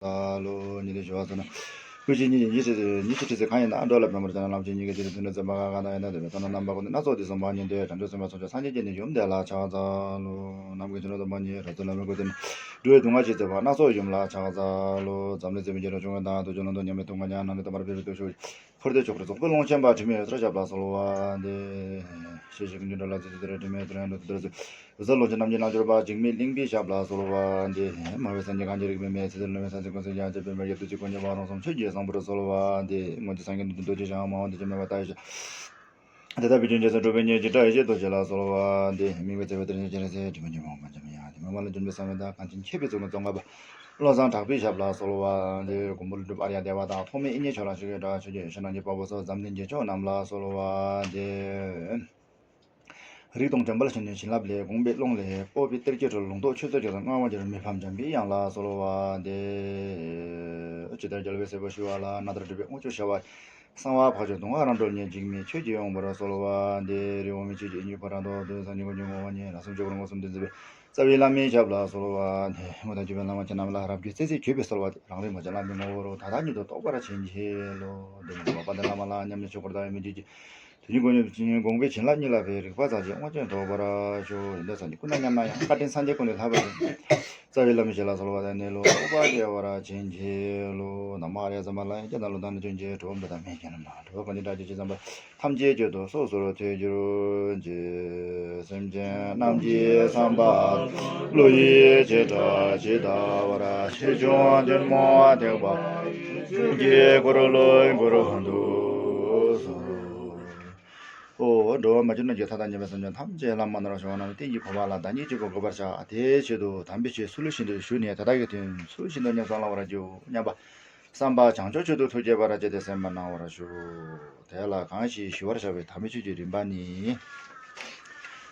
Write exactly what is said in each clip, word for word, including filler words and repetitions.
ལོ། ཉི་ལི་ཞུ་བ་སོ་ན། ཀུན་གཞི་ཉི་ཉི་ཁྲི་ཉི་ཁྲི་ཁྲི་ཚེ་གང་ཡིན་ན་འགྲོ་ལ་བེམ་པོར་བྱ་ན་ལམ་གྱི་ཉི་གི་ཅི་རིགས་མཐུན་ནུས་བཙན་པ་གང་གང་ན་ཡིན་ན་དེ་བས་ཐ་ན་རྣམ་པ་ཀུན་ཏུ་སྣ་ཚོགས་འདི་གསུམ་པ་ཉིད་དེ་དྲན་འགྲོ་སེམས་པ་ཚོགས་ཆོས་སངས་རྒྱས་ཀྱི་ནི་ཡུམ་དེ་ལ་ཕྱག་འཚལ་ལོ། ནམ་མཁའི་ཆུ་ནོར་དང་མ་ཉིད་རབ་ཏུ་ལམ་མེ་ཀུན་ཏུ་འགྲོ་བའི་སྡུག་བསྔལ་ཞི་བྱེད་པ་སྣ་ཚོགས་ཡུམ་ལ་ཕྱག་འཚལ་ལོ། འཛམ་གླིང་ཚེ་མི་འགྱུར་བ་ཆུང་ངུ་དང་དུ་ཆུ་ལོང་དུ་མཉམ་མེད་དུ་མ་ཉ་ནང་དུ་དམར་པའི་རི་དུ་ཤོག་འཁོར་འདས་ཆོས་སྐུར་རྫོགས་པའི་ཀློང་ཆེན་པ་དྲི་མེད་འོད་ཟེར་ཞབས་ལ་གསོལ་བ་འདེབས། ཤེས་བཞིན་ཉོན་འགྲོ་ལ་ཚེ་ཚེ་དེར་དྲི་མེད་དོན་ཡོད་དུ་དེར་གཟིགས། འོད་གསལ་ཀློང་ཆེན་རྣམ་འབྱེད་རྣལ་འབྱོར་པ་འཇིགས་མེད་གླིང་པའི་ཞབས་ལ་གསོལ་བ་འདེབས། སྨྲ་བའི་སངས་རྒྱས་གང་ཞིག་རིག་པའི་མེ། ཚེ་འདིར་ལུས་མེད་སངས་རྒྱས་ཀུན་གསལ་ཡང་། ཅེས་པའི་མེ་ཡིས་བདུད་རྩི་ཀུན་ཉེ་བ་རང་གསུམ་ཆོས་ཀྱི་བཟང་པོར་གསོལ་བ་འདེབས། སྔོན་གྱི་སངས་རྒྱས་འདི་དུས་རྡོ་རྗེ་འཆང་། མ་འོངས་འདི་ཕྱི་མེ་ཏོག་ལྟ་བུའི་ཞབས། དེ་ལྟ་བུའི་རྒྱུན་གྱི་སྲས་གྲུབ་པའི་ཉེར་གཅིག་དགྲ་ཡི་བཞི་རྡོ་རྗེ་ལ་གསོལ་བ་འདེབས། དམིགས་མེད་བརྩེ་བའི་གཏེར་ཆེན་སྲས་སྒྲོལ་མའི་ཉི་མ་དབང་པོ་འཇམ་དབྱངས། དེ་མ་མ་ལ་འཇོམས་པའི་གསང་བའི་བདག་གངས་ཅན་མཁས་པའི་གཙུག་ནས་གཙོ་འཁོར་པ། བློ་བཟང་གྲགས་པའི་ཞབས་ལ་གསོལ་བ་འདེབས། མགོན་པོ་ཀླུ་སྒྲུབ་ཨརྱ་དེ་བ་དང་ཐོགས་མེད་དབྱིག་གཉེན་ཕྱོགས་ལ་ཞུགས་པའི་དགྲ་ཆོས་ཀྱི་ཡེ་ཤེས་རྣམས་ཀྱི་དཔའ་བོ་སོགས་འཛམ་གླིང་རྒྱན་མཆོག་རྣམས་ལ་གསོལ་བ་འདེབས། རིག་སྟོང་བྲལ་འབར་ཆེན་པོའི་བྱིན་རླབས་ལས། དགོངས་པའི་ཀློང་ལས་སྤོབས་པའི་གཏེར་གྱི་གྲོལ། ལུང་རྟོགས་ཆོས་ཚུལ་རྒྱ་མཚོ་མངའ་དབང་འགྱུར། མི་ཕམ་འཇམ་པའི་དབྱངས་ལ་གསོལ་བ་འདེབས། ཇི་ལྟར་རྒྱལ་བའི་སྲས་པོ་ཞི་བ་ལྷ། ནཱ་ལྟར་སྒྲུབ་པའི་དབང་ཕྱུག་ཤ་བ། གསང་བ་འཕགས་མཆོག་གདོང་ལྔ་རང་གྲོལ་ཉིད། འཇིགས་མེད་ཆོས་ཀྱི་དབང་པོར་གསོལ་བ་འདེབས། རི་བོ་མི་ཕྱེད་ཀྱི་དབྱིངས་ཕོ་བྲང་དུ། འདོད་ཆགས་ཉེར་དགུ་ཉོན་མོངས་པ་ཉིད། རང་སེམས་ཆོས་སྐུར་མངོན་སུམ་སྟོན་མཛད་པའི། རྩ་བའི་བླ་མའི་ཞབས་ལ་གསོལ་བ་འདེབས། དངོས་དང་བརྒྱུད་པའི་བླ་མ་ཁྱེད་རྣམས་ལ། རབ་བརྒྱུད་རྩེ་གཅིག་བརྒྱུད་པའི་གསོལ་བ་འདེབས། རང་རིག་མ་བཅོས་ལམ་རིམ་ངོ་བོ་རུ། ད་ལྟ་ཉིད་དུ་རྟོགས་པར་བྱིན་གྱིས་རློབས། འདི་ནི་འཕགས་པ་སྟེ་བླ་མ་ལ། མཉམ་མེད་ཆོས་འཁོར་དང་མི་མཇལ་གྱི། དུས་རྒྱུན་དགོངས་པའི་བྱིན་རླབས་གཉིས་ལ་འཕེལ། རིག་པ་རྩ་ཆེན་དབང་ཆེན་ཐོབ་པར་ཤོག་ཡོན་ཏན་སངས་རྒྱས་ཀུན་ལ་མཉམ་ན་ཡང་། བཀའ་དྲིན་སངས་རྒྱས་ཀུན་ལས་ལྷག་པར་ཤོག་རྩ་བའི་བླ་མའི་ཞབས་ལ་གསོལ་བ་འདེབས། ནད་ལུགས་རྟོག་པ་སེལ་བར་བྱིན་གྱིས་རློབས། ན་མོ་ཨཱརྱ་ཟམ་པ་ལ། ཡང་བསྐྱེད་དང་ལུང་དང་རྣལ་འབྱོར་གྱིས། གྲུབ་པ་འདི་དག་མི་མཁྱེན་ནམ་མ། གྲུབ་པ་ཀུན་འདུས་དགྲ་བཅོམ་ཞིང་བཟང་པོ། ཐམས་ཅད་སྤྱོད་དུ་སོ་སོར་ཐལ་འགྱུར་གྱིས། སེམས་ཅན་རྣམས་ཀྱི་བསམ་པ་བློ་ཡི་བྱེ་བྲག་ཇི་ལྟ་བར། ཆེ་ཆུང་ཐུན་མོང་ཐེག་པ་ཀུན་གྱི་འཁོར་ལོའི་འཁོར་དུ་གསོལ། འོ། འགྲོ་བ་མ་གྱུར་ནམ་མཁའི་མཐའ་དང་མཉམ་པའི་སེམས་ཅན་ཐམས་ཅད་ལ་མ་ནོར་བར་ཤོག་རྣམས་རྟེན་གྱི་གོ་འཕང་ལ་བདག་ཉིད་གཅིག་པུ་འགོད་པར་བྱ། དེའི་ཆེད་དུ་དམ་པའི་ཆོས་ཚུལ་བཞིན་དུ་ཞུས་ནས་དེ་དག་གི་དོན་ཚུལ་བཞིན་དུ་ཉམས་སུ་བླང་བར་བགྱིའོ་སྙམ་པ། བསམ་པ་བྱང་ཆུབ་མཆོག་ཏུ་ཐུགས་བསྐྱེད་པར་བགྱི་སྟེ་གསན་པར་གནང་བར་ཞུ། དེ་ལ་གང་ཞིག་ཞུ་བར་བྱ་བའི་དམ་པའི་ཆོས་ཀྱི་རིམ་པ་ནི།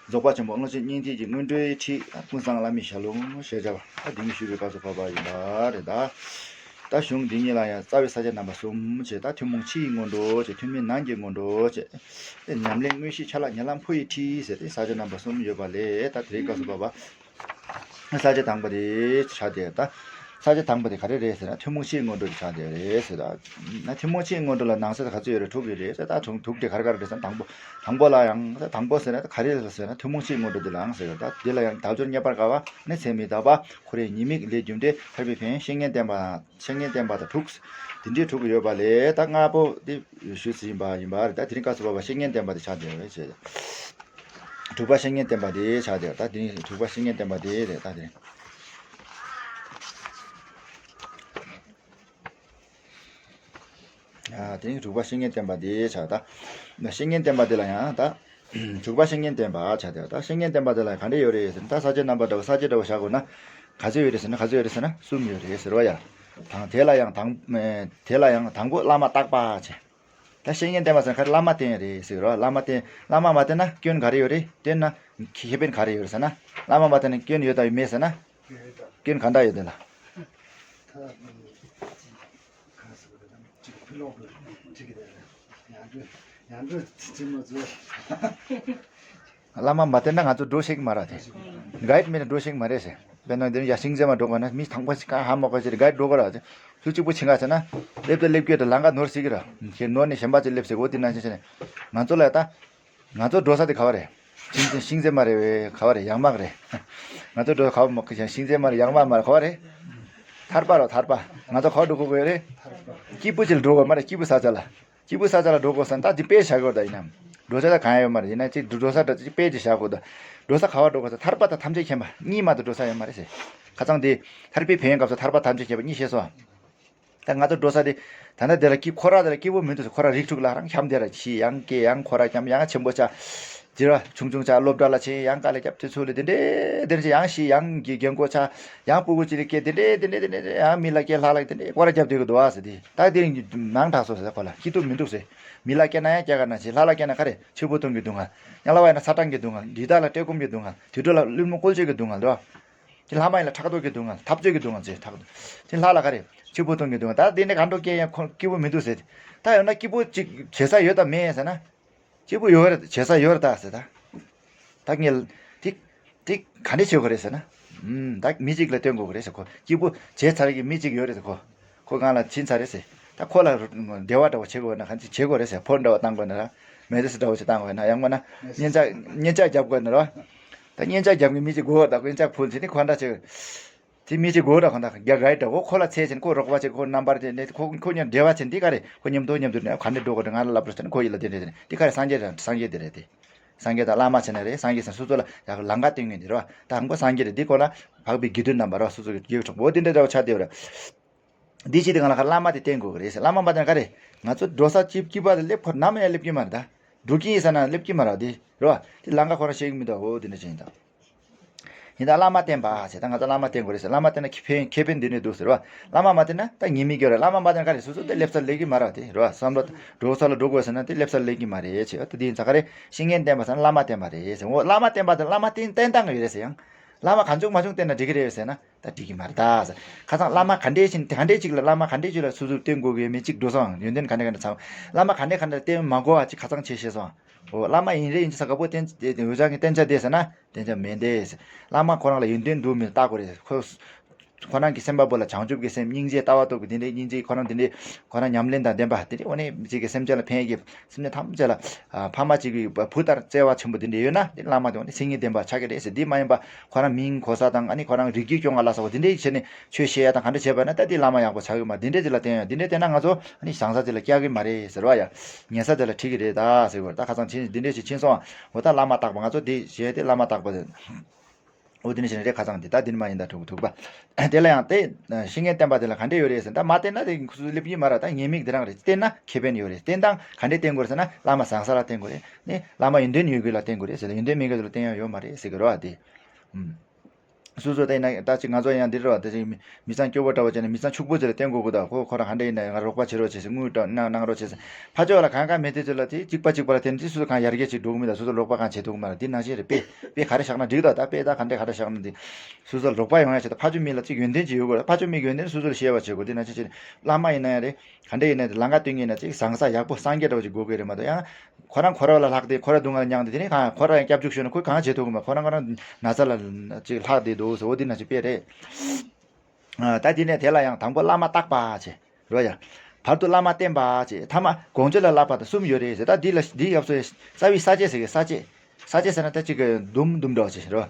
རྫོགས་པ་ཆེན་པོ་ཀློང་ཆེན་སྙིང་ཐིག་གི་སྔོན་འགྲོའི་ཁྲིད། ཀུན་བཟང་བླ་མའི་ཞལ་ལུང་ཞེས་བྱ་བ། ད་འདི་ཉིད་ཞུ་བའི་སྐབས་སུ་བབ་པ་ཡིན་པ་རེད་ད། ད་གཞུང་འདི་ཉིད་ལ་ཡང་རྩ་བའི་ས་བཅད་རྣམ་པ་གསུམ་བྱས། ད་ཐུན་མོང་ཕྱི་ཡི་སྔོན་འགྲོ་བྱས། ཐུན་མིན་ནང་གི་སྔོན་འགྲོ་བྱས། ཉམས་ལེན་དངོས་གཞི་ཆ་ལག་ཉེ་ལམ་འཕོ་བའི་ཁྲིད་ཟེར་ཏེ་ས་བཅད་རྣམ་པ་གསུམ་ཡོད་པ་ལས། ད་དེའི་སྐབས་སུ་བབ་པ། ས་བཅད་དང་པོ་དེ་ཆགས་བསྡད་ད། ས་བཅད་དང་པོ་དེ་ག་རེ་རེད་ཟེར་ན། ཐུན་མོང་ཕྱིའི་སྔོན་འགྲོ་དེ་ཆགས་བསྡད་རེད་ཟེར་ད། ན་ཐུན་མོང་ཕྱིའི་སྔོན་འགྲོ་ལ་ནང་གསེས་ག་ཚོད་ཡོད་རེད། དྲུག་ཡོད་རེད་ཟེར་ད། དྲུག་དྲུག་དེ་ག་རེ་ག་རེ་རེད་ཟེར་ན། དང་པོ་དང་པོ་ལ་ཡང་ད། དང་པོ་ཟེར་ན་ད་ག་རེ་ཟེར་ན། ཐུན་མོང་ཕྱིའི་སྔོན་འགྲོ་དེ་ལའང་ཟེར་ད། དེ་ལ་ཡང་དལ་འབྱོར་རྙེད་པར་དཀའ་བ་ནི། ཚད་མེད་དག་པ། འཁོར་བའི་ཉེས་དམིགས་ལས་རྒྱུ་འབྲས། ཐར་པའི་ཕན་ཡོན། བཤེས་གཉེན་བསྟེན་པ། བཤེས་གཉེན་བསྟེན་པ་དང་དྲུག་དེ་འདྲའི་དྲུག་ཡོད་པ་ལས། ད་ལྔ་པོ་དེ་ཞུས་ཟིན་པ་ཡིན་པ་རེད་ད། དེ་རིང་སྐབས་སུ་བབ་པ་བཤེས་གཉེན་བསྟེན་པ་དེ་ཆགས་བསྡད་རེད་ཟེར། དྲུག་པ་བཤེས་གཉེན་བསྟེན་པ་དེ་ཆགས་བསྡད། ད་དེ་རིང་དྲུག་པ་བཤེས་གཉེན་བསྟེན་པ་དེ་རེད་ད། དེ་རིང་ཨ་དེ་རིང་དྲུག་པ་བཤེས་གཉེན་བསྟེན་པ་དེ་ཆགས་ད། བཤེས་གཉེན་བསྟེན་པ་དེ་ལ་ཡང་ད། དྲུག་པ་བཤེས་གཉེན་བསྟེན་པ་ཆགས་བསྡད། ད་བཤེས་གཉེན་བསྟེན་པ་དེ་ལ་ག་འདྲ་ཡོད་རེད་ཟེར་ན། ད་ས་བཅད་རྣམ་པ་འདྲ་བོ་ས་བཅད་འདྲ་བོ་བཞག་དགོས་ན། ག་ཚོད་ཡོད་རེད་ཟེར་ན། ག་ཚོད་ཡོད་རེད་ཟེར་ན། གསུམ་ཡོད་རེད་ཟེར་བ་ཡ། དང་དེ་ལ་ཡང་དང་། དེ་ལ་ཡང་དང་པོ་བླ་མ་བརྟག་པ་བྱས། ད་བཤེས་གཉེན་བསྟེན་པ་ཟེར་ན་ག་རེ། བླ་མ་བསྟེན་རེད་ཟེར་རོ། བླ་མ་བསྟེན། བླ་མ་མ་བསྟེན་ན་སྐྱོན་ག་རེ་ཡོད་རེད། བསྟེན་ན་ཁེ་ཕན་ག་རེ་ཡོད་རེད་ཟེར་ན། བླ་མ་མ་བསྟེན་ན་སྐྱོན་ཡོད་དང་མེད་ཟེར་ན། སྐྱོན་ག་འདྲ་ཡོད་དེ་ལ། བླ་མ་མ་བསྟེན་ན་ང་ཚོ་འགྲོ་ཤེས་ཀྱི་མ་རེད་དེ། གའིཌ་མེད་ན་འགྲོ་ཤེས་ཀྱི་མ་རེད་ཟེར། དཔེར་ན་འདིར་ཡར་ཤིང་རྫས་མར་འགྲོ་དགོས་ན། མི་དང་པོ་ཞིག་ག་ཧ་མ་གོ་ཕྱིར་གའིཌ་འགྲོ་དགོས་ར་ཟེར། ཚུར་གཅིག་པུ་ཕྱིན་ག་ཟེར་ན། སླེབས་དང་སླེབས་ཀྱི་ད་ལམ་ཁ་ནོར་སྲིད་ཀྱི་ར། ཁྱེད་ནོར་ནས་གཞན་པ་ཅིག་སླེབས་ཟེར། འོ་དེ་ནང་བཞིན་བྱས་ནས་ང་ཚོ་ལ་ད། ང་ཚོ་འགྲོ་ས་དེ་ག་བ་རེད། ཤིང་ཤིང་རྫས་མ་རེད་བས། ག་བ་རེད། ཡང་མ་རེད། ང་ཚོ་འགྲོ་ག་བ་མ་ཤིང་རྫས་མ་རེད། ཡང་མ་མ་རེད། ག་བ་རེད། ཐར་པ་རོ། ཐར་པ། ང་ཚོ་ག་བ་འགྲོ་དགོས་ཀྱི་རེད། སྐྱིད་པོ་ཅིག་ལ་འགྲོ་དགོས་མ་རེད། སྐྱིད་པོ་ས་ཆ་ལ། སྐྱིད་པོ་ས་ཆ་ལ་འགྲོ་དགོས་ས་ད་དེ་དཔེ་བཞག་དགོས་ད། ཡིན་ནམ། འགྲོ་ས་ད་གང་ཡང་ཡོད་མ་རེད། ཡིན་ན་ཅིག་འགྲོ་ས་ད་ཅིག་དཔེ་ཅིག་བཞག་དགོས་ད། འགྲོ་ས་ག་བ་འགྲོ་དགོས་ས། ཐར་པ་དང་ཐམས་ཅད་མཁྱེན་པ་གཉིས་མ་གཏོགས་འགྲོ་ས་ཡོད་མ་རེད་ཟེར། ཁ་སང་དེ་ཐར་པའི་ཕན་ཡོན་སྐབས་སུ་ཐར་པ་ཐམས་ཅད་མཁྱེན་པ་གཉིས་བཤད་སོང་། ད་ང་ཚོ་འགྲོ་ས་དེ། ད་ལྟ་དེ་ལ་སྐྱིད། ཁོ་ར་དེ་ལ་སྐྱིད་པོ་མི་འདུག་ཟེར། ཁོ་ར་རིགས་དྲུག་ལ་རང་འཁྱམས་བསྡད་ར། ཤི་ཡང་སྐྱེ། ཡང་ཁོ་ར་འཁྱམས། ཡང་ཆེན་པོ་ཆགས། དེ་ར་ཆུང་ཆུང་ཆགས། སློབ་གྲྭ་ལ་ཕྱིན། ཡང་དཀའ་ལས་རྒྱབ། དེ་ཚོ་ལས་དེ་འདྲས་དེ་འདྲས་ཡང་ཤི། ཡང་གི་རྒན་གོག་ཆགས། ཡང་སྤུ་གུ་ཅིག་ལ་སྐྱེ། དེ་འདྲས་དེ་འདྲས་དེ་འདྲས་ཡང་མི་ལ་སྐྱེ། ལྷ་ལ་སྐྱེ། དེ་འདྲས་སྐོར་ར་རྒྱབ་བསྡད་ཀྱི་འདུག་ཨ་ཟེར། དེ་ད་དེ་རིང་གི་ནང་དྲགས་སོང་ཟེར། ཁོ་ལ་སྐྱིད་སྡུག་མི་འདུག་ཟེར། མི་ལ་སྐྱེ་ན་ཡང་སྐྱེ་ག་ན་ཆེ། ལྷ་ལ་སྐྱེ་ན་ག་རེ། ཕྱུག་པོ་གཏོང་གི་སྡུག་བསྔལ། དམྱལ་བ་ཡིན་ན་ཚ་གྲང་གི་སྡུག་བསྔལ། དུད་འགྲོ་ལ་བླུན་རྨོངས་བཀོལ་སྤྱོད་ཀྱི་སྡུག་བསྔལ་འདུག་ཨ། དེ་ལྷ་མ་ཡིན་ལ་ཕྲག་དོག་གི་སྡུག་བསྔལ། འཐབ་རྩོད་ཀྱི་སྡུག་བསྔལ་ཟེར། ཕྲག་དོག་དེ་ལྷ་ལ་ག་རེ། ཕྱུག་པོ་གཏོང་གི་སྡུག་བསྔལ། ད་དེ་ནས་གང་འགྲོ་སྐྱེ་ཡང་ཁོ་སྐྱིད་པོ་མི་འདུག་ཟེར། ད་ཡང་ན་སྐྱིད་པོ་ཅིག་བྱེད་ས་ཡོད་དམ་མེད་ཟེར་ན། སྐྱིད་པོ་ཡོད་རེད། བྱེད་ས་ཡོད་རེད་ད་ཟེར་ད། ད་ངས་དེ་དེ་ག་འདྲས་བྱེད་དགོས་རེད་ཟེར་ན། ཨུམ། ད་མི་གཅིག་ལ་བསྟེན་དགོས་ཀྱི་རེད་ཟེར། ཁོ་སྐྱིད་པོ་བྱས་ཚར་གྱི་མི་གཅིག་ཡོད་རེད་ཟེར། ཁོ་ཁོ་སྒང་ལ་ཕྱིན་ཚར་རེད་ཟེར། ད་ཁོ་ལ་འབྲེལ་བ་འདྲ་བོ་བྱེད་དགོས་ན་གང་ཅི་བྱེད་དགོས་རེད་ཟེར། ཕོན་འདྲ་བོ་བཏང་དགོས་ན་ར། མེ་ཏོག་སི་འདྲ་བོ་ཅིག་བཏང་དགོས་ན། ཡང་མིན་ན་སྙན་ཆ་སྙན་ཆ་རྒྱབ་དགོས་ན་ར། ད་སྙན་ཆ་རྒྱབ་མཁན་མི་གཅིག་དགོས། ད་སྙན་ཆ་ཕུལ་ཚེ་ནི་ཁོ་འདྲ་ཅིག་དེ་མི་གཅིག་དགོས་ར། ཁོ་འདྲ་རྒྱ་གར་འདྲ་བོ་ཁོ་ལ་འཚོལ་ཕྱིན། ཁོ་རོགས་པ་བྱེད། ཁོ་རྣམ་པར་དེ་འདྲ། ཁོ་ཁོ་མཉམ་འབྲེལ་བ་བྱེད། འདི་ག་རེད། ཁོ་མཉམ་དུ་མཉམ་དུ་ནས་ག་འདྲ་འགྲོ་དགོས་འདྲ་ང་ལ་སློབ་གསོ་བྱེད་ན། ཁོ་ཡིད་ལ་དེ་འདྲ་དེ་འདྲ། འདི་ག་རེད། སངས་རྒྱས་རེད། སངས་རྒྱས་དེ་རེད་དེ། སངས་རྒྱས་དང་བླ་མ་བྱས་ན་རེད། སངས་རྒྱས་ཟེར་སོ་སོ་ལ་ཡག་ལམ་ཁ་སྟོན་མཁན་དེ་རེད་བ། ད་དང་པོ་སངས་རྒྱས་རེད། འདི་ཁོ་ལ་འཕགས་པའི་དགེ་འདུན་རྣམ་པ་རེད་བ། སོ་སོ་གི་དགེ་བའི་གྲོགས་པོ་འདི་འདྲ་འདྲ་བོ་ཆགས་བསྡད་ཡོད་རེད། འདི་ཕྱི་དེ་གང་ལ་ཁ་བླ་མ་དེ་བསྟེན་དགོས་ཀྱི་རེད་ཟེར། བླ་མ་མ་བསྟེན་ག་རེད། ང་ཚོ་འགྲོ་ས་སྐྱིད་སྐྱིད་པ་དེ་སླེབས་ཁོ་ནམ་ཡང་སླེབས་ཀྱི་མ་རེད། ད་འགྲོ་གི་ཡིན་ས་ན་སླེབས་ཀྱི་མ་རེད་དེ་རེད་བ། དེ་ལམ་ཁ་ཁོ་རང་ཤེས་ཀྱི་མི་འདུག་འོ་དེ་འདྲ་བྱས་ཡིན་ད། ཡིན་ད་བླ་མ་བསྟེན་པ་ཟེར། ད་ང་ཚོ་བླ་མ་བསྟེན་དགོས་རེད་ཟེར། བླ་མ་བསྟེན་ན་ཁེ་ཕན་ཁེ་ཕན་འདི་ནས་འདུག་ཟེར་བ། བླ་མ་མ་བསྟེན་ན་ད་ཉེས་དམིགས་ཡོད་རེད། བླ་མ་མ་བསྟེན་ག་རེད། སོ་སོ་དེ་སླེབས་ས་སླེབས་ཀྱི་མ་རེད་དེ་རེད་བ། བསམ་བློ་འགྲོ་ས་ལ་འགྲོ་དགོས་ཟེར་ན་དེ་སླེབས་ས་སླེབས་ཀྱི་མ་རེད་ཟེར་བ། ད་འདི་ཡིན་ཙང་ག་རེད། བཤེས་གཉེན་བསྟེན་པ་ཟེར་ན་བླ་མ་བསྟེན་པ་རེད་ཟེར། འོ་བླ་མ་བསྟེན་པ་དེ་བླ་མ་བསྟེན་བསྟེན་སྟངས་ཡོད་རེད་ཟེར། ཡང་བླ་མ་གང་བྱུང་མང་བྱུང་བསྟེན་ན་འགྲིག་གི་རེད་ཟེར་ན། ད་འགྲིག་གི་མ་རེད་ད་ཟེར། ཁ་སང་བླ་མ་ག་འདྲས་ཕྱིན་དེ་ག་འདྲས་ཅིག་ལ་བླ་མ་ག་འདྲས་ཅིག་ལ་སོ་སོར་བསྟེན་དགོས་ཀྱི་ཡོད་མེད་ཅིག་འགྲོ་སོང་། ཡོན་ཏན་ག་འདྲས་ག་འདྲས་ཚང་། བླ་མ་ག་འདྲས་ག་འདྲས་བསྟེན་མ་དགོས་པ་ཅིག་ཁ་སང་བྱས་ཤེས་སོང་། འོ་བླ་མ་ཡིན་རེད། ཡིན་ཅི་ས་ག་པོ་བསྟེན་འུ་ཅག་གི་བསྟེན་བྱ་བསྡད་ཟེར་ན་བསྟེན་བྱ་མེད་འདས་ཟེར། བླ་མ་ཁོ་རང་ལ་ཡོན་ཏན་འདུག་མེད་བལྟ་དགོས་རེད། ཁོ་ཁོ་རང་གི་སེམས་པ་པོ་ལ་བྱང་ཆུབ་ཀྱི་སེམས་སྙིང་རྗེ་ལྟ་བ་རྟོགས་པའི་དེ་འདྲའི་སྙིང་རྗེ་ཁོ་རང་དེ་འདྲའི་ཁོ་རང་ཉམས་ལེན་དང་ལྡན་པ་དེ་འདྲའི་འོ་ནས་ཅིག་གི་སེམས་ཅན་ལ་ཕན་གྱི་སེམས་ཅན་ཐམས་ཅད་ལ་ཕ་མ་གཅིག་གི་བུ་ལྟར་བརྩེ་བ་ཆེན་པོ་འདི་འདྲ་ཡོད་ན་དེ་བླ་མ་དེ་ནི་མཚན་ཉིད་ལྡན་པ་ཆགས་ཀྱི་རེད་ཟེར། འདི་མ་ཡིན་པ་ཁོ་རང་མིང་གོ་ས་དང་ཨ་ནི་ཁོ་རང་རིགས་རྒྱུད་སྐྱོང་བ་ལ་སོགས་པ་འདི་འདྲའི་བྱས་ནས་ཆོས་བཤད་ཡ་དང་ག་འདྲ་བྱས་པ་ན་ད་དེ་བླ་མ་ཡག་པོ་ཆགས་ཀྱི་མ། འདི་འདྲ་ཅིག་ལ་བསྟེན་ཡ། འདི་འདྲ་བསྟེན་ན་ང་ཚོ་ཨ་ནི་བཟང་ས་ཅིག་ལ་བསྐྱལ་གི་མ་རེད་ཟེར་བ་ཡ། ཉན་ས་དེ་ལ་ཁྲིད་ཀྱི་རེད་ད་ཟེར་བ། ད་ཁ་སང་ཕྱིན་འདི་འདྲ་ཅིག་ཕྱིན་སོང་། འོ་ད་བླ་མ་བརྟག་པ། ང་ཚོ་འདི་བྱས་ཏེ་བླ་མ་བརྟག་པ་དེ། འོ་དེ་ནི་ཞེ་ནི་རེད། ཁ་སང་དེ་ད་དེ་ནི་མ་ཡིན་ད་དྲུག་དྲུག་པ། དེ་ལ་ཡང་དེ་བཤེས་གཉེན་བསྟེན་པ་དེ་ལ་ག་འདྲས་ཡོད་རེད་ཟེར། ད་མ་བསྟེན་ན་དེ་སོ་སོ་སླེབས་ཀྱི་མ་རེད། ད་ཉེས་དམིགས་དེ་རང་རེད། བསྟེན་ན་ཁེ་ཕན་ཡོད་རེད། བསྟེན་སྟངས་ག་འདྲས་བསྟེན་དགོས་རེད་ཟེར་ན་བླ་མ་བཟང་ས་ལ་བསྟེན་དགོས་རེད། ནི་བླ་མ་ཡོན་ཏན་ཡོད་རྒྱུ་ལ་བསྟེན་དགོས་རེད་ཟེར་ན་ཡོན་ཏན་མེད་རྒྱུ་ལ་བསྟེན་ཡ་ཡོད་མ་རེད་ཟེར་གི་རེད་བ་དེ། ཨུམ། སོ་སོ་བསྟེན་ན་ད་ཅིག་ང་ཚོ་ཡང་འདི་རེད་བ། ད་ཅིག་མི་མི་ཚང་སྐྱོ་པོ་འདྲ་བ་བྱས་ན་མི་ཚང་ཕྱུག་པོ་ཅིག་ལ་བསྟེན་དགོས་གི། ད་ཁོ་ཁོ་རང་ག་འདྲ་ཡིན་ན་ང་རོགས་པ་བྱེད་རོགས་བྱེད་ཟེར། དངུལ་སྤྲད་གནང་གནང་རོགས་བྱེད་ཟེར། ཕར་ཕྱོགས་ལ་གང་གང་མེད་དུས་ཚོད་ལ་དེ་གཅིག་པ་གཅིག་པ་ལ་བརྟེན་ཏེ་སོ་སོ་གང་ཡར་རྒྱས་ཅིག་འགྲོ་གི་མི་འདུག་སོ་སོ་རོགས་པ་གང་བྱེད་ཐུབ་ཀྱི་མ་རེད། འདི་ནང་བཞིན་རེད། དཔེ་དཔེ་ག་རེ་བཞག་ན་འགྲིག་ད། ད་དཔེ་ད་ག་འདྲས་ག་འདྲས་བཞག་ན་འདི་སོ་སོར་རོགས་པ་ཡོང་ཡ་བྱེད། ད་ཕར་ཕྱོགས་མི་ལ་ཅིག་ཡོན་ཏན་ཅིག་ཡོད་དགོས་རེད། ཕར་ཕྱོགས་མི་གི་ཡོན་ཏན་སོ་སོར་ཤེས་པ་བྱེད་དགོས། འདི་ནང་བཞིན་བྱས་ནས་བླ་མ་ཡིན་ན་ཡང་རེད། ག་འདྲས་ཡིན་ན་ལམ་ཁ་སྟོན་མཁན་ན་ཅིག་བཟང་ས་ཡག་པོ་སངས་རྒྱས་འདྲ་བོ་ཅིག་དགོས་ཀྱི་རེད་མ་གཏོགས། ཡང་ཁོ་རང་ཁོ་རང་ལ་ལྷག་སྟེ་ཁོ་རང་སྡུག་བསྔལ་མྱངས་ཏེ་དེ་ནས་གང་ཁོ་རང་ཡང་སྐྱབས་འཇུག་ཞུས་ན་ཁོས་གང་བྱེད་ཐུབ་ཀྱི་མ། ཁོ་རང་ཁོ་རང་ན་ཚ་ལ་ཅིག་ལྷག་བསྡད་འདུག་ཟེར། འོ་འདི་ནང་བཞིན་དཔེ་རེད། ཨ། ད་དེ་ནས་དེ་ལ་ཡང་དང་པོ་བླ་མ་བརྟག་པ་བྱས་རོ་ཡ། བར་དུ་བླ་མ་བསྟེན་པ་བྱས། ཐ་མ་དགོངས་གཅོད་ལ་བསླབ་པ་དང་གསུམ་ཡོད་རེད་ཟེར། ད་འདི་ལ་འདིའི་སྐབས་སུ་རྩ་བའི་ས་བཅད་ཟེར་གི། ས་བཅད། ས་བཅད་ཟེར་ན་ད་ཅིག་གི་འདུམ་འདུམ་འདྲ་བ་ཅིག་རོ།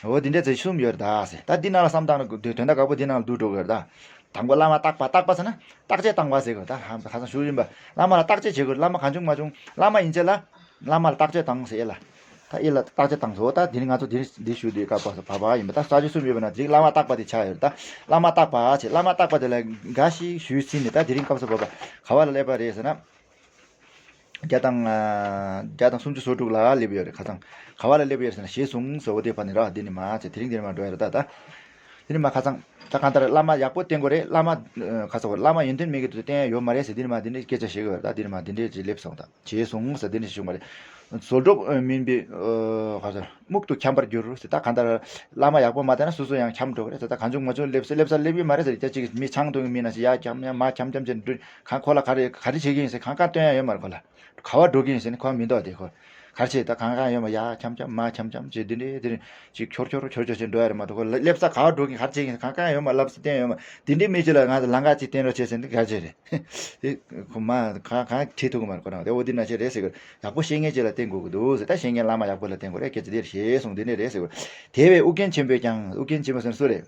འོ་འདི་འདྲ་ཚོ་གསུམ་ཡོད་རེད་ད་ཟེར། ད་འདི་ནང་ལ་བསམ་བཏང་ན་དོན་དག་དགའ་པོ་འདི་ནང་ལ་འདུ་འགྲོ་གི་རེད་ད། དང་པོ་བླ་མ་བརྟག་པ། བརྟག་པ་ཟེར་ན་བརྟག་དཔྱད་བཏང་བ་ཟེར་གི་རེད་ད། ཧ་ཁ་སང་ཞུ་བཞིན་པ་བླ་མ་ལ་བརྟག་དཔྱད་བྱེད་དགོས། བླ་མ་གང་བྱུང་མ་བྱུང་བླ་མ་ཡིན་ཚད་ལ། བླ་མ་ལ་བརྟག་དཔྱད་བཏང་ཟེར་ཨེ་ལ། ད་ཨེ་ལ་བརྟག་དཔྱད་བཏང་ཟེར། འོ་ད་དེ་ནི་ང་ཚོ་དེ་རིང་འདི་ཞུ་དུས་སྐབས་བབ་པ་ཡིན་པ། ད་ས་བཅད་གསུམ་ཡོད་པ་ན་དེ་རིང་བླ་མ་བརྟག་པ་དེ་ཆགས་ཡོད་རེད་ད། བླ་མ་བརྟག་པ་བྱས། བླ་མ་བརྟག་པ་དེ་ལ་འགའ་ཞིག་ཞུས་ཟིན་ནས་ད་དེ་རིང་སྐབས་སུ་བབ་པ་ག་བ་ལ་སླེབས་པ་རེད་ཟེར་ན། བརྒྱ་དང་། བརྒྱ་དང་སུམ་ཅུ་སོ་དྲུག་ལ་སླེབས་ཡོད་རེད། ཁ་སང་ག་བ་ལ་སླེབས་ཡོད་ཟེར་ན་ཞེས་གསུངས་ཟེར། འོ་དེ་བར་ནས་ར་དེ་ནི་མ་བྱས། དེ་རིང་དེ་ནི་མ་འགྲོ་ཡ་རེད་ད། ད་དེ་ནི་མ་ཁ་སང་ད་གང་ལྟར་བླ་མ་ཡག་པོ་བསྟེན་དགོས་རེད། བླ་མ་ཁ་སང་བླ་མ་ཡོན་ཏན་མེད་མཁན་དེ་ཚོ་བསྟེན་ཡ་ཡོད་མ་རེད་ཟེར། དེ་ནི་མ་དེ་འདྲའི་སྐད་ཆ་བཤད་ཀྱི་ཡོད་རེད་ད། དེ་ནི་མ་དེ་འདྲའི་ཅིག་སླེབས་སོང་ད། ཞེས་གསུངས་ཟེར་དེ་ནི་ཞུ་མ་རེད། བཟོད་སྒྲུབ་སྨིན་པའི་ཁ་སང་རྨུགས་དུ་འཁྱམས་པར་འགྱུར་ཟེར། ད་གང་ལྟར་བླ་མ་ཡག་པོ་མ་བསྟེན་ན་སོ་སོ་ཡང་འཁྱམས་འགྲོ་གི་རེད་ཟེར། ད་གང་བྱུང་མ་བྱུང་སླེབས་ས་སླེབས་ས་སླེབས་ཀྱི་མ་རེད་ཟེར། སྐད་ཅིག་མི་ཆང་འཐུང་གི་མི་ན་ཞིག་ཡ་འཁྱམ་ཡ་མ་འཁྱམ་འཁྱམ་བྱས་འགྲོ། གང་ཁོ་ལ་ག་རེ་ག་རེ་བྱེད་ཀྱི་ཡིན་ཟེར་གང་ག་སྟོན་ཡ་ཡོད་མ་རེད། ཁོ་ལ་ག་བ་འགྲོ་གི་ཡིན་ཟེར་ནི་ཁོ་མི་འདུག་དེ། ཁོ་ག་རེ་བྱེད་ད་གང་ག་ཡོད་མ། ཡ་འཁྱམ་འཁྱམ་མ་འཁྱམ་འཁྱམ་བྱས་འདི་འདྲས་འདི་འདྲས་ཅིག་འཁྱོར་འཁྱོར་འཁྱོར་འཁྱོར་བྱས་འགྲོ་ཡ་རེད་མ་གཏོགས། ཁོ་ལ་སླེབས་ས་ག་བ་འགྲོ་གི་ག་རེ་བྱེད་ཀྱི་ཡིན་ཟེར་གང་ག་ཡོད་མ། ལབ་ས་བསྟན་ཡོད་མ། འདི་འདྲས་མི་ཅིག་ལ་ང་ལམ་ཁ་ཅིག་བསྟན་རོགས་བྱས་ཟེར་ནི་ག་རེ་བྱེད་རེད། དེ་ཁོ་མ་གང་གང་བྱེད་ཐུབ་ཀྱི་མ་རེད། ཁོ་རང་དེ་འོ་འདི་ན་ཆེ་རེད་ཟེར་གི། ཡག་པོ་བཤེས་གཉེན་ཅིག་ལ་བསྟེན་དགོས་ཀྱི་འདུག་ཟེར། ད་བཤེས་གཉེན་བླ་མ་ཡག་པོ་ལ་བསྟེན་དགོས་རེད། སྐད་ཆ་འདིར་ཞེས་གསུངས། འདི་ནས་རེད་ཟེར་གི། དེ་བས་ཨུ་རྒྱན་ཆེན་པོས་ཀྱང་། ཨུ་རྒྱན་ཆེན་པོ་ཟེར་ན་སུ་རེད།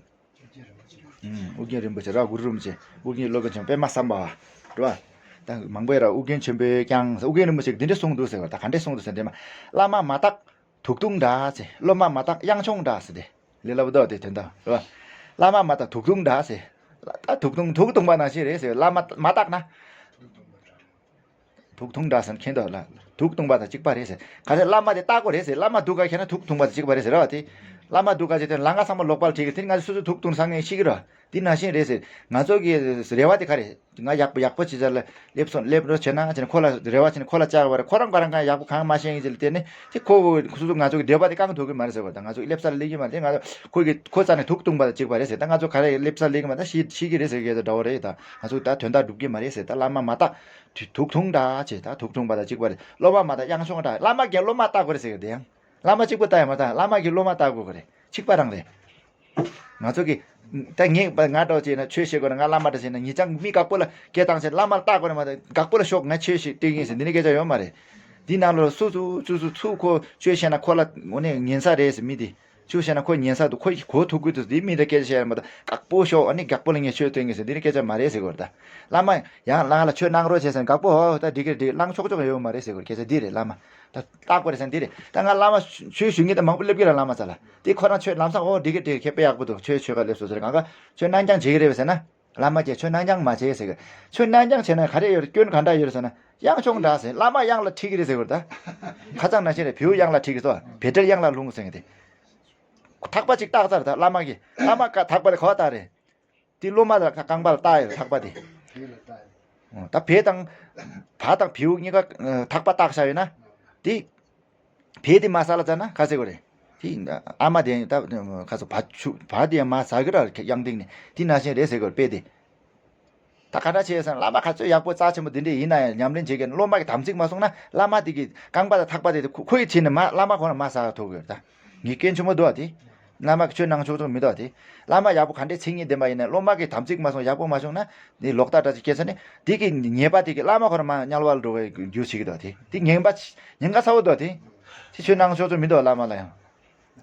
ཨུ་རྒྱན་རིན་པོ་ཆེ་ར། གུ་རུ་རིན་པོ་ཆེ། ཨུ་རྒྱན་སློབ་དཔོན་ཆེན་པོ་པདྨ་སམ་བྷ་བ་རེད་བ། ད་མང་པོས་ར་ཨུ་རྒྱན་ཆེན་པོས་ཀྱང་ཟེར། ཨུ་རྒྱན་རིན་པོ་ཆེས་འདི་འདྲ་གསུངས་འདུག་ཟེར་བ། ད་ག་འདྲས་གསུངས་འདུག་ཟེར་ན། དེ་མ་བླ་མ་མ་བརྟག་དུག་འཐུང་འདྲ་ཟེར། སློབ་མ་མ་བརྟག་གཡང་མཆོང་འདྲ་ཟེར་ཏེ། ལས་སླ་པོ་འདུག་དེ་དོན་དག་རེད་བ། བླ་མ་མ་བརྟག་དུག་འཐུང་འདྲ་ཟེར། ད་དུག་འཐུང་དུག་འཐུང་པ་ནང་བཞིན་རེད་ཟེར། བླ་མ་མ་བརྟག་ན། དུག་འཐུང་འདྲ་ཟེར་མཁྱེན་འདུག་ལ། དུག་འཐུང་པ་དང་གཅིག་པ་རེད་ཟེར། ག་ཚད་བླ་མ་དེ་བརྟག་དགོས་རེད་ཟེར། བླ་མ་སྡུག་ག་ཁྱེར་ན་དུག་འཐུང་པ་དང་གཅིག་པ་རེད་ཟེར་རེད་བ། དེ་བླ་མ་སྡུག་ག་བྱེད་དུས་ལམ་ཁ་ཚང་མ་ལོག་པར་ཁྲིད་ཀྱི་དེ་ང་ཚོ་སོ་སོ་དུག་འཐུང་སང་ངས་ཤི་གི་རེད། དེ་ནང་བཞིན་རེད་ཟེར། ང་ཚོ་གི་རེ་བ་དེ་ག་རེད། ང་ཡག་པོ་ཡག་པོ་བྱེད་ས་ལ་སླེབས་སོང་། སླེབས་རོགས་བྱེད་ན་བྱས་ན་ཁོ་ལ་རེ་བ་བྱས་ན་ཁོ་ལ་བཅར་བ་རེད། ཁོ་རང་ཁོ་རང་གང་ཡག་པོ་གང་མ་ཤེས་ངེས་ཅིག་ལ་བརྟེན་ནས་དེ་ཁོ་སོ་སོ་ང་ཚོ་གི་འདོད་པ་དེ་བསྐང་ཐུབ་ཀྱི་མ་རེད་ཟེར་བ་དང་། ང་ཚོ་གི་སླེབས་ས་ལ་སླེབས་ཀྱི་མ་རེད། ང་ཚོ་ཁོ་གི་ཁོ་རྩ་ནས་དུག་འཐུང་པ་དང་གཅིག་པ་རེད་ཟེར། ད་ང་ཚོ་ག་རེ་སླེབས་ས་སླེབས་ཀྱི་མ་རེད། ཤི་ཤི་གི་རེད་ཟེར་གི་འདྲ་བོ་རེད། ད་ང་ཚོ་ད་དོན་དག་འགྲུབ་ཀྱི་མ་རེད་ཟེར། ད་བླ་མ་མ་བརྟག་དུག་འཐུང་འདྲ་བྱས། ད་དུག་འཐུང་པ་དང་གཅིག་པ་རེད། སློབ་མ་མ་བརྟག་གཡང་མཆོང་འདྲ། བླ་མ་གིས་སློབ་མ་བརྟག་དགོས་རེད་ཟེར་གི་རེད། དེ་ཡང་བླ་མ་གཅིག་པུ་བལྟ་ཡ་མ་བལྟ། བླ་མ་གིས་སློབ་མ་བལྟ་དགོས་ཀྱི་རེད། གཅིག་པ་རང་རེད། ང་ཚོ་གི་ད་ངས་ང་འདྲ་བྱས་ན་ཆོས་བཤད་དགོས་ན། ང་བླ་མ་འདྲ་བྱས་ན་ཉེ་ཆར་མི་དཀར་པོ་ལ་སྐད་བཏང་བྱས་བླ་མར་བལྟ་དགོས་ན་མ་གཏོགས། དཀར་པོ་ལ་ཤོག་ང་ཆོས་ཤིག་སྟེར་གི་ཡིན་ཟེར་འདི་ནི་སྐད་ཆ་ཡོད་མ་རེད། འདི་ནང་ལོགས་སུ་སུ་སུ་སུ་ཚུར་ཁོ་ཆོས་བཤད་ན་ཁོ་ལ་འོ་ནས་ཉན་ས་རེད་ཟེར། མི་དེ་ཆོས་བཤད་ན་ཁོ་ཉན་ས་འདུག་ཁོ་གོ་ཐུབ་ཀྱི་འདུག་འདི་མི་འདྲ་སྐད་ཆ་བཤད་ཡ་མ་གཏོགས། དཀར་པོ་ཤོག་ཨ་ནི་དཀར་པོ་ལ་ངས་ཆོས་སྟོན་གི་ཟེར་འདི་ནི་སྐད་ཆ་མ་རེད་ཟེར་དགོས་རེད་ད། བླ་མ་ཡང་ལ་ང་ལ་ཆོས་གནང་རོགས་བྱས་ཟེར་ན་དཀར་པོ་ཧོ་ད་འགྲིག་གི་འགྲིག་གནང་ཆོག་ཆོག་ཡོད་མ་རེད་ཟེར་དགོས་རེད། སྐད་ཆ་འདི་རེད་བླ་མ། ད་བལྟ་དགོས་རེད་ཟེར་ན་འདི་རེད། ད་ང་བླ་མ་ཆོས་ཞུ་མཁན་དེ་མང་པོ་སླེབས་ཀྱི་ར་བླ་མ་ས་ལ། དེ་ཁོ་རང་ཆོས་ལམ་སང་ཨོ་འགྲིག་གི་འགྲིག་གི་ཁྱེད་དཔེ་ཡག་པོ་འདུག་ཆོས་ཆོས་ག་སླེབས་སོང་ཟེར། གང་ག་ཆོས་གནང་རྐྱང་བྱེད་ཀྱི་རེད་ཟེར་ན། བླ་མ་ཀྱིས་ཆོས་གནང་རྐྱང་མ་བྱེད་ཟེར་གི། ཆོས་གནང་རྐྱང་བྱས་ན་ག་རེ་ཡོད་རེད། སྐྱོན་ག་འདྲ་ཡོད་རེད་ཟེར་ན། གཡང་ཆོག་འདྲ་ཟེར། བླ་མ་གཡང་ལ་ཁྲིད་ཀྱི་རེད་ཟེར་གི་རེད་ད། ཁ་སང་ནང་བཞིན་རེད། བེའུ་གཡང་ལ་ཁྲིད་ཀྱི་སོ། བེ་ཏྲལ་གཡང་ལ་ལྷུང་ཟེར་གི་དེ། ཐག་པ་ཅིག་བཏགས་ཚར་ད་བླ་མ་གིས། བླ་མ་ཀ་ཐག་པ་དེ་ག་པར་བཏགས་རེད། དེ་སློབ་མ་ལ་རྐང་པ་ལ་བཏགས་ཡོད་ཐག་པ་དེ། ད་བེ་དང་བ་དང་བེའུ་གཉིས་ཀ་ཐག་པ་བཏགས་བཞག་ཡོད་ན། དེ་བེ་དེ་མར་ས་ལ་འཛེགས་ན་ག་ཟེར་དགོས་རེད། དེ་ཨ་མ་དེ་ད་ག་ཚོད་བ་ཆུ་བ་དེ་ཡང་མར་ཟག་གི་ར་གཡང་སྟེང་ནས། དེ་ནང་བཞིན་རེད་ཟེར་དགོས་རེད་དཔེ་དེ། ད་ག་འདྲ་བྱས་ཟེར་ན་བླ་མ་ག་ཚོད་ཡག་པོ་རྩ་ཆེན་པོ་དེ་འདྲས་ཡིན་ན་ཡང་ཉམས་ལེན་བྱེད་མཁན་སློབ་མ་གི་དམ་ཚིག་མ་སྲུང་ན། བླ་མ་དེ་གི་རྐང་པ་དང་ཐག་པ་དེ་ཁོ་ཁོ་ཡི་ཁྲིད་ནས་མར་བླ་མ་ཁོ་རང་མར་ཟག་ཐུབ་ཀྱི་ཡོད་ད། ངས་སྐྱོན་ཆེན་པོ་འདུག་བ་དེ། བླ་མ་གི་ཆོས་གནང་ཆོག་ཆོག་མི་འདུག་བ་དེ། བླ་མ་ཡག་པོ་ག་འདྲས་མཚན་ཉིད་ལྡན་པ་ཡིན་ན་སློབ་མ་གི་དམ་ཚིག་མ་སྲུང་ཡག་པོ་མ་སྲུང་ན། དེ་ལོག་ལྟ་འདྲ་ཅིག་སྐྱེས་ཚར་ནས་དེ་གི་ཉེས་པ་དེ་གི་བླ་མ་ཁོ་རང་མར་དམྱལ་བ་ལ་འགྲོ་བའི་རྒྱུ་བྱེད་ཀྱི་འདུག་བ་དེ། དེ་ཉེན་པ་ཉེན་ཁ་ཚ་བོ་འདུག་བ་དེ། དེ་ཆོས་གནང་ཆོག་ཆོག་མི་འདུག་བ་བླ་མ་ལ་ཡང་།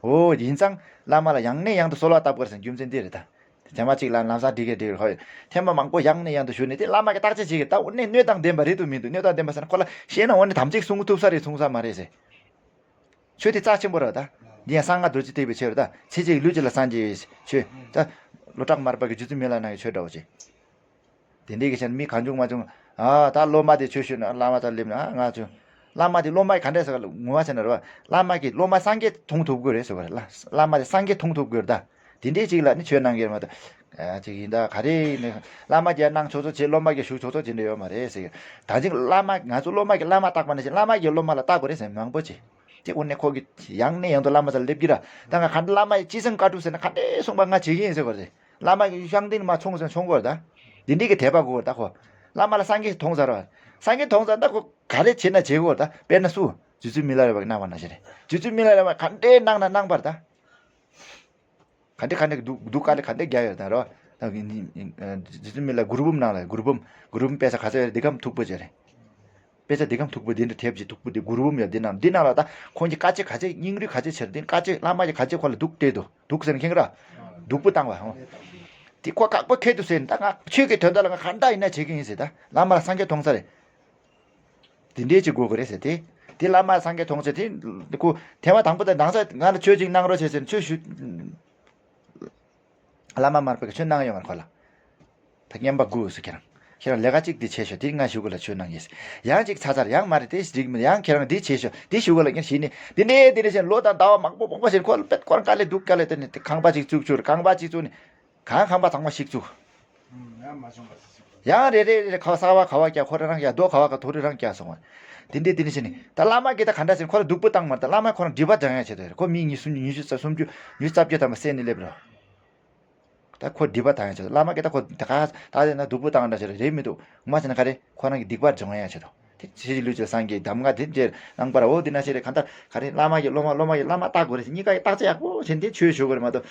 འོ་ཡིན་ཙང་བླ་མ་ལ་ཡང་ནས་ཡང་དུ་གསོལ་བ་བཏབ་དགོས་རེད་ཟེར་རྒྱུ་མཚན་འདི་རེད་ད། ཐེངས་མ་གཅིག་ལ་ལམ་སང་འགྲིག་གི་འགྲིག་གི་ཧོ། ཐེངས་མ་མང་པོ་ཡང་ནས་ཡང་དུ་ཞུས་ནས་དེ་བླ་མ་གིས་བརྟག་དཔྱད་བྱེད་ཀྱི་ད། འོ་ནས་གནོད་དང་ལྡན་པ་རེད་དུ་མི་འདུག་གནོད་དང་ལྡན་པ་ཟེར་ན་ཁོ་ལ་ཤེས་ན་འོ་ནས་དམ་ཚིག་སྲུང་ཐུབ་ས་རེད་སྲུང་ས་མ་རེད་ཟེར། ཆོས་དེ་རྩ་ཆེན་པོ་རེད་ད། འདི་ཡང་གསང་སྔགས་རྡོ་རྗེ་ཐེག་པའི་ཆོས་རེད་ད། ཚེ་གཅིག་ལུས་གཅིག་ལ་སངས་རྒྱས་ཡོད་ཆོས་ད། ལོ་གྲངས་མར་པ་གི་རྗེ་བཙུན་མི་ལ་ནང་གི་ཆོས་འདྲ་བོ་ཅིག་དེ་འདྲའི་གི་ཆ་ནས་མི་གང་བྱུང་མ་བྱུང་། ཨ་ད་སློབ་མ་དེ་ཆོས་ཞུས་ན་བླ་མ་དང་སླེབས་ན་ཨ་ང་ཆོས། བླ་མ་དེ་སློབ་མ་ག་འདྲས་ཟེར་ག་ངོ་མ་བྱས་ན་རེད་བ། བླ་མ་གིས་སློབ་མ་སངས་རྒྱས་མཐོང་ཐུབ་དགོས་རེད་ཟེར་བ་རེད། བླ་བླ་མ་དེ་སངས་རྒྱས་མཐོང་ཐུབ་དགོས་རེད་ད། དེ་འདྲའི་ཅིག་ལ་ནི་ཆོས་གནང་གི་རེད་མ་གཏོགས། ཨ་ཅིག་ཡིན་ད་ག་རེ་ནི་བླ་མ་གིས་གནང་ཆོག་ཆོག་བྱེད། སློབ་མ་གིས་ཞུགས་ཆོག་ཆོག་བྱེད་འདྲ་ཡོད་མ་རེད་ཟེར་གི། ད་ཅིག་བླ་མ་ང་ཚོ་སློབ་མ་གིས་བླ་མ་བརྟག་པ་ནང་བཞིན་བླ་མ་གིས་སློབ་མ་ལ་བརྟག་དགོས་རེད་ཟེར་མང་པོ་ཅིག་དེ་འོ་ནས་ཁོ་གིས་ཡང་ནས་ཡང་དུ་བླ་མ་ཚོ་ལ་སླེབས་ཀྱི་ར། ད་ང་ག་འདྲ་བླ་མ་ཡིས་ཅི་གསུང་བཀའ་སྒྲུབ་ཟེར་ན་ག་འདྲས་གསུངས་པ་ང་བྱེད་ཀྱི་ཡིན་ཟེར་བ་རེད། བླ་མ་གིས་ཤང་སྟེང་ནས་མ་མཆོང་ཟེར་མཆོང་དགོས་རེད་ད། འདི་འདྲས་ཀྱི་དད་པ་དགོས་རེད་ད་ཁོ། བླ་མ་ལ་སངས་རྒྱས་མཐོང་ཚར་བ། སངས་རྒྱས་མཐོང་ཚར་ད་ཁོ་ག་རེ་བྱེད་ན་བྱེད་དགོས་རེད་ད། དཔེར་ན་སུ། རྗེ་བཙུན་མི་ལ་རས་པ་གིས་གནང་བ་ནང་བཞིན་རེད། རྗེ་བཙུན་མི་ལ་རས་པ་ག་འདྲས་གནང་ན་གནང་བ་རེད་ད། ག་འདྲས་ག་འདྲས་སྡུག་སྡུག་དཀའ་ལས་ག་འདྲས་རྒྱག་ཡོད་དང་རོ། ད་གི་ནི་ཨ་རྗེ་བཙུན་མི་ལ་གུར་འབུམ་ནང་ལ་གུར་འབུམ་གུར་འབུམ་དཔེ་ཆ་ག་ཚོད་ཡོད་རེད། འདི་གམ་མཐུག་པོ་ཅིག་རེད། དཔེ་ཆ་འདི་གམ་མཐུག་པོ་འདི་འདྲ་དེབ་ཅིག་མཐུག་པོ་འདི་གུར་འབུམ་ཡོད་འདི་ནང་འདི་ནང་ལ་ད་ཁོང་གི་དཀའ་སྤྱད་ག་ཚོད་སྙིང་རུས་ག་ཚོད་ཆེ་རེད། འདི་དཀའ་སྤྱད་བླ་མ་གིས་ག་ཚོད་ཁོ་ལ་སྡུག་སྤྲད་འདུག་སྡུག་ཟེར་ན་མཁྱེན་གི་ར། སྡུག་པོ་བཏང་བ་ཧོ། དེ་ཁོ་ཁག་པོ་ཁེལ་འདུག་ཟེར་ན་ད་ང་ཆོས་ཀྱི་དོན་དག་ལ་ང་ག་འདྲ་ཡིན་ན་བྱེད་ཀྱི་ཡིན་ཟེར། ད་བླ་མ་ལ་སངས་རྒྱས་མཐོང་ས་རེད། དེ་འདྲས་ཅིག་དགོས་ཀྱི་རེད་ཟེར་ཏེ། དེ་བླ་མ་སངས་རྒྱས་མཐོང་ཚེ་དེ་ཁོ་ཐེངས་མ་དང་པོ་དང་ནང་ས་ང་ལ་ཆོས་ཅིག་གནང་རོགས་བྱས་ཟེར་ནས་ཆོས་ཞུ། བླ་མ་མར་པ་གིས་ཆོས་གནང་ཡོང་བར་ཁོ་ལ། ད་བསྙེན་པ་དགུ་ཟེར་ཁྱེད་རང་། ཁྱེད་རང་ལས་ཀ་གཅིག་འདི་བྱས་ཤོག་དེ་ང་ཞུ་གི་ལ་ཆོས་གནང་གིས། ཡང་གཅིག་ཚར་ཚར་ཡང་མ་རེད་དེ་འགྲིག་མི་ཡང་ཁྱེད་རང་འདི་བྱས་ཤོག་འདི་ཞུ་གི་ལ་ངས་ཞུས་ནས་འདི་འདྲས་འདི་འདྲས་བྱས་ལོ་དང་ཟླ་བ་མང་པོ་མང་པོ་བྱས་ཁོ་ལ་དཔེ་ཁོ་རང་དཀའ་ལས་འདུག་དཀའ་ལས་དེ་ནས་དེ་ཁང་པ་གཅིག་བཙུགས་ཆོག་ཁང་པ་གཅིག་བཙུགས་ནས། གང་ཁང་པ་ཚང་མ་བཤིག་བཅུག་ཡང་རེ་རེ་རེ་རེ་ཁ་བ་གསར་བ་ག་བ་རྒྱག་ཁོ་རང་རང་རྒྱག་རྡོ་ག་བ་ག་དོ་རི་རང་རྒྱག་སོང་བ། དེ་འདྲས་དེ་འདྲས་བྱས་ནས་ད་བླ་མ་གིས་ད་ག་འདྲ་ཟེར་ཁོ་ལ་སྡུག་པོ་བཏང་མ་རེད། ད་བླ་མ་ཁོ་རང་སྒྲིབ་པ་སྦྱང་ཡ་བྱེད་དོ་རེད། ཁོ་མི་ཉི་ཤུ་ཉི་ཤུ་རྩ་སུམ་ཅུ་ཉི་ཤུ་རྩ་བརྒྱད་ཐམ་པ་བསད་ནས་སླེབས་རོ། ད་ཁོ་སྒྲིབ་པ་བཏང་ཡ་བྱེད་དོ། བླ་མ་གིས་ད་ཁོ་ད་ག་ད་དེ་ན་སྡུག་པོ་བཏང་འདྲ་བྱེད་རེད་མི་འདུག་མ་བྱས་ན་ག་རེ་ཁོ་རང་གི་སྡིག་པ་སྦྱང་ཡ་བྱེད་དོ། དེ་ཕྱི་ལུས་ཀྱི་སངས་རྒྱས་གདམས་ངག་དེ་འདྲས་གནང་པ་ར། འོ་དེ་ན་ཤེས་རེད། གང་ལྟར་ག་རེ་བླ་མ་གིས་སློབ་མ་སློབ་མ་གིས་བླ་མ་བརྟག་དགོས་རེད། གཉིས་ཀ་གིས་བརྟག་དཔྱད་ཡག་པོ་བྱས་ནས་དེ་ཆོས་ཞུ་དགོས་རེད་མ་གཏོགས།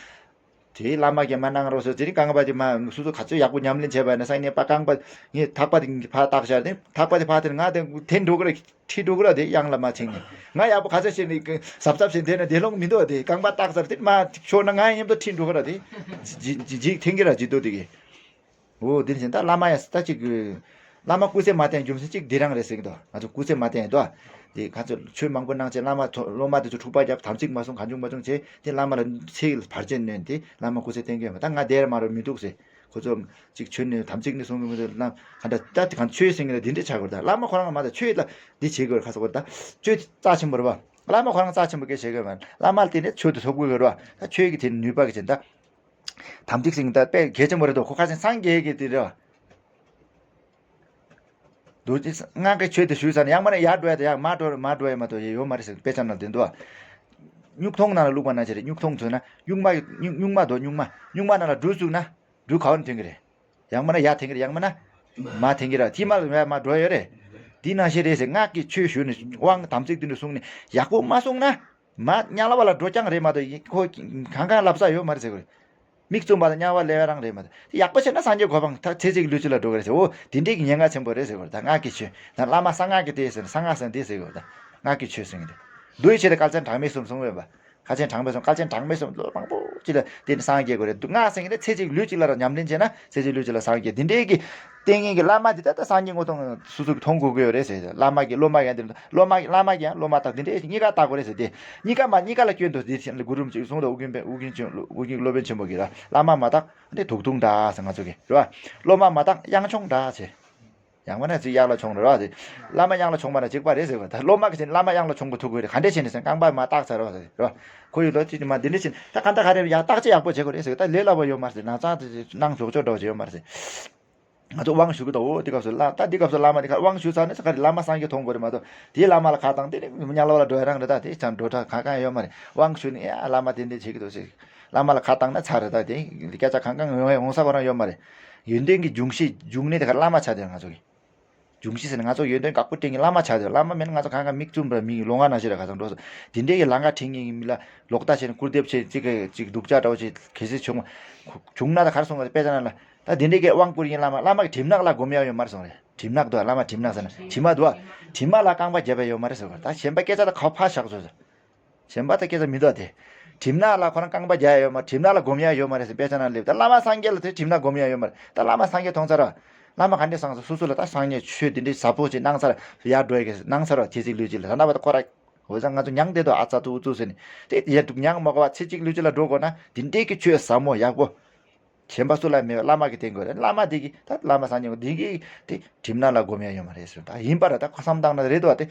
དེའི་བླ་མ་གིས་མ་གནང་རོགས་ཟེར་དེ་རིང་རྐང་པ་དེ་མ་སོ་སོ་ག་ཚོད་ཡག་པོ་ཉམས་ལེན་བྱས་པ་ཡིན་ན་སང་ཉིན་པ་རྐང་པ་ངས་ཐག་པ་དེ་ཕར་བཏགས་བཞག་དེ་ཐག་པ་དེ་ཕར་དེ་ང་དེ་འཐེན་འགྲོ་གི་རེད། ཁྲིད་འགྲོ་གི་ར། དེ་གཡང་ལ་མ་ཕྱིན་ནས་ང་ཡག་པོ་ག་ཚོད་བྱས་ནས་གཟབ་གཟབ་བྱས་འཐེན་ན་དེ་ལོང་མི་འདུག་དེ་རྐང་པ་བཏགས་ཚར་དེ་མ་ཤོར་ན་ང་མཉམ་དུ་ཁྲིད་འགྲོ་གི་ར། དེ་ཇི་ཇི་ཇི་འཐེན་གི་ར་ཇི་ཏོ་དེ་གི། འོ་དེ་བཞིན་ད་བླ་མ་ཡང་ད་ཅིག་བླ་མ་སྐུ་ཚེ་མ་བརྟན་རྒྱུ་མཚན་གཅིག་འདི་རང་རེད་ཟེར་གི་འདུག་ང་ཚོ་སྐུ་ཚེ་མ་བརྟན་ཡིན་འདུག་དེ་ཁ་ཚོད་ཆོས་མང་པོ་གནང་བྱས་བླ་མ་ཚོ་སློབ་མ་དེ་ཚོ་འཁྲུག་པ་བརྒྱབ་དམ་ཚིག་མ་སྲུང་གང་བྱུང་མ་བྱུང་བྱས་དེ་བླ་མ་ལ་ཚེ་བར་ཆད་གནོན་ཏེ་བླ་མ་སྐུ་ཚེ་བརྟན་གི་ཡོད་མ། ད་ང་བསྡད་མ་རུང་མི་འདུག་ཟེར། ཁོ་ཚོ་ཅིག་ཆོས་ནི་དམ་ཚིག་ནི་སྲུང་གི་མི་འདུག་ལ་ག་འདྲ་ད་དེ་གང་ཆོས་ཟེར་གི་ལ་འདི་འདྲ་བྱ་དགོས། ད་བླ་མ་ཁོ་རང་མ་ད་ཆོས་ལ་འདི་བྱེད་དགོས་ཁ་ཚོད་དགོས། ད་ཆོས་རྩ་ཆེན་པོ་རེད་བ། བླ་མ་ཁོ་རང་རྩ་ཆེན་པོ་སྐད་བྱེད་དགོས་མ་བླ་མ་ལ་བརྟེན་ནས་ཆོས་དེ་ཐོབ་དགོས་གི་རེད་བ། ད་ཆོས་ཀྱི་དེ་ནུས་པ་གི་ཆེན་ད། དམ་ཚིག་ཟེར་གི་ད་དཔེ་གལ་ཆེན་པོ་རེད་འདུག་ཁོ་ཁ་སང་སངས་རྒྱས་ཀྱི་དེ་རེད་བ། རྡོ་རྗེ་སྔགས་ཀྱི་ཆོས་དེ་ཞུས་ཚར་ནས་ཡང་མ་ནས་ཡར་འགྲོ་ཡ་དེ་ཡང་མར་འགྲོ་མར་འགྲོ་ཡ་མ་གཏོགས་ཡོད་མ་རེད་ཟེར་དཔེ་ཆ་ནང་བསྟན་འདུག་བ། སྨྱུག་ཐུང་ནང་ལ་བླུགས་པ་ནང་བཞིན་རེད། སྨྱུག་ཐུང་བཟོས་ན་སྨྱུག་མ་སྨྱུག་སྨྱུག་མ་དོ་སྨྱུག་མ་སྨྱུག་མ་ནང་ལ་འབྲུ་བཙུགས་ན་འབྲུ་ག་བ་ནས་ཐོན་གི་རེད། ཡང་མ་ན་ཡར་ཐོན་གི་རེད། ཡང་མ་ན་མར་ཐོན་གི་རེད། ཐིག་མ་ལ་མར་འགྲོ་ཡོད་རེད། དེ་ནང་བཞིན་རེད་ཟེར། སྔགས་ཀྱི་ཆོས་ཞུས་ནས་དབང་དམ་ཚིག་དེ་འདྲ་བསྲུངས་ནས་ཡག་པོ་མ་བསྲུངས་ན་མར་དམྱལ་བ་ལ་འགྲོ་རྐྱང་རེད་མ་གཏོགས་ཁོ་གང་གང་ལབ་ས་ཡོད་མ་རེད་ཟེར་གི་རེད། མིག་བཙུམ་པ་དང་དམྱལ་བ་སླེབས་ཡ་རང་རེད་མ་གཏོགས། དེ་ཡག་པོ་བྱས་ན་སངས་རྒྱས་གོ་འཕང་ད་ཚེ་གཅིག་ལུས་གཅིག་ལ་འགྲོ་གི་རེད་ཟེར། འོ་དེ་འདྲའི་གི་ཉེན་ཁ་ཆེན་པོ་རེད་ཟེར་གི་རེད། ད་སྔགས་ཀྱི་ཆོས་ད་བླ་མ་གསང་སྔགས་ཀྱི་དེ་ཟེར་ན་གསང་སྔགས་ཟེར་ན་དེ་ཟེར་གི་རེད། ད་སྔགས་ཀྱི་ཆོས་ཟེར་གི་རེད། འདུལ་བྱེད་དེ་དཀའ་ཆེན་གྲངས་མེད་གསུམ་གསུངས་ཡོད་པ། དཀའ་ཆེན་གྲངས་མེད་གསུམ། དཀའ་ཆེན་གྲངས་མེད་གསུམ་ལོ་མང་པོ་ཅིག་ལ་དེ་ནི་སངས་རྒྱས་དགོས་རེད། སྔགས་ཟེར་གི་རེད། ཚེ་གཅིག་ལུས་གཅིག་ལ་རང་ཉམས་ལེན་བྱས་ན་ཚེ་གཅིག་ལུས་གཅིག་ལ་སངས་རྒྱས། དེ་འདྲའི་གི་ལྟས་ངན་གྱི་བླ་མ་འདི་ད་ལྟ་སངས་རྒྱས་དངོས་མཐོང་སོ་སོ་གི་མཐོང་དགོས་ཀྱི་ཡོད་རེད་ཟེར། བླ་མ་གི་སློབ་མ་ཡང་དེ་སློབ་མ་བླ་མ་གི་ཡང་སློབ་མ་དག་འདི་འདྲའི་གཉིས་ཀ་བལྟ་དགོས་རེད་ཟེར། དེ་གཉིས་ཀ་མ་གཉིས་ཀ་ལ་སྐྱོན་འདུག་དེ་བཞིན་གུ་རུ་གསུང་དང་ཨུ་རྒྱན་པའི་ཨུ་རྒྱན་ཆེན་ཨུ་རྒྱན་སློབ་དཔོན་ཆེན་པོ་གི་ར་བླ་མ་མ་དག་འདི་དུག་སྡུག་འདྲ་ཟེར། ང་ཚོ་གི་རེད་བ། སློབ་མ་མ་དག་གཡང་མཆོང་འདྲ་ཟེར། ཡང་མིན་ན་ཅིག་གཡག་ལ་མཆོང་འདྲ་ར་ཟེར། བླ་མ་གཡང་ལ་མཆོང་པ་ན་གཅིག་པ་རེད་ཟེར་བ། ད་སློབ་མ་གི་ཆེད་བླ་མ་གཡང་ལ་མཆོང་དགོས་ཐུག་དགོས་རེད། ག་འདྲས་བྱས་ནས་སེམས་རྐང་པ་མ་བཏགས་ཚར་བ་ཟེར་ར། ཁོ་ཡི་ལོ་ཅིག་མ་འདི་འདྲས་བྱས་ད་ག་འདྲ་ག་རེ་ཡག་བརྟག་དཔྱད་ཡག་པོ་བྱེད་དགོས་རེད་ཟེར། ད་ལས་སླ་པོ་ཡོད་མ་རེད་ཟེར། ན་ཚ་དེ་ནང་འཇོག་ཆོག་འདྲ་བོ་ཅིག་ཡོད་མ་རེད་ཟེར། ང་ཚོ་དབང་ཞུ་གི་འདུག་འོ་དེ་སྐབས་སུ་བླ་ད་འདི་སྐབས་སུ་བླ་མ་དེ་ཁར་དབང་ཞུ་ཚར་ནས་ཁ་རེ་བླ་མ་སངས་རྒྱས་མཐོང་དགོས་རེད་མ་གཏོགས། དེའི་བླ་མ་ལ་ཁ་བཏང་དེ་ནི་དམྱལ་བ་ལ་འགྲོ་ཡ་རང་རེད། ད་དེ་ཙམ་འགྲོ་གྲབས་གང་གང་ཡོད་མ་རེད། དབང་ཞུ་ནས་ཡ་བླ་མ་དེ་འདྲས་བྱེད་ཀྱི་འདུག་ཟེར། བླ་མ་ལ་ཁ་བཏང་ན་ཚར་རེད། ད་དེ་སྐད་ཆ་གང་གང་ཡོང་ཡ་ཡོང་ས་ཁོ་རང་ཡོད་མ་རེད། ཡོན་ཏན་གྱི་འབྱུང་གཞི་འབྱུང་གནས་དེ་ཁར་བླ་མ་ཆགས་དེ་ང་ཚོ་གི་འབྱུང་གཞི་ཟེར་ན་ང་ཚོ་ཡོན་ཏན་དགག་པ་སྤྲད་མཁན་བླ་མ་ཆགས་དེ། བླ་མ་མེད་ན་ང་ཚོ་གང་ག་མིག་བཙུམ་པ་མིག་ལོང་བ་ནང་བཞིན་རེད། ཁ་སང་འགྲོ་སོང་དེ་འདྲས་ཀྱི་ལམ་ཁ་ཁྲིད་མཁན་གྱི་མི་ལ་ལོག་ལྟ་བྱས་ནས་སྐུར་འདེབས་བྱས་ཅིག་གི་ཅིག་སྡུག་ཅག་འདྲ་བོ་ཅིག་གལ་སྲིད་བྱུང་བྱུང་ན་ད་གར་སོང་བ་དཔེ་ཆ་ནང་ལ། ད་དེ་འདྲའི་གི་དབང་བསྐུར་མཁན་བླ་མ་བླ་མ་གི་གྲིབ་ནག་ལ་སྒོམ་ཡ་ཡོད་མ་རེད་སོང་རེད། གྲིབ་ནག་འདུག་བླ་མ་གྲིབ་ནག་ཟེར་ན་གྲིབ་མ་འདུག་བ། གྲིབ་མ་ལ་རྐང་པ་བརྒྱབ་པ་ཡོད་མ་རེད་ཟེར་བ། ད་གཞན་པ་སྐད་ཆ་ད་ག་ཕར་བཞག་ཟེར། གཞན་པ་ད་སྐད་ཆ་མི་འདུག་བ་དེ། གྲིབ་ནག་ལ་ཁོ་རང་རྐང་པ་རྒྱག་ཡ་ཡོད་མ། གྲིབ་ནག་ལ་སྒོམ་ཡ་ཡོད་མ་རེད་ཟེར། དཔེ་ཆ་ནང་སླེབས། ད་བླ་མ་སངས་རྒྱས་ལ་དེ་གྲིབ་ནག་སྒོམ་ཡ་ཡོད་མ་རེད། ད་བླ་མ་སངས་རྒྱས་མཐོང་ཚར་བ། བླ་མ་ག་འདྲས་སངས་ཚར། སོ་སོ་ལ་ད་སངས་རྒྱས་ཆོས་དེ་འདྲས་ཟབ་པོ་ཅིག་གནང་ཚར། ཡར་འགྲོ་ཡ་གི་གནང་ཚར་བ། ཁྱེད་ཅིག་ལུས་ཅིག་ལ་ད་ལྟ་བ་ད་ཁོ་ར། འོ་ཙང་ང་ཚོ་མྱང་དེ་དོ་ཨ་ཙ་ཏུ་ཨུ་ཙུ་ཟེར་ནས་དེ་ཡ་འདུག་མྱང་མ་དགོས་པ་ཚེ་གཅིག་ལུས་གཅིག་ལ་འགྲོ་དགོས་ན་དེ་འདྲས་ཀྱི་ཆོས་ཟབ་མོ་ཡག་པོ། གཞན་པ་སུ་ལ་མེད་པ་བླ་མ་གིས་བསྟན་དགོས་རེད། བླ་མ་དེ་གིས་ད་བླ་མ་སངས་རྒྱས་དེ་གིས་དེ་གྲིབ་ནག་ལ་སྒོམ་ཡ་ཡོད་མ་རེད་ཟེར། ད་ཡིན་པ་ར་ད་ཁོ་བསམ་བཏང་ན་རེད་དོ། དེ་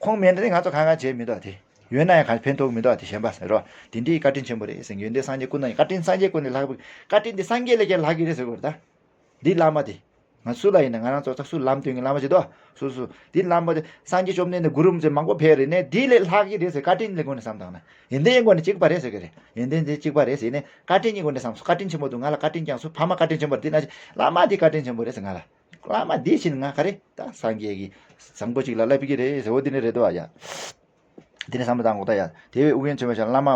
ཁོང་མེད་ན་དེ་ང་ཚོ་གང་གང་བྱས་མི་འདུག་དེ་ཡོད་ན་ཡང་གང་ཕན་ཐོགས་མི་འདུག་དེ་གཞན་པ་ཟེར་རོ། དེ་འདྲའི་བཀའ་དྲིན་ཆེན་པོ་རེད་ཟེར། ཡོན་ཏན་སངས་རྒྱས་ཀུན་ན་བཀའ་དྲིན་སངས་རྒྱས་ཀུན་ནས་ལྷག་པའི་བཀའ་དྲིན་དེ་སངས་རྒྱས་ལས་ཀྱང་ལྷག་གི་རེད་ཟེར་དགོས་རེད་ད། འདི་བླ་མ་དེ། ང་སུ་ལ་ཡིན་ན་ང་རང་ཚོ་ཚགས་སུ་ལམ་སྟོན་གྱི་བླ་མ་ཅིག་འདུག་སུ་སུ་འདི་བླ་མ་དེ་སངས་རྒྱས་བཅོམ་ལྡན་འདས་གུ་རུ་རིན་པོ་ཆེ་མང་པོ་ཕེབས་རེད་ནས་འདི་ལས་ལྷག་གི་རེད་ཟེར། བཀའ་དྲིན་ལས་སྒོ་ནས་བསམ་བཏང་ན་ཡོན་ཏན་སྒོ་ནས་གཅིག་པ་རེད་ཟེར་གི་རེད། ཡོན་ཏན་དེ་གཅིག་པ་རེད་ཟེར་ནས་བཀའ་དྲིན་གྱི་སྒོ་ནས་བསམ་སོང་། བཀའ་དྲིན་ཆེན་པོ་འདུག་ང་ལ་བཀའ་དྲིན་བསྐྱངས་སོང་། ཕ་མ་བཀའ་དྲིན་ཆེན་པོ་རེད། འདི་ན་བླ་མ་འདི་བཀའ་དྲིན་ཆེན་པོ་རེད་ཟེར། ང་ལ་བླ་མ་འདི་བཞིན་ང་ག་རེ་ད་སངས་རྒྱས་ཀྱི་བཟང་པོ་ཅིག་ལ་བསླབ་ཀྱི་རེད་ཟེར། འོ་འདི་ནི་རེད་དོ་ཡ། དེ་ནས་བསམ་བློ་བཏང་དགོས་ད་ཡ། དེ་བས་ཨུ་རྒྱན་ཆོས་པ་ཞིག་བླ་མ་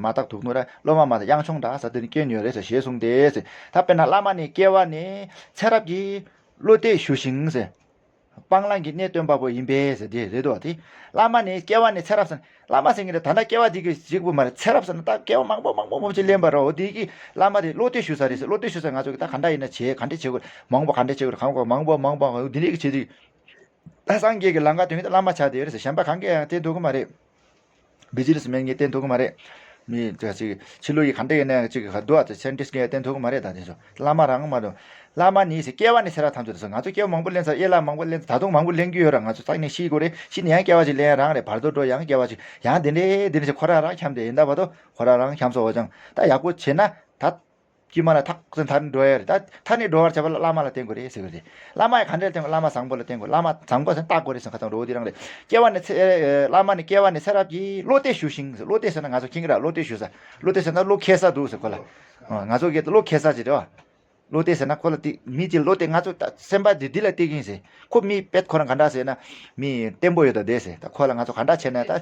མ་དག་དུག་སྣོད་ར། སློབ་མ་མ་དག་གཡང་མཆོང་འདྲ་ཟེར། དེ་ནི་སྐྱོན་ཡོད་རེད་ཟེར་ཞེས་གསུངས་ཏེ་ཟེར། ད་དཔེར་ན་བླ་མ་ནི་སྐྱེ་བ་ནས་ཚེ་རབས་ཀྱི་བློ་གཏད་ཞུ་ཞིང་ཟེར། སྤང་བླང་གི་གནས་སྟོན་པ་པོ་ཡིན་པས་ཟེར་དེ་རེད་དོ། དེ་བླ་མ་ནི་སྐྱེ་བ་ནས་ཚེ་རབས་ཟེར། བླ་མ་ཟེར་མཁན་དེ་ད་ལྟ་སྐྱེ་བ་འདི་གི་གཅིག་པུ་མ་རེད། ཚེ་རབས་ཟེར་ན་ད་སྐྱེ་བ་མང་པོ་མང་པོ་མང་པོ་ཅིག་ལེན་པ་རེད། འོ་དེ་གི་བླ་མ་དེ་བློ་གཏད་ཞུ་ས་རེད་ཟེར། བློ་གཏད་ཞུ་ས་ང་ཚོ་གི་ད་ག་འདྲ་ཡིན་ན་བྱེད་ག་འདྲ་བྱེད་དགོས་མང་པོ་ག་འདྲ་བྱེད་དགོས་མང་པོ་མང་པོ་འོ་དེ་འདྲ་གི་བྱེད་དུས། ད་སངས་རྒྱས་ཀྱི་ལམ་ཁ་སྟོན་མཁན་དེ་བླ་མ་ཆགས་བསྡད་ཡོད་རེད་ཟེར། གཞན་པ་གང་གིས་ཡང་བསྟན་ཐུབ་ཀྱི་མ་རེད། བི་ཇི་ནེ་སི་མེན་གྱིས་བསྟན་ཐུབ་ཀྱི་མ་རེད། མི་ཅིག་ཕྱི་ལོགས་ཀྱི་ག་འདྲ་ཡིན་ན་ཡང་ཅིག་ག་འདུག་ཨ། སེན་ཊིསཊ་གིས་བསྟན་ཐུབ་ཀྱི་མ་རེད། ད་དེ་ཚོ་བླ་མ་རང་མ་གཏོགས། བླ་མ་ནི་ཟེར་སྐྱེ་བ་ནས་ཚེ་རབས་ཐམས་ཅད་དུ་ཟེར། ང་ཚོ་སྐྱེ་བ་མང་པོ་ལེན་ཚར། དབྱེ་བླག་མང་པོ་ལེན་ཚར། ད་དུང་མང་པོ་ལེན་གྱི་ཡོད་ར། ང་ཚོ་རྩ་ནས་ཤི་དགོས་རེད། ཤི་ནས་ཡང་སྐྱེ་བ་ཅིག་ལེན་རང་རེད། བར་དོ་འགྲོ་ཡང་སྐྱེ་བ་ཅིག་ཡང་དེ་འདྲས་དེ་འདྲས་ཁོ་ར་རང་འཁྱམས་ཏེ་ཡིན་ད་བར་དོ་ཁོ་ར་རང་འཁྱམས་སོང་བ་ཅང་ད་ཡག་པོ་བྱས་ན་ད། དཀྱུས་མ་ལ་ཐག་ཚུན་ཐར་འགྲོ་ཡ་རེད། ད་ཐར་ནས་འགྲོ་བར་བྱ་བ་ལ་བླ་མ་ལ་བརྟེན་དགོས་རེད་ཟེར་གི་རེད། བླ་མ་ཡི་ག་འདྲ་བརྟེན་དགོས། བླ་མ་བཟང་པོ་ལ་བརྟེན་དགོས། བླ་མ་བཟང་པོ་ཟེར་ན་བརྟག་དགོས་རེད་ཟེར། ཁ་ཚང་འགྲོ་བོ་དེ་རང་རེད། སྐྱེ་བ་ནས་ཚེ་བླ་མ་ནི་སྐྱེ་བ་ནས་ཚེ་རབས་ཀྱི་བློ་གཏད་ཞུ་ཞིང་ཟེར། བློ་གཏད་ཟེར་ན་ང་ཚོ་མཁྱེན་གི་ར། བློ་གཏད་ཞུ་ས། བློ་གཏད་ཟེར་ན་བློ་ཁེལ་ས་འདུག་ཟེར་ཁོ་ལ། ང་ཚོ་གི་བློ་ཁེལ་ས་ཅིག་རེད་བ། བློ་གཏད་ཟེར་ན་ཁོ་ལ་དེ་མི་གཅིག་བློ་གཏད་ང་ཚོ་ད་སེམས་པ་འདི་འདི་ལ་གཏད་ཀྱིན་ཟེར། ཁོ་མི་དཔེ་ཁོ་རང་ག་འདྲ་ཟེར་ན་མི་བརྟན་པོ་ཡོད་ད་དེ་ཟེར། ད་ཁོ་ལ་ང་ཚོ་ག་འདྲ་བྱས་ན་ད་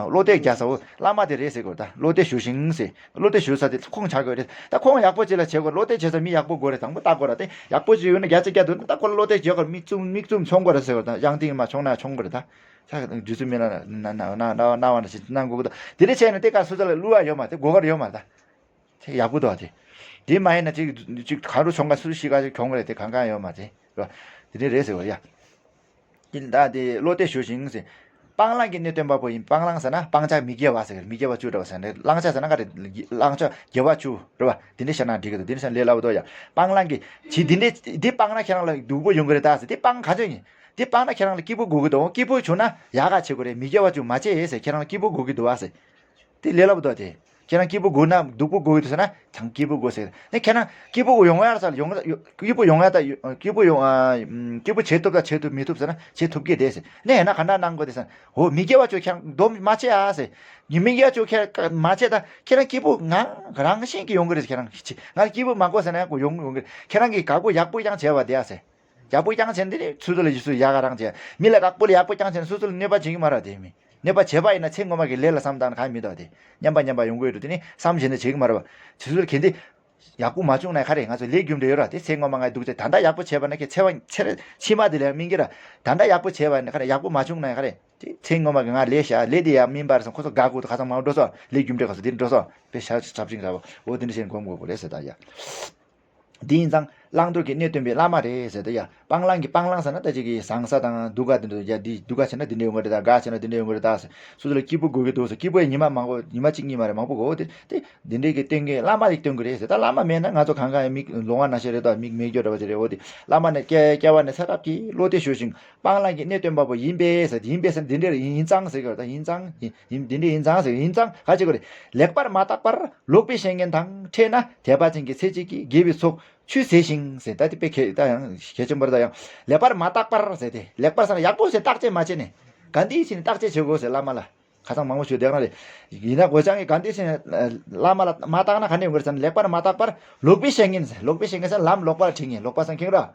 བློ་གཏད་རྒྱག་ས་བོ་བླ་མ་དེ་རེད་ཟེར་དགོས། ད་བློ་གཏད་ཞུ་ཞིང་ཟེར། བློ་གཏད་ཞུ་ས་དེ་ཁོང་ཆགས་དགོས་རེད། ད་ཁོང་ཡག་པོ་ཅིག་ལ་བྱེད་དགོས། བློ་གཏད་བྱེད་ས་མི་ཡག་པོ་དགོས་རེད། དང་པོ་བལྟ་དགོས་ར། དེ་ཡག་པོ་ཅིག་ཡོད་ན་རྒྱ་ཆེ་རྒྱ་འདུག་ན་ད་ཁོ་ལ་བློ་གཏད་བྱེད་དགོས། མིག་བཙུམ་མིག་བཙུམ་མཆོང་དགོས་ར་ཟེར་དགོས། ད་གཡང་ཏིང་མ་མཆོང་ན་མཆོང་དགོས་རེད། ད་ས་རྒྱུ་ཚུལ་མི་ལ་ན་ན་ན་ན་ན་བ་ན་ཞིག་གནང་དགོས་གི། ད་དེ་འདྲ་བྱས་ན་དེ་ག་སུ་ཚ་ལ་བསླུ་བ་ཡོད་མ་རེད། དགོས་མཁོ་ཡོད་མ་རེད། ད། དེ་ཡག་པོ་འདུག་ཨ། དེ་དེ་མ་ཡིན་ན་ཅིག་ཅིག་ག་རུ་བྱུང་ག་སུ་ཞིག་ག་ཅིག་གྱོང་རེད། དེ་གང་གང་ཡོད་མ་རེད། རེད་བ། དེ་འདྲ་རེད་ཟེར་བ་ཡ། དེ་ད་དེ་བློ་གཏད་ཞུ་ཞིང་ཟེར། སྤང་བླང་གི་གནས་སྟོན་པ་པོ་ཡིན། སྤང་བླང་ཟེར་ན་སྤང་བྱ་མི་དགེ་བ་ཟེར། མི་དགེ་བ་བཅུ་འདྲ་བ་ཟེར་ནས། བླང་བྱ་ཟེར་ན་ག་རེ། བླང་བྱ་དགེ་བ་བཅུ་རེད་བ། དེ་འདྲ་བཤད་ན་འགྲིག་གི་འདུག་དེ་འདྲ་བཤད་ན་ལས་སླ་བོ་འདུག་ཡ། སྤང་བླང་གི་ཇི་འདི་འདྲ་འདི་སྤངས་ན་ཁྱེད་རང་ལ་སྡུག་པོ་ཡོང་གི་རེད་ད་ཟེར། དེ་སྤང་ག་ཚོད་ཡིན། དེ་སྤངས་ན་ཁྱེད་རང་ལ་སྐྱིད་པོ་དགོས་ཀྱི་འདུག་སྐྱིད་པོ་བྱུང་ན་ཡག་ག་བྱེད་དགོས་རེད། མི་དགེ་བ་བཅུ་མ་བྱེད་ཟེར། ཁྱེད་རང་ལ་སྐྱིད་པོ་དགོས་ཀྱི་འདུག་བ་ཟེར། དེ་ལས་སླ་པོ་འདུག་དེ། ཁྱེད་རང་སྐྱིད་པོ་དགོས་ན་སྡུག་པོ་དགོས་ཀྱི་འདུག་ཟེར་ན་ཁྱེད་རང་སྐྱིད་པོ་དགོས་ཟེར། ནས་ཁྱེད་རང་སྐྱིད་པོ་ཡོང་ཡ་ས་ལ་ཡོང་། སྐྱིད་པོ་ཡོང་ཡ་ད་སྐྱིད་པོ་ཡོང་ཨ། སྐྱིད་པོ་བྱེད་ཐུབ་ད་བྱེད་ཐུབ། མི་ཐུབ་ཟེར་ན་བྱེད་ཐུབ་ཀྱི་རེད་ཟེར། ནས་ཡིན་ན་ག་འདྲ་གནང་དགོས་དེ་ཟེར་ན། འོ་མི་དགེ་བ་བཅུ་ཁྱེད་རང་སྡོམ་མ་བྱེད་ཨ་ཟེར། ཉི་མི་དགེ་བ་བཅུ་ཁྱེད་མ་བྱེད་ད་ཁྱེད་རང་སྐྱིད་པོ་ང་རང་བཞིན་གྱིས་ཡོང་གི་རེད་ཟེར། ཁྱེད་རང་ང་སྐྱིད་པོ་མ་དགོས་ཟེར་ན་ཡང་ཡོང་ཡོང་གི་རེད། ཁྱེད་རང་གིས་དགའ་པོ་ཡག་པོ་ཡང་བྱས་པ་དེ་ཨ་ཟེར། ཡག་པོ་རྐྱང་བྱས་ན་འདི་ནི་སོ་སོ་ལ་ཡི་སུ་ཡག་ག་རང་བྱས། མི་ལ་དགའ་པོ་ལ་ཡག་པོ་རྐྱང་བྱས་ན་སོ་སོ་ལ་གནོད་པ་བྱེད་ཀྱི་མ་རེད་བ། དེ་མི་གནོད་པ་བྱས་པ་ཡིན་ན་ཚེ་སྔོན་མ་གི་ལས་ལ་བསམ་བཏང་ན་གང་ཡང་མི་འདུག་བ། དེ་སྙམ་པ་སྙམ་པ་ཡོང་གི་ཡོད་འགྲོ། དེ་ནི་བསམ་བྱས་ནས་བྱེད་ཀྱི་མ་རེད་བ། སོ་སོ་ལ་གལ་ཏེ་ ཡག་པོ་མ་བྱུང་ན་ག་རེ། ང་ཚོ་ལས་རྒྱུ་འབྲས་ཡོད་ར། དེ་ཚེ་སྔོན་མ་ང་སྡུག་ཅག་ད་ལྟ་ཡག་པོ་བྱས་པ་ན་ཁྱེད་ཚེ་བ་ཚེ་རེ་ཕྱི་མ་དེ་ལ་ཡང་སྨིན་གྱི་ར། ད་ལྟ་ཡག་པོ་བྱས་པ་ན་ག་རེ། ཡག་པོ་མ་བྱུང་ན་ག་རེ། དེ་ཚེ་སྔོན་མ་གི་ང་ལས་བྱ་ལས་དེ་ཡང་སྨིན་པར་སོང་ཁོ་ཚོ་དགའ་དགོས་དུ་ཁ་སང་མང་འགྲོ་སོང་ལས་རྒྱུ་འབྲས་ག་ཚོད་དེ་འགྲོ་སོང་དཔེ་ཞག་ཚབ་ཅིང་ར་བ་འོ་དེ་འདྲ་བྱས་ནས་སྒོམ་དགོས་དགོས་རེད་ཟེར་ད་ཡ། དེ་ཡིན་ཙང་བླང་དོར་གྱི་གནས་སྟོན་པའི་བླ་མ་རེད་ཟེར་ཏེ་ཡ། སྤང་བླང་གི་སྤང་བླང་ཟེར་ན་ད་ཅིག་གི་བཟང་ས་དང་སྡུག་ག་དེ་འདྲ་ཡ། འདི་སྡུག་ག་བྱས་ན་འདི་འདྲ་ཡོང་གི་རེད་ད། དགའ་བྱས་ན་འདི་འདྲ་ཡོང་གི་རེད་ད་ཟེར། སོ་སོ་ལ་སྐྱིད་པོ་དགོས་ཀྱི་འདུག་ཟེར། སྐྱིད་པོ་ཡ་ཉི་མ་མང་པོ་ཉི་མ་གཅིག་གཉིས་མ་རེད་མང་པོ་དགོས། དེ་དེ་འདི་འདྲའི་གི་སྟོན་གྱི་བླ་མ་ཞིག་སྟོན་གྱི་རེད་ཟེར། ད་བླ་མ་མེད་ན་ང་ཚོ་གང་ག་ཡང་མིག་ལོང་བ་ནང་བཞིན་རེད་ད། མིག་མེད་རྒྱུ་འདྲ་བ་ཅིག་རེད། འོ་དེ་བླ་མ་ནས་སྐྱེ་སྐྱེ་བ་ནས་ཚེ་རབས་ཀྱི་བློ་གཏད་ཞུ་ཞིང་སྤང་བླང་གི་གནས་སྟོན་པ་པོ་ཡིན་པས་ཟེར། ཡིན་པས་ཟེར་འདི་འདྲ་ཡིན་ཙང་ཟེར་གྱི་རེད་ད། ཡིན་ཙང་ཡིན་ཡིན་འདི་འདྲ་ཡིན་ཙང་ཟེར། ཡིན་ཙང་ག་བྱེད་དགོས་རེད། ལེགས་པར་མ་བརྟགས་པར་ལོག་པའི་བཤད་ཉན་དང་ཕྲད་ན་དད་པ་ཅན་གྱི་ཚེ་གཅིག་གིས་དགེ་བའི་ཚོགས་ཆུད་ཟོས་ཤིང་ཟེར། ད་དེ་དཔེ་གལ་ད་ཡང་གལ་ཆེན་པོ་རེད་ད། ཡང་ལེགས་པར་མ་བརྟགས་པར་ཟེར་ཏེ། ལེགས་པར་ཟེར་ན་ཡག་པོ་ཞིག་བརྟག་དཔྱད་མ་བྱས་ནས་ག་འདི་ཕྱིན་བརྟག་དཔྱད་བྱེད་དགོས་ཟེར་བླ་མ་ལ། ཁ་སང་མང་པོ་ཞུས་བསྡད་ན་རེད། ཡིན་ན་འོ་ཅང་གིས་ག་འདི་ཕྱིན་བླ་མ་ལ་མ་བརྟགས་ན་ག་ནས་ཡོང་གི་རེད་ཟེར་ན། ལེགས་པར་མ་བརྟགས་པར་ལོག་པའི་བཤད་ཉན་ཟེར། ལོག་པའི་བཤད་ཉན་ཟེར་ལམ་ལོག་པ་ལ་ཁྲིད་ཉན། ལོག་པ་ཟེར་མཁན་ར།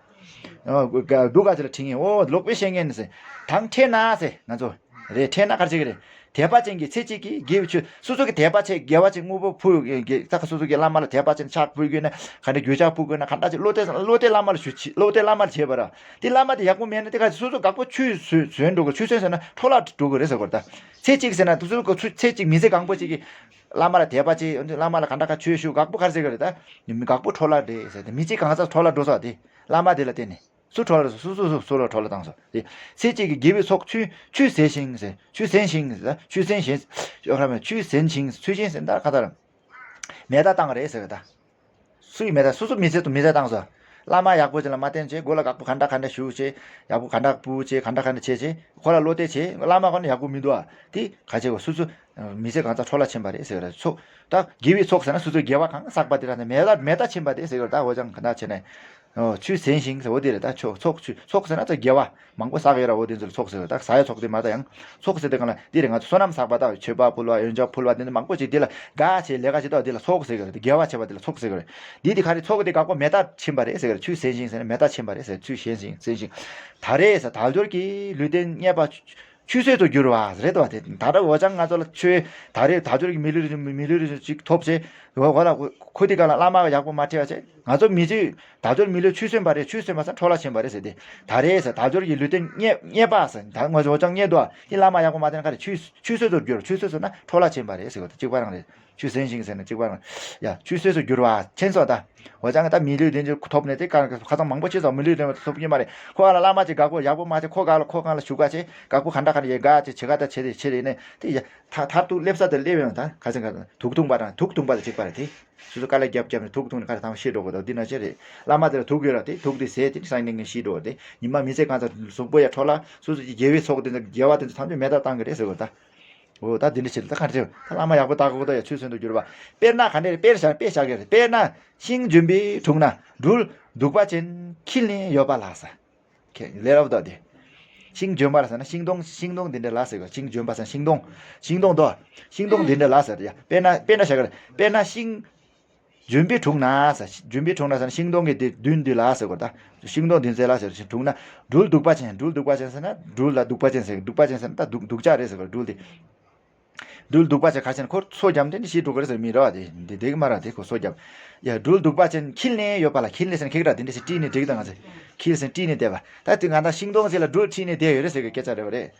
སྡུག་ག་ཅིག་ལ་ཁྲིད་ཉན། འོ་ལོག་པའི་བཤད་ཉན་ཟེར། དང་ཕྲད་ན་ཟེར་ང་ཚོ། རེད་ཕྲད་ན་ག་རེ་བྱེད་ཀྱི་རེད། དད་པ་ཅན་གྱི་ཚེ་གཅིག་གིས་དགེ་བའི་ཆོས། སོ་སོ་གི་དད་པ་ཆེ་དགེ་བ་ཆེ་དངོས་པོ་ཕུལ་ཡོད་ཀྱི་ད་ག་སོ་སོ་གི་བླ་མ་ལ་དད་པ་ཆེ་ཕྱག་ཕུལ་དགོས་ན་ག་འདྲ་གུས་ཕྱག་ཕུལ་དགོས་ན་ག་འདྲ་ཅིག་བློ་གཏད་བློ་གཏད་བླ་མ་ལ་ཞུ་བློ་གཏད་བླ་མ་ལ་བྱེད་པ་ར། དེ་བླ་མ་དེ་ཡག་པོ་མེད་ན་དེ་ག་སོ་སོ་དགག་པོ་ཆུད་ཟོས་ཟོས་འགྲོ་གི། ཆུད་ཟོས་ཟེར་ན་འཕྲོ་བརླག་འགྲོ་གི་རེད་ཟེར་གོ་རེད་ད། ཚེ་གཅིག་ཟེར་ན་དུ་སོ་སོ་ཚེ་གཅིག་མི་ཚེ་གང་པོ་ཅིག་གི་བླ་མ་ལ་དད་པ་ཆེ་བླ་མ་ལ་ག་འདྲ་ག་ཆོས་ཞུ་དགག་པོ་ག་རེ་ཟེར་གི་རེད་ད། དགག་པོ་འཕྲོ་བརླག་རེད་ཟེར་ཏེ་མི་ཚེ་གང་ཚ་འཕྲོ་བརླག་འགྲོ་ས་དེ་བླ་མ་དེ་ལ་བརྟེན་ནས། སུ་འཕྲོ་བརླག་སོ་སོ་སོ་སོ་ལ་འཕྲོ་བརླག་བཏང་སོ། དེ་ཚེ་གཅིག་གི་དགེ་བའི་ཚོགས་ཆུད་ཆུད་ཟོས་ཤིང་ཟེར། ཆུད་ཟོས་ཤིང་ཟེར། ཆུད་ཟོས་ཤིང་། ཆུད་ཟོས་ཤིང་ཟེར་ད་ག་ད་ར། མེ་མདའ་བཏང་རེད་ཟེར་གི་ད། སུའི་མེ་མདའ། སོ་སོ་མི་ཚེ་དུ་མེ་མདའ་བཏང་སོ། བླ་མ་ཡག་པོ་ཅིག་ལ་མ་བསྟེན་བྱས་སྒོ་ལ་དགག་པོ་ག་འདྲ་ག་འདྲ་ཞུ་བྱས་ཡག་པོ་ག་འདྲ་སྤུ་བྱས་ག་འདྲ་ག་འདྲ་བྱས་བྱས་ཁོ་ལ་བློ་གཏད་བྱས་བླ་མ་ཁོ་ན་ཡག་པོ་མི་འདུག་ཨ། དེ་ག་བྱེད་གོ་སོ་སོ། མི་ཚེ་གང་ཚ་འཕྲོ་བརླག་ཕྱིན་པ་རེད་ཟེར་གི་རེད། ཚོགས་ད་དགེ་བའི་ཚོགས་ཟེར་ན་སོ་སོའི་དགེ་བ་གང་བསགས་པ་དེ་ར་ནི་མེ་མདའ་མེ་མདའ་ཕྱིན་པ་དེ་ཟེར་གི་རེད། ད་འོ་ཅང་ག་འདྲ་བྱས་ནས། ཆུད་ཟོས་ཤིང་ཟེར་འོ་དེ་རེད། ད་ཆོ་ཚོགས་ཆུ་ཚོགས་ཟེར་ན་ད་དགེ་བ་མང་པོ་བསགས་ཡོད་ར། འོ་དེ་ཚོ་ལ་ཚོགས་ཟེར་གི་རེད། ད་ཟ་ཡ་ཚོགས་དེ་མ་ད་ཡང་ཚོགས་ཟེར་དེ་གང་ལ་དེ་རེད། ང་ཚོ་བསོད་ནམས་བསགས་པ་ད་མཆོད་པ་ཕུལ་བ་ཡོན་ཆབ་ཕུལ་བ་དེ་འདྲ་མང་པོ་ཅིག་དེ་ལ་དགའ་བྱས་ལས་ཀ་བྱེད་ད་དེ་ལ་ཚོགས་ཟེར་གི་རེད། དགེ་བ་བྱས་པ་དེ་ལ་ཚོགས་ཟེར་གི་རེད། དེ་དེ་ག་རེ་ཚོགས་དེ་དགག་པོ་མེ་མདའ་ཕྱིན་པ་རེད་ཟེར་གི་རེད། ཆུད་ཟོས་ཤིང་ཟེར་ན་མེ་མདའ་ཕྱིན་པ་རེད་ཟེར། ཆུད་ཟོས་ཤིང་ཟོས་ཤིང་། ད་རེས་ཟེར་དལ་འབྱོར་གྱི་ལུས་རྟེན་རྙེད་པ་ཆུད་ཟོས་སུ་གྱུར་བ་རེད་དོ། དེ་ད་ལྟ་འོ་ཅང་ང་ཚོ་ལ་ཆོས་ད་རེས་དལ་འབྱོར་གྱི་མི་ལུས་རེ་མི་ལུས་རེ་ཅིག་ཐོབ་ཚེ་འོ་འོ་ལ་ཁོ་དེ་ག་ལ་བླ་མ་ཡག་པོ་མ་ཁྲིད་པ་བྱས་ང་ཚོ་མི་ཚེ་དལ་འབྱོར་མི་ལུས་ཆུད་ཟོས་པ་རེད། ཆུད་ཟོས་པ་ཟེར་འཕྲོ་བརླག་ཕྱིན་པ་རེད་ཟེར་ཏེ། ད་རེས་ཟེར་དལ་འབྱོར་གྱི་ལུས་རྟེན་རྙེད་རྙེད་པ་ཟེར་ད་ང་ཚོ་འོ་ཅང་རྙེད་དོ། དེ་བླ་མ་ཡག་པོ་མ་བསྟེན་ཁ་རེ་ཆུད་ཆུད་ཟོས་སུ་གྱུར། ཆུད་ཟོས་སུ་ན་འཕྲོ་བརླག་ཕྱིན་པ་རེད་ཟེར་གོ་ད་གཅིག་པ་རང་རེད། ཆུད་ཟོས་ཤིང་ཟེར་ན་གཅིག་པ་རང་། ཡ་ཆུད་ཟོས་སུ་གྱུར་བ་ཕྱིན་སོ་ད། འོ་ཅང་ད་མི་ལུས་རྟེན་ཅིག་ཐོབ་ནས་དེ་ཁ་ཁ་སང་མང་པོ་བྱས་སོང་མི་ལུས་རྟེན་ཐོབ་ཀྱི་མ་རེད། ཁོ་ལ་བླ་མ་ཅིག་དགག་པོ་ཡག་པོ་མ་བྱས་ཁོ་ག་ལ་ཁོ་གང་ལ་ཞུགས་ག་བྱས་དགག་པོ་ག་འདྲ་ག་འདྲ་ཡེ་ག་བྱས་བྱེད་ག་ད་བྱེད་དེ་བྱེད་དེ་ནས་དེ་ཡ་ཐ་མཐར་ཐུག་སླེབས་ས་དེ་སླེབས་ཡོང་ད་ཁ་སང་ག་དུག་འཐུང་པ་དང་དུག་འཐུང་པ་དང་གཅིག་པ་རེད་དེ། སོ་སོ་དཀའ་ལས་རྒྱབ་རྒྱབ་ནས་དུག་འཐུང་ནས་ཁ་རེ་ཐང་ཤི་འགྲོ་གི་འདུག་འདི་ན་ཅི་རེད། བླ་མ་དེ་ལ་དུག་ཡོད་ར་དེ་དུག་དེ་ཟས་དེ་སང་ཉིན་ངས་ཤི་འགྲོ་གི་དེ་ཉི་མ་མི་ཚེ་གང་ཚ་གཟུགས་པོ་ཡ་འཕྲོ་བརླག་སོ་སོ་གི་དགེ་བའི་ཚོགས་དེ་ཚོ་དགེ་བ་དེ་ཚོ་ཐམས་ཅད་མེ་མདའ་བཏང་གི་རེད་ཟེར་གི་ད། འོ་ད་འདི་འདྲ་བྱེད་ད་ག་འདྲ་ད་བླ་མ་ཡག་པོ་བཏགས་གོ་ད་ཡ་ཆུད་ཟོས་སུ་གྱུར་པ། དཔེར་ན་ག་འདྲ་རེད། དཔེར་བཞག་དཔེ་བཞག་གི་རེད། དཔེར་ན་ཤིང་ལྗོན་པའི་དྲུང་ན་སྦྲུལ་གདུག་པ་ཅན་འཁྱིལ་ནས་ཡོད་པ་ལགས་ས། ཁྱེད་ལས་རབ་དོ་དེ། ཤིང་ལྗོན་པ་ལ་ཟེར་ན་ཤིང་སྡོང་ཤིང་སྡོང་འདི་འདྲ་ལ་ཟེར་གི་ཤིང་ལྗོན་པ་ཟེར་ན་ཤིང་སྡོང་། ཤིང་སྡོང་དོ། ཤིང་སྡོང་འདི་འདྲ་ལ་ཟེར་ཡ། དཔེར་ན་དཔེར་ན་བཞག་གི་རེད། དཔེར་ན་ཤིང་ལྗོན་པའི་དྲུང་ན་ཟེར། ལྗོན་པའི་དྲུང་ན་ཟེར་ན་ཤིང་སྡོང་གི་དེ་མདུན་འདི་ལ་ཟེར་གོ་ད། ཤིང་སྡོང་འདི་ཚེ་ལ་ཟེར་ཤིང་དྲུང་ན་སྦྲུལ་གདུག་པ་ཅན། སྦྲུལ་གདུག་པ་ཅན་ཟེར་ན་སྦྲུལ་ལ་གདུག་པ་ཅན་ཟེར། གདུག་པ་ཅན་ཟེར་ན་ད་གདུག་གདུག་ཅག་རེད་ཟེར་གོ་སྦྲུལ་དེ། སྦྲུལ་གདུག་པ་ཅན་ག་ཅན་ཁོ་སོ་རྒྱབ་དེ་ནི་ཤི་འགྲོ་གི་རེད་ཟེར་མི་རེད་བ། དེ་འདི་དེ་གི་མ་ར་དེ་ཁོ་སོ་རྒྱབ། ཡ་སྦྲུལ་གདུག་པ་ཅན་འཁྱིལ་ནས་ཡོད་པ་ལ། འཁྱིལ་ནས་ཟེར་ན་ཁེག་ར་དེ་འདྲ་ཞིག་དཀྲིས་ནས་འགྲིག་དང་ང་ཚོས་འཁྱིལ་ཟེར་དཀྲིས་ནས་བསྡད་པ། ད་དེ་ང་ད་ཤིང་སྡོང་ཅིག་ལ་སྦྲུལ་ཁྲིད་ནས་བསྡད་ཡོད་རེད་ཟེར་གི་སྐད་ཆ་རེད་བ་རེད།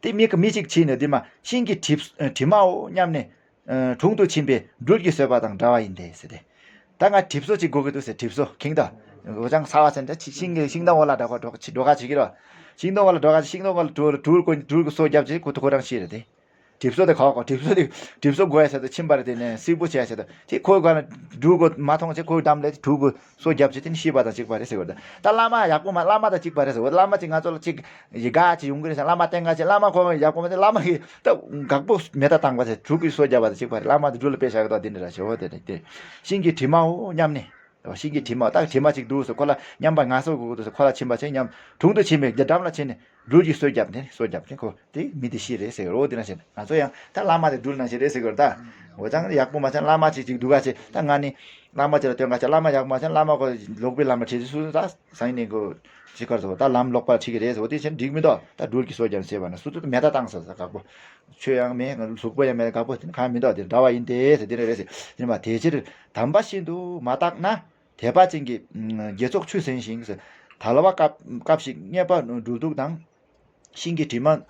དེ་མི་གི་མི་གཅིག་ཁྲིད་ནས་དེ་མ་ཤིང་གི་གྲིབ་གྲིབ་མའོ་སྙམ་ནས་དྲུང་དུ་ཕྱིན་པའི་སྦྲུལ་གྱིས་གསོད་པ་དང་འདྲ་བ་ཡིན་ཏེ་ཟེར་ཏེ། ད་ང་གྲིབ་བཟོ་ཅིག་དགོས་ཀྱི་འདུག་ཟེར་གྲིབ་བཟོ་ཁེང་ད། འོ་ཅང་ས་བ་ཟེར་ན་ད་ཤིང་གི་ཤིང་སྡོང་འོག་ལ་འགྲོ་ག་འགྲོ་ག་བྱེད་ཀྱི་རེད་བ། ཤིང་སྡོང་འོག་ལ་འགྲོ་ག་ཤིང་སྡོང་འོག་ལ་སྦྲུལ་སྦྲུལ་སྦྲུལ་གྱིས་སོ་བརྒྱབ་ཅིག་ཁོ་ཁོ་རང་ཤི་རེད་དེ། གྲིབ་བཟོ་དེ་ག་བ་གོ་གྲིབ་བཟོ་དེ་གྲིབ་བཟོ་དགོས་ཡ་ཟེར་དུ་ཕྱིན་པ་རེད་དེ་ནས་སིལ་བུ་བྱས་ཟེར་དུ་དེ་ཁོའི་སྒང་ལ་སྦྲུལ་གོ་མ་མཐོང་ཆེ་ཁོའི་འགྲམ་ལ་དེ་གྲུ་གོ་སོ་བརྒྱབ་ཅིག་དེ་ནས་ཤི་བ་དང་གཅིག་པ་རེད་ཟེར་གི་རེད། ད་བླ་མ་ཡག་པོ་མ་བླ་མ་དང་གཅིག་པ་རེད་ཟེར་གི་རེད། བླ་མ་ཅིག་ང་ཚོ་ལ་ཅིག་ཡི་ག་ཅིག་ཡོང་གི་རེད་ཟེར་བླ་མ་བསྟེན་ག་ཅིག་བླ་མ་ཁོ་ཡག་པོ་མ་བསྟེན་བླ་མ་གིས་ད་དགག་པོ་མེ་མདའ་བཏང་བ་ཟེར་གྲུ་གིས་སོ་བརྒྱབ་པ་དང་གཅིག་པ་རེད། བླ་མ་དེ་སྦྲུལ་ལ་དཔེ་བཞག་གི་ད་དེ་འདྲ་ར་ཞེ་བོ་དེ་རེད་དེ། ཤིང་གི་གྲིབ་མའོ་སྙམ་ནས། ཤིང་གི་གྲིབ་མ་ད་གྲིབ་མ་ཅིག་འདུག་ཟེར་ཁོ་ལ་མཉམ་པ་ང་སོ་དགོས་འདུག་ཟེར་ཁོ་ལ་ཕྱིན་པ་ཆེ་མཉམ་དྲུང་དུ་ཕྱིན་པའི་འགྲམ་ལ་ཕྱིན་ནས། སྦྲུལ་གྱིས་སོ་བརྒྱབ་ནས་སོ་བརྒྱབ་ནས་ཁོ་དེ་མི་དེ་ཤི་རེད་ཟེར་རོ། དེ་ན་ཟེར་ང་ཚོ་ཡང་ད་བླ་མ་དེ་སྦྲུལ་ནང་བཞིན་རེད་ཟེར་གི་རེད་ད། འོ་ཅང་ཡག་པོ་མ་བྱས་བླ་མ་ཅིག་ཅིག་འདུག་ག་ཅེ་ད་ང་ནི་ བླ་མ་ཅིག་ལ་སྟོན་ག་ཆ་བླ་མ་ཡག་མ་ཆ་བླ་མ་ཁོ་ལོག་པའི་བླ་མ་ཁྲིད་སུ་ད་སང་ཉིན་ཁོ་ཅི་གར་སོ་ད་ལམ་ལོག་པ་ཁྲིད་ཀྱི་རེད་ཟེར་བ་དེ་ཕྱིན་འགྲིག་མི་འདུག་ད་སྦྲུལ་གྱི་སོ་རྒྱབ་སེ་བ་ན་སུ་ད་མེ་ད་བཏང་ས་ས་དཀག་པོ། ཆོས་ཡང་མེད་གཟུགས་པོ་ཡང་མེད་དཀག་པོ་དེ་ནི་གང་མི་འདུག་དེ་འདྲ་བ་ཡིན་ཏེ་ཟེར་དེ་ནི་རེད་ཟེར་དེ་ནི་མ་དེ་ཕྱིར་དམ་པ་ཤིན་ཏུ་མ་བརྟགས་ན། དད་པ་ཅན་གྱི་དགེ་ཚོགས་ཆུད་ཟིན་ཞིང་ཟེར། དལ་བ་སྐབས་སྐབས་ཤིག་རྙེད་པ་འགྲོ་ལྡོག་དང་། ཤིང་གི་དྲི་མ་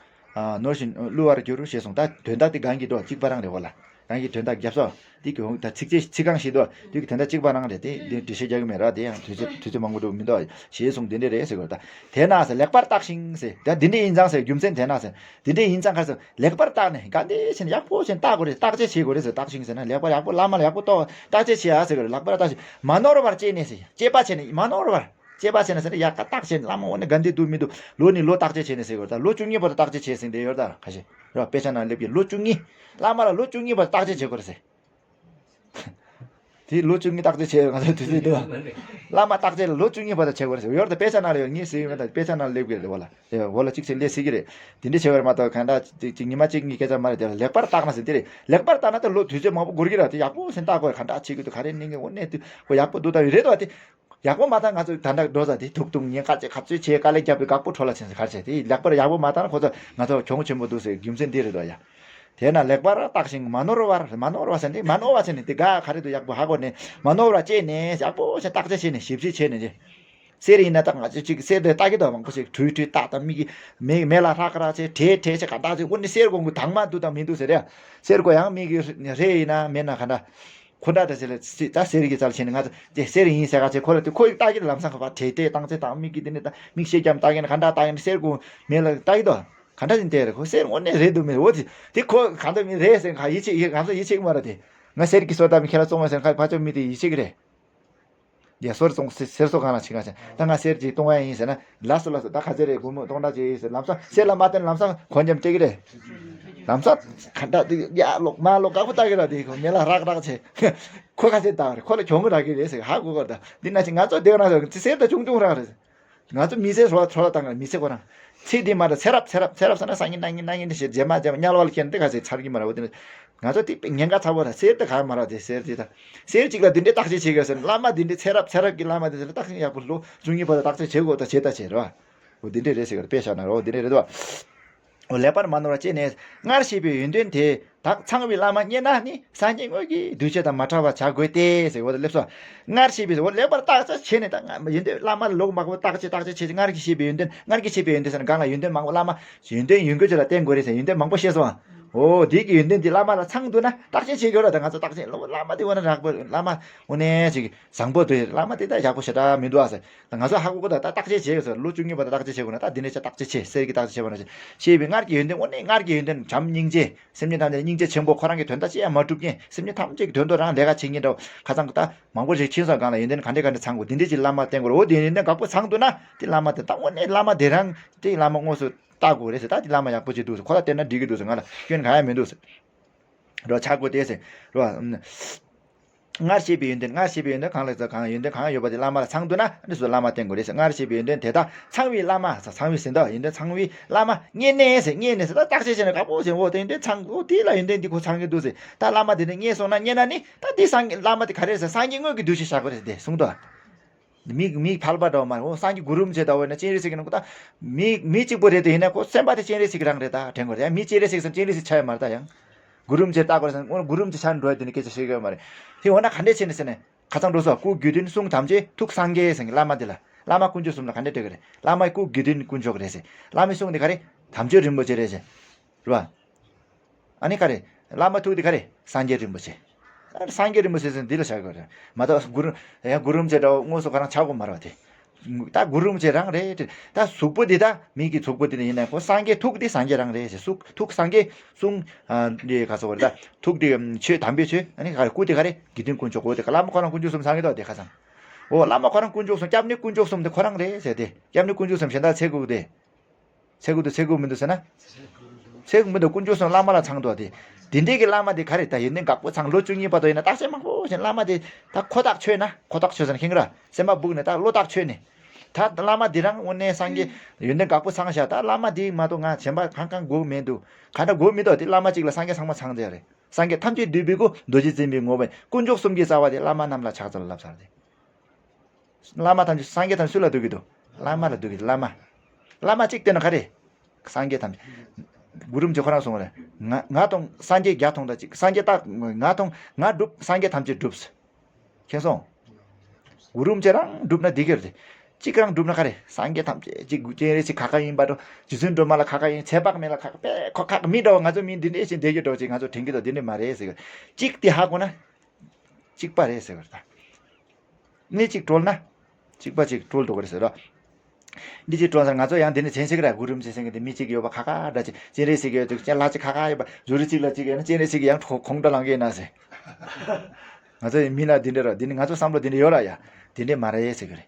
ནོར་བཞིན་བསླུ་བར་འགྱུར་ཞེས་གསུངས། ད་དོན་དག་དེ་གང་གི་འགྲོ་གཅིག་པ་རང་རེད་བ་ལ། གང་གི་དོན་དག་རྒྱབ་སོ། དེ་གི་འོང་ད་ཚིགས་བཅད་ཚིག་རྐང་ཞིག་འདུག་དེ་གི་དོན་དག་གཅིག་པ་རང་རེད་དེ་དེ་འགྲེལ་བཤད་རྒྱག་གི་མེད་ར། དེ་ཡང་དུས་ཚོད་དུས་ཚོད་མང་པོ་འགྲོ་མི་འདུག་ཞེས་གསུངས་དེ་འདྲ་རེད་ཟེར་དགོས་ད། དེས་ན་ཟེར་ལེགས་པར་བརྟགས་ཤིང་ཟེར། ད་འདི་འདྲ་ཡིན་ཙང་ཟེར་རྒྱུ་མཚན་དེས་ན་ཟེར། འདི་འདྲ་ཡིན་ཙང་ག་ཟེར་ལེགས་པར་བརྟགས་ནས་ག་འདྲ་བྱས་ནས་ཡག་པོ་བྱས་ནས་བརྟག་དགོས་རེད། བརྟག་དཔྱད་བྱེད་དགོས་རེད་ཟེར། བརྟགས་ཤིང་ཟེར་ན་ལེགས་པར་ཡག་པོ་བླ་མ་ལ་ཡག་པོ་རྟོགས་བརྟག་དཔྱད་བྱེད་ཨ་ཟེར་གི་རེད། ལེགས་པར་བརྟགས་ཤིང་མ་ནོར་བར་དཔྱད་ནས་ཟེར། དཔྱད་པ་བྱས་ནས་མ་ནོར་བར། དཔྱད་པ་བྱས་ན་ཟེར་ན་ཡག་ག་བརྟག་བྱས་ནས་བླ་མ་འོ་ནས་དགའ་འདི་འདུག་མི་འདུག་ལོ་ནས་ལོ་བརྟག་དཔྱད་བྱས་ནས་ཟེར་གི་རེད། ད་ལོ་བཅུ་གཉིས་བར་དུ་བརྟག་དཔྱད་བྱས་ཟིན་བསྡད་ཡོད་ད་ཁ་ཤས་རེད་བ། དཔེ་ཆ་ནང་སླེབས་ཀྱི་ལོ་བཅུ་གཉིས། བླ་མ་ལ་ལོ་བཅུ་གཉིས་བར་དུ་བརྟག་དཔྱད་བྱེད་དགོས་རེད་ཟེར། དེ་ལོ་བཅུ་གཉིས་བརྟག་དཔྱད་བྱས་ཡོད་ང་ཚོ་དུས་ཚོད་འདུག་བླ་མ་བརྟག་དཔྱད་ལ་ལོ་བཅུ་གཉིས་བར་དུ་བྱེད་དགོས་རེད་ཟེར་ཡོད་རེད། དཔེ་ཆ་ནང་ལ་ཡོད། ངས་ཟེར་གྱི་མེད་ད། དཔེ་ཆ་ནང་ལ་སླེབས་ཀྱི་རེད་བ་ལ། དེ་འོ་ལ་གཅིག་བྱས་ལས་ཟེར་གྱི་རེད། དེ་འདྲ་བྱས་པར་མ་གཏོགས་གང་ལྟར་ཅིག་ཅིག་ཉི་མ་གཅིག་གཉིས་སྐད་ཆ་མ་རེད། དེ་ལ་ལེགས་པར་བརྟགས་ན་ཟེར་དེ་རེད། ལེགས་པར་བརྟགས་ན་ད་ལོ་དུས་ཚོད་མང་པོ་འགོར་གྱི་རེད། དེ་ཡག་པོ་ཟིན་བརྟག་དགོས་རེད། གང་འདྲ་བྱེད་ཀྱི་འདུག་ག་རེ་གནང་གི་འོ་ནས་དུས་ཁོ་ཡག་པོ་འདུག་ད་རེད་བ། དེ་ཡག་པོ་མ་བརྟགས་ང་ཚོ་ད་ལྟ་འགྲོ་ས་དེ་ཐུག་ཐུག་ཉེན་ཁ་ཅིག་ག་ཚོད་བྱས་དཀའ་ལས་བརྒྱབ་པའི་དགག་པོ་འཕྲོ་ལ་ཕྱིན་ཟེར་ག་རེ་བྱས་དེ་ལེགས་པར་ཡག་པོ་མ་བརྟགས་ན་ཁོ་ཚོ་ང་ཚོ་གྱོང་ཆེན་པོ་འདུག་ཟེར་རྒྱུ་མཚན་འདི་རེད་དོ་ཡ། དེས་ན་ལེགས་པར་བརྟགས་ཤིང་མ་ནོར་བར། མ་ནོར་བ་ཟེར་ནི་དེ་ག་ག་རེ་འདུག་ཡག་པོ་ཧ་གོ་ནས་མ་ནོར་བ་ཟེར་ནི་མ་ནོར་བ་བྱས་ནས་ཡག་པོ་ཞིག་བརྟག་དཔྱད་བྱས་ནས་ཞིབ་བཤེར་བྱས་ནས་ཅི། གསེར་ཡིན་ན་ད་ང་ཚོ་ཅིག་གསེར་དེ་བལྟ་གི་འདུག་མང་པོ་ཞིག་ཁྲུས་ཁྲུས་བཏགས་དང་མིག་གི་མེ་མེ་ལ་ཧྲག་ཧྲག་བྱས་བྲེག་བྲེག་བྱས་ག་འདྲ་ཅིག་འོ་ནི་གསེར་གོང་གི་དྭངས་མ་འདུག་དང་མི་འདུག་ཟེར་ཡ། གསེར་གོ་ཡང་མིག་གི་རེ་ཡིན་ན་མེད་ན་ག་འདྲ། ཁོ་འདྲ་ད་ཟེར་ལ་ད་གསེར་གྱི་རྩལ་ཆེ་ནི་ང་ཚོ་དེ་གསེར་ཡིན་ཟེར་ག་ཚེ་ཁོ་ལ་དེ་ཁོ་ཡི་བལྟ་གི་ལམ་སང་ཁ་བ་བྲེག་བྲེག་བཏང་ཚེ་དང་མིག་གི་དེ་ནི་ད་མིག་ཤེས་ཀྱང་བལྟ་གི་ནི་ག་འདྲ་བལྟ་གི་ནི་གསེར་གོང་མེ་ལ་བལྟ་གི་འདུག་ག་འདྲ་ཡིན་དེ་རེད། ཁོ་གསེར་དངོས་གནས་རེད་འདུག་མི་རེད། འོ་དེ་དེ་ཁོ་ག་འདྲ་མི་རེད་ཟེར་ཁ་ཡིད་ཆེས་ཡིད་ང་ཚོ་ཡིད་ཆེས་མ་རེད། དེ་ང་གསེར་གྱི་སོ་ད་མི་ཁྱེད་ལ་བཙོང་བ་ཟེར་ཁ་ཕ་ཆོ་མི་དེ་ཡིད་ཆེས་ཀྱི་རེད། ཡ་སོར་བཙོང་གསེར་གསེར་སོ་གང་ལ་ཕྱིན་ག་ཕྱིན་ད་ང་གསེར་གྱི་གཏོང་ཡ་ཡིན་ཟེར་ན་ལ་སོ་ལ་སོ་ད་ག་ཚོད་རེད་སྒོར་མོ་སྟོང་ཕྲག་གཅིག་ཡིན་ཟེར་ལམ་སང་གསེར་ལ་མ་བརྟེན་ལམ་སང་གོ་འཇམ་སྤྲད་ཀྱི་རེད། ལམ་སང་ག་འདྲ་དེ་ཡ་ལོག་མ་ལོག་དཀར་པོ་ལྟ་གི་ར་དེ་ཁོ་མེ་ལ་རག་རག་བྱས་ཁོ་ག་ཚོད་བཏང་རེད། ཁོ་ལ་གྱོང་གི་རག་གི་རེད་ཟེར་ཧ་གོ་གོ་ད་འདི་ན་ཅི་ང་ཚོ་དེ་ག་ན་ཟེར་གསེར་ད་ཆུང་ཆུང་རག་རེད། ང་ཚོ་མི་ཚེ་རོ་ཁྲོ་ལ་བཏང་གི་མི་ཚེ་ཁོ་རང་ཚེ་འདི་མ་རེད། ཚེ་རབས་ཚེ་རབས་ཚེ་རབས་ས་ན་སང་ཉིན་གནངས་ཉིན་གནངས་ཉིན་དེ་ཞེས་རྗེས་མ་རྗེས་མ་དམྱལ་བ་ལ་སྐྱེ་ན་དེ་ག་ཚོད་ཚར་གི་མ་རེད། འོ་དེ་ནི་ང་ཚོ་དེ་ཉེན་ཁ་ཚ་བོ་ར་གསེར་དེ་ག་མ་ར་དེ་གསེར་དེ་ད་གསེར་གཅིག་ལ་དེ་འདྲའི་བརྟག་དཔྱད་བྱེད་དགོས་ཟེར་བླ་མ་དེ་འདྲའི་ཚེ་རབས་ཚེ་རབས་ཀྱི་བླ་མ་དེ་ཚོ་ལ་བརྟག་དཔྱད་ཡག་པོ་ལོ་བཅུ་གཉིས་བར་དུ་བརྟག་དཔྱད་བྱེད་དགོས་ད་བྱེད་ད་བྱེད་ར། འོ་དེ་འདྲའི་རེད་ཟེར་གི་རེད། དཔེ་བཞག་ན་རོ་དེ་འདྲའི་རེད་དོ། འོ་ལེགས་པར་མ་ནོར་བ་བྱས་ནས་སྔར་བཤད་པའི་ཡོན་ཏན་དེ་དག་ཚང་བའི་བླ་མ་རྙེད་ན་ནི་སངས་རྒྱས་དངོས་ཀྱི་གདུལ་བྱ་དང་མ་བྲལ་བར་བྱ་དགོས་ཏེ་ཟེར་འོ་ད་སླེབས་སོ། སྔར་བཤད་པའི་འོ་ལེགས་པར་བརྟག་དཔྱད་བྱས་ནས་ད་ཡོན་ཏན་བླ་མ་ལོག་མ་གོ་བརྟག་དཔྱད་བརྟག་དཔྱད་བྱས་སྔར་གྱི་བཤད་པའི་ཡོན་ཏན་སྔར་གྱི་བཤད་པའི་ཡོན་ཏན་ཟེར་ན་གང་ལ་ཡོན་ཏན་མང་པོ་བླ་མ་ཡོན་ཏན་ཡོན་གྱི་ཆོས་ལ་བརྟེན་དགོས་རེད་ཟེར་ཡོན་ཏན་མང་པོ་བཤད་སོང་། འོ་དེ་གི་ཡོན་ཏན་དེ་བླ་མ་ལ་ཚང་འདུག་ན་བརྟག་དཔྱད་བྱེད་དགོས་ར། ད་ང་ཚོ་བརྟག་དཔྱད་བླ་མ་དེ་འོ་ན་རག་པ་བླ་མ་འོ་ནས་ཅིག་བཟང་པོ་དེ་བླ་མ་དེ་ད་ཡག་པོ་ཞེ་དྲག་མི་འདུག་ཨ་ཟེར། ད་ང་ཚོ་ཧ་གོ་གོ་ད་ད་བརྟག་དཔྱད་བྱེད་དགོས་ཟེར། ལོ་བཅུ་གཉིས་པ་ད་བརྟག་དཔྱད་བྱེད་དགོས་ན་ད་འདི་ནས་ཆ་བརྟག་དཔྱད་བྱེད་གསེར་གྱི་བརྟག་དཔྱད་བྱེད་པ་ན་ཅིག་བཤད་པའི་སྔར་གྱི་ཡོན་ཏན་འོ་ནས་སྔར་གྱི་ཡོན་ཏན་བྱམས་སྙིང་རྗེ་སེམས་ཅན་ཐམས་ཅད་སྙིང་རྗེ་ཆེན་པོ་ཁོ་རང་གི་དོན་དག་ཅི་ཡང་མ་སྒྲུབ་མཁན་སེམས་ཅན་ཐམས་ཅད་ཀྱི་དོན་དུ་རང་ལས་ཀ་བྱེད་མཁན་འདྲ་བོ་ཁ་ཚང་གི་ད་མང་པོ་ཞིག་ཕྱིན་སོང་། གང་ལ་ཡོན་ཏན་ག་འདྲས་ག་འདྲས་ཚང་དགོས་འདི་འདྲས་ཀྱི་བླ་མ་བསྟེན་དགོས་རེད། འོ་དེ་ཡོན་ཏན་དགག་པོ་ཚང་འདུག་ན་དེ་བླ་མ་དེ་ད་དངོས་གནས་བླ་མ་དེ་རང་དེ་བླ་མ་དངོས་སུ་བལྟ་དགོས་རེད་ཟེར། ད་དེ་བླ་མ་ཡག་པོ་ཅིག་འདུག་ཟེར། ཁོ་ལ་བསྟེན་ན་འགྲིག་གི་འདུག་ཟེར། ང་ལ་སྐྱོན་གང་ཡང་མི་འདུག་ཟེར། རོ་ཆག་དགོས་དེ་ཟེར་རོ། སྔར་བཤད་པའི་ཡོན་ཏན་སྔར་བཤད་པའི་ཡོན་ཏན་གང་ལ་ཟེར་གང་ཡོན་ཏན་གང་ཡོད་པ་དེ་བླ་མ་ལ་ཚང་འདུག་ན་འདི་ཚོ་བླ་མ་བསྟེན་དགོས་རེད་ཟེར། སྔར་བཤད་པའི་ཡོན་ཏན་དེ་དག་ཚང་བའི་བླ་མ་ཚང་བའི་ཟེར་འདུག་ཡོན་ཏན་ཚང་བའི་བླ་མ་རྙེད་ནས་ཟེར། རྙེད་ནས་ཟེར་ད་བརྟག་དཔྱད་བྱས་ནས་དགག་པོ་བྱས་འོ་དེ་ཡོན་ཏན་ཚང་འོ་དེ་ལ་ཡོན་ཏན་འདི་ཁོ་ཚང་གི་འདུག་ཟེར། ད་བླ་མ་དེ་ནས་རྙེད་སོང་ན་རྙེད་ན་ནི་ད་དེ་སངས་རྒྱས་བླ་མ་དེ་ག་རེ་ཟེར་སངས་རྒྱས་དངོས་ཀྱི་འདུ་ཤེས་བཞག་དགོས་རེད་ཟེར་དེ་གསུངས་འདུག་མིག་མིག་ཕལ་པ་འདྲ་བ་མ་རེད། འོ་སངས་རྒྱས་གུ་རུ་རིན་པོ་ཆེ་ལྟ་བུ་ཡིན་ན་སྤྱན་རས་གཟིགས་ཀྱི་ནང་ཁོ་ད་མི་མི་གཅིག་པོ་རེད་དེ་ཡིན་ན་ཁོ་སེམས་པ་དེ་སྤྱན་རས་གཟིགས་རང་རེད་ད་དྲན་དགོས་རེད། ཡང་མི་སྤྱན་རས་གཟིགས་སམ་སྤྱན་རས་གཟིགས་ཆགས་ཡོད་མ་རེད་ད། ཡང་གུ་རུ་རིན་པོ་ཆེ་ལྟ་དགོས་རེད་སམ་འོ་གུ་རུ་རིན་པོ་ཆེ་ཆགས་འགྲོ་ཡ་དེ་ནི་སྐད་ཆ་བཤད་ཀྱི་ཡོད་མ་རེད། དེ་འོ་ན་ག་འདྲས་བྱས་ནས་ཟེར་ནས་ཁ་སང་འགྲོ་སོ་སྐུ་དགེ་འདུན་གསུང་དམ་ཆོས་ཐུགས་སངས་རྒྱས་ཟེར་གྱི་བླ་མ་དེ་ལ་བླ་མ་དཀོན་མཆོག་གསུམ་ལ་ག་འདྲས་འགྲེལ་གྱི་རེད། བླ་མའི་སྐུ་དགེ་འདུན་དཀོན་མཆོག་རེད་ཟེར། བླ་མའི་གསུང་དེ་ག་རེད། དམ་ཆོས་རིན་པོ་ཆེ་རེད་ཟེར། རེད་བ། ཨ་ནི་ག་རེ། བླ་མ་ཐུགས་དེ་ག་རེ། སངས་རྒྱས་རིན་པོ་ཆེ། ཨ་ནི་སངས་རྒྱས་རིན་པོ་ཆེ་ཟེར་འདི་ལ་བཞག་དགོས་རེད། མ་གཏོགས་གུ་རུ། ཡང་གུ་རུ་རིན་པོ་ཆེ་འདྲ་བོ་དངོས་སུ་ཁོ་རང་ཆགས་དགོས་མ་རེད་བ་དེ། ད་གུ་རུ་རིན་པོ་ཆེ་རང་རེད་དེ། ད་གཟུགས་པོ་འདི་ད་མིག་གི་གཟུགས་པོ་འདི་ནས་ཡིན་ན་ཁོ་སངས་རྒྱས་ཐུགས་འདི་སངས་རྒྱས་རང་རེད་ཟེར། གཟུགས་ཐུགས་སངས་རྒྱས་གསུང་། ཨ་འདི་ག་ཟེར་བ་རེད་ད། ཐུགས་འདི་ཆོས་དམ་པའི་ཆོས། ཨ་ནི་ག་རེ་སྐུ་འདི་ག་རེ་དགེ་འདུན་དཀོན་མཆོག་གོ་དེ་བླ་མ་ཁོ་རང་དཀོན་མཆོག་གསུམ་ཚང་གི་འདུག་དེ་ཁ་སང་། འོ་བླ་མ་ཁོ་རང་དཀོན་མཆོག་གསུམ་སྐྱབས་གནས་དཀོན་མཆོག་གསུམ་དེ་ཁོ་རང་རེད་ཟེར་དེ། སྐྱབས་གནས་དཀོན་མཆོག་གསུམ་གཞན་དག་འཚོལ་དགོས་དེ། ཚེ་གུ་དུ་ཚེ་གུ་མི་འདུག་ཟེར་ན། ཚེ་གུ་མི་འདུག་དཀོན་མཆོག་གསུམ་བླ་མ་ལ་ཚང་འདུག་སྟེ། དེ་འདྲའི་གི་བླ་མ་དེ་ག་རེ་ད་ཡོན་ཏན་དགག་པོ་ཚང་ལོ་བཅུ་གཉིས་བར་དུ་ཡིན་ན་བརྟག་དཔྱད་མང་པོ་བྱས་བླ་མ་དེ་ད་ཁོ་ཐག་ཆོད་ན་ཁོ་ཐག་ཆོད་ཟེར་ན་ཁེངས་ར་སེམས་པ་སྦུག་ནས་ད་བློ་ཐག་ཆོད་ནས། ད་བླ་མ་དེ་རང་དངོས་གནས་སངས་རྒྱས་ཡོན་ཏན་དགག་པོ་ཚང་བཞག་ད་བླ་མ་དེ་མ་གཏོགས་ང་གཞན་པ་གང་གང་དགོས་མེད་འདུག་ག་འདྲ་དགོས་མི་འདུག་དེ་བླ་མ་གཅིག་ལ་སངས་རྒྱས་ཚང་མ་ཚང་བསྡད་རེད། སངས་རྒྱས་ཐམས་ཅད་འདུས་པའི་སྐུ། རྡོ་རྗེ་འཛིན་པའི་ངོ་བོ། དཀོན་མཆོག་གསུམ་གྱི་རྩ་བ་དེ་བླ་མ་རྣམས་ལ་ཕྱག་འཚལ་ལོ་ལབ་ཚར་ཏེ། བླ་མ་ཐམས་ཅད་སངས་རྒྱས་ཐམས་ཅད་སུ་ལ་འདུད་ཀྱི་འདུག་བླ་མ་ལ་འདུད་ཀྱི་འདུག་བླ་མ། བླ་མ་གཅིག་བསྟེན་ན་ག་རེ། སངས་རྒྱས་ཐམས་ཅད། གུ་རུ་རིན་པོ་ཆེ་ཁོ་རང་གསུངས་པ་རེད། ང་ང་དང་སངས་རྒྱས་བརྒྱ་མཐོང་དང་གཅིག་སངས་རྒྱས་རྟག་ང་དང་ང་སྒྲུབ་སངས་རྒྱས་ཐམས་ཅད་སྒྲུབ། མཁྱེན་སོང་། གུ་རུ་རིན་པོ་ཆེ་རང་སྒྲུབ་ན་འདི་ག་རེད། གཅིག་རང་སྒྲུབ་ན་ག་རེ། སངས་རྒྱས་ཐམས་ཅད་གཅིག་སྤྱན་རས་གཟིགས་ཁ་ཁ་ཡིན་པ་འགྲོ། རྗེ་བཙུན་སྒྲོལ་མ་ལ་ཁ་ཁ་ཡིན། ཚེ་དཔག་མེད་ལ་ཁ་ཁ་པས་ཁོ་ཁ་མི་འདྲ་བ། ང་ཚོ་མི་འདི་འདྲས་ཞིག་བསྡད་ཀྱི་འགྲོ་ཅིག་ང་ཚོ་དྲན་གྱི་འདུག་འདི་འདྲས་མ་རེད་ཟེར་གི། གཅིག་དེ་ཧ་གོ་ན། གཅིག་པ་རེད་ཟེར་གི་རེད་ད། གནས་གཅིག་གྲོལ་ན། གཅིག་པ་གཅིག་གྲོལ་འགྲོ་གི་རེད་ཟེར་རོ། འདི་གཅིག་གྲོལ་ཟེར་ང་ཚོ་ཡང་འདི་ནས་བྱེད་ཤེས་ཀྱི་ར། གུ་རུ་རིན་པོ་ཆེ་ཟེར་མཁན་དེ་མི་གཅིག་ཡོད་པ་ཁ་ཁ་འདྲ་ཅིག་སྤྱན་རས་གཟིགས་ཡོད་ཅིག་སྤྱན་ལྷ་གཅིག་ཁ་ཁ་ཡོད་པ། ཟུར་གཅིག་ལ་གཅིག་ཡོད་ན་སྤྱན་རས་གཟིགས་ཡང་ཁོང་ཁྲོ་ལངས་ཀྱི་ཡིན་ན་ཟེར། ང་ཚོ་ཡི་མི་ན་འདི་འདྲ་ར། འདི་ནི་ང་ཚོ་བསམ་བློ་འདི་འདྲ་ཡོད་ར་ཡ། འདི་འདྲས་མ་རེད་ཟེར་གི་རེད།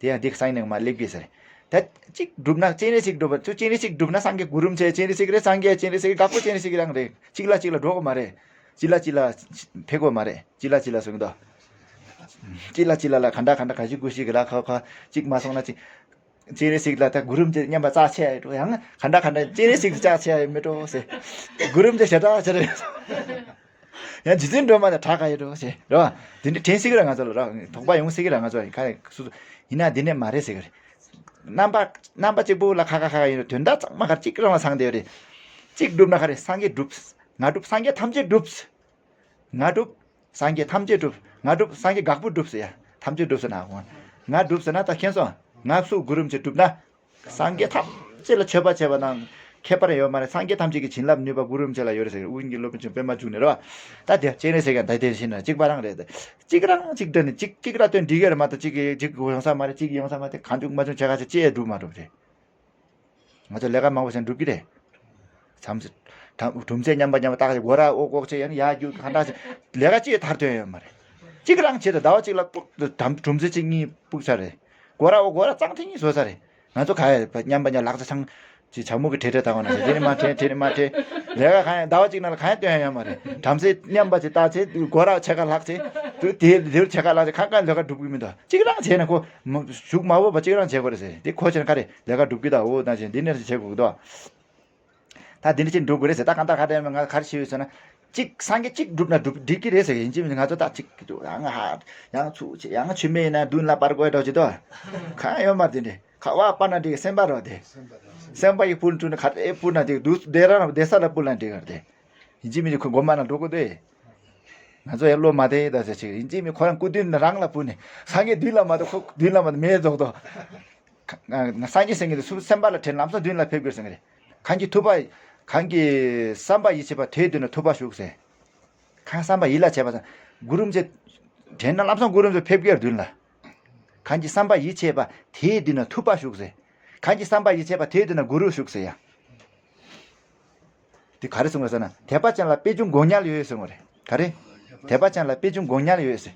དེ་ཡང་འདི་སང་ཉིན་མ་སླེབས་ཀྱི་ཟེར། ད་གཅིག་སྒྲུབ་ན་སྤྱན་རས་གཟིགས་སྒྲུབ་པ་ཚུ་སྤྱན་རས་གཟིགས་སྒྲུབ་ན་སངས་རྒྱས་གུ་རུ་རིན་པོ་ཆེ་སྤྱན་རས་གཟིགས་རེད། སངས་རྒྱས་སྤྱན་རས་གཟིགས་རེད། སངས་རྒྱས་སྤྱན་རས་གཟིགས་རང་རེད། གཅིག་ལ་གཅིག་ལ་འགྲོ་གི་མ་རེད། གཅིག་ལ་གཅིག་ལ་ཕེབས་དགོས་མ་རེད། གཅིག་ལ་གཅིག་ལ་གསུང་གི་འདུག་གཅིག་ལ་གཅིག་ལ་ལ་ག་འདྲ་ག་འདྲ་ག་ཞིག་གུ་ཞིག་གི་ལ་ཁ་ཁ་གཅིག་མ་སོང་ན་གཅིག་སྤྱན་རས་གཟིགས་ལ་ད་གུ་རུ་རིན་པོ་ཆེ་མཉམ་པ་ཙག་ཆེ་ཡ་འགྲོ། ཡང་ག་འདྲ་ག་འདྲ་སྤྱན་རས་གཟིགས་ཙག་ཆེ་ཡ་མི་འགྲོ་ཟེར། གུ་རུ་རིན་པོ་ཆེ་ཞེ་དྲག་ཆེ་རེད། ཡང་རྗེ་བཙུན་སྒྲོལ་མ་དང་གྲགས་ཁ་ཡོད་འགྲོ་ཞེས་རེད་བ། དེ་འདྲ་དྲན་སྲིད་ཀྱི་ར་ང་ཚོ་ལ་ར་དོགས་པ་ཡོང་སྲིད་ཀྱི་ར། ང་ཚོ་ཡིན་ཁ་སོ་སོ་ཡིན་ན་འདི་ནས་མ་རེད་ཟེར་གི་རེད། རྣམ་པ་རྣམ་པ་གཅིག་པུ་ལ་ཁ་ཁ་ཁ་ཁ་ཡིན་རུང་དོན་དག་ཚང་མ་ག་རེ་གཅིག་རང་ལ་ཚང་བསྡད་ཡོད་རེད། གཅིག་སྒྲུབ་ན་ག་རེ། སངས་རྒྱས་སྒྲུབ། ང་སྒྲུབ་སངས་རྒྱས་ཐམས་ཅད་སྒྲུབ། ང་སྒྲུབ། སངས་རྒྱས་ཐམས་ཅད་སྒྲུབ། ང་སྒྲུབ་སངས་རྒྱས་འགག་པོ་སྒྲུབ་ཟེར་ཡ། ཐམས་ཅད་སྒྲུབ་ཟེར་ན་འོང་། ང་སྒྲུབ་ཟེར་ན་ད་མཁྱེན་སོང་། ང་སུ་གུ་རུ་རིན་པོ་ཆེ་སྒྲུབ་ན། སངས་རྒྱས་ཐམས་ཅད་ལ་མཆོད་པ་བྱས་པ་དང་ཁྱད་པར་ཡོད་མ་རེད། སངས་རྒྱས་ཐམས་ཅད་ཀྱི་བྱིན་རླབས་ནུས་པ་གུ་རུ་རིན་པོ་ཆེ་ལ་ཡོད་རེད་ཟེར། དབུ་རྒྱན་སློབ་དཔོན་ཆེན་པད་མ་འབྱུང་གནས་རེད་བ། ད་དེ་སྤྱན་རས་གཟིགས་ཀྱང་ད་དེ་བཞིན་ན་གཅིག་པ་རང་རེད། གཅིག་རང་གཅིག་འདྲ་ནི་གཅིག་གཅིག་ར་སྟོན་འགྲིག་གི་རེད་མ་གཏོགས་གཅིག་གིས་གཅིག་ཡོང་ས་མ་རེད། གཅིག་ཡོང་ས་མ་རེད། གང་བྱུང་མ་བྱུང་བྱེད་ག་ཚོད་ཅི་ཡང་འགྲུབ་མ་འགྲུབ་རེད། ང་ཚོ་ལས་ཀ་མང་པོ་བྱས་འགྲུབ་ཀྱི་རེད། མཚམས་སུ་གྲུམ་ཚད་མཉམ་པ་མཉམ་པ་བཏགས་ཏེ་སྒོ་ར་ཨོ་ཀོག་བྱས་ཡང་ཡར་རྒྱུག་གང་འདྲ་བྱས་ལས་ཀ་ཅི་ཡང་མཐར་ཐོན་ཡོད་མ་རེད། གཅིག་རང་བྱས་ཏེ་ཟླ་བ་གཅིག་ལ་ལྐུག་གྲུམ་ཚད་གཅིག་གཉིས་སྤུག་ཚར་རེད། སྒོ་ར་ཨོ་སྒོ་ར་གཙང་ཐིང་ངེ་བཟོ་ས་རེད། ང་ཚོ་ག་ཡ་མཉམ་པ་མཉམ་ལག་ཚ་ཆང་ཅི་བྱ་མུ་གི་བྲེལ་བྲེལ་བཏང་བ་ན་དེ་ནི་མ་བྲེལ་དེ་ནི་མ་བྲེལ། ལས་ཀ་གང་ཡང་ཟླ་བ་གཅིག་ནང་ལ་གང་ཡང་སྟོན་ཡ་ཡོད་མ་རེད། གྲུམ་ཚད་མཉམ་པ་ཅིག་བཏགས་ཚེ་སྒོ་ར་ཕྱེད་ཀ་ལྷག་ཚེ་དུ་དེ་དེར་ཕྱེད་ཀ་ལྷག་ཚེ་གང་ག་ལས་ཀ་འགྲུབ་ཀྱི་མི་འདུག་གཅིག་རང་བྱས་ན་ཁོ་མ་གཞུག་མ་བོ་བ་གཅིག་རང་བྱེད་དགོས་རེད་ཟེར། དེ་ཁོ་བྱས་ན་ག་རེ་ལས་ཀ་འགྲུབ་ཀྱི་ད། འོ་ད་བྱས་འདི་ནས་བྱེད་དགོས་ཀྱི་འདུག་ད་འདི་འདྲ་ཅིག་འགྲོ་དགོས་རེད་ཟེར། ད་གང་ལྟར་ག་དེ་ང་ག་རེ་བྱས་ཡོད་ཟེར་ན། གཅིག་སངས་རྒྱས་གཅིག་སྒྲུབ་ན་སྒྲུབ་འགྲིག་གི་རེད་ཟེར་གི། ཡིན་གཅིག་མིན་གཅིག་ང་ཚོ་ད་གཅིག་གི་འདུག་ཡང་ཧ་ཡང་ཚུགས་ཆེ་ཡང་མཆོད་མེ་ཡིན་ན་མདུན་ལ་སྤར་དགོས་འདྲ་ཅིག་འདུག་གང་ཡོད་མ་རེད། དེ་འདྲ་ཁ་བ་སྤར་ན་འགྲིག་གི། སེམས་པ་རོ་དེ། སེམས་པ་ཡི་སྤུན་བསྐྲུན་ན་ག་རེ་སྤུན་ན་འགྲིག་འདུག་བསྡད་ར་བསྡད་ས་ལ་སྤུན་ན་འགྲིག་གི་རེད་དེ། ཡིན་གཅིག་མིན་གཅིག་ཁོ་སྒོམ་མ་ན་འགྲོ་དགོས་དེ། ང་ཚོ་ཡང་བློ་མ་བདེ་ད་ཟེར་ཅིག་ཡིན་གཅིག་མིན་གཅིག་ཁོ་རང་སྐུ་མདུན་ནས་རང་ལ་སྤུན་ནས་སངས་རྒྱས་མདུན་ལ་མ་གཏོགས་ཁོ་མདུན་ལ་མ་གཏོགས་མེད་རྫོགས་དོ། ང་སངས་རྒྱས་ཟེར་མཁན་དེ་སུ་སེམས་པ་ལ་དྲན་ལམ་སང་མདུན་ལ་ཕེབས་དགོས་ཟེར་མཁན་རེད། གང་གི་ཐུབ་པ། གང་གི་བསམ་པ་ཡིད་ཆེས་པ་དེའི་མདུན་ལ་ཐུབ་པ་བཞུགས་ཟེར། གང་བསམ་པ་ཡིད་ལ་བྱེད་པ་ཙམ། གུ་རུ་རིན་པོ་ཆེ། དྲན་ན་ལམ་སང་གུ་རུ་རིན་པོ་ཆེ་ཕེབས་ཀྱི་མདུན་ལ། གང་གི་བསམ་པ་ཡིད་ཆེས་པ་དེའི་མདུན་ལ་ཐུབ་པ་བཞུགས་ཟེར། གང་གི་བསམ་པ་ཡིད་ཆེས་པ་དེའི་མདུན་ལ་གུ་རུ་བཞུགས་ཟེར་ཡ། དེ་ག་རེ་གསུངས་པ་ཟེར་ན་དད་པ་ཅན་ལ་པད་འབྱུང་དགོངས་དམྱལ་ཡོད་གསུངས་པ་རེད། ག་རེ། དད་པ་ཅན་ལ་པད་འབྱུང་དགོངས་དམྱལ་ཡོད་ཟེར།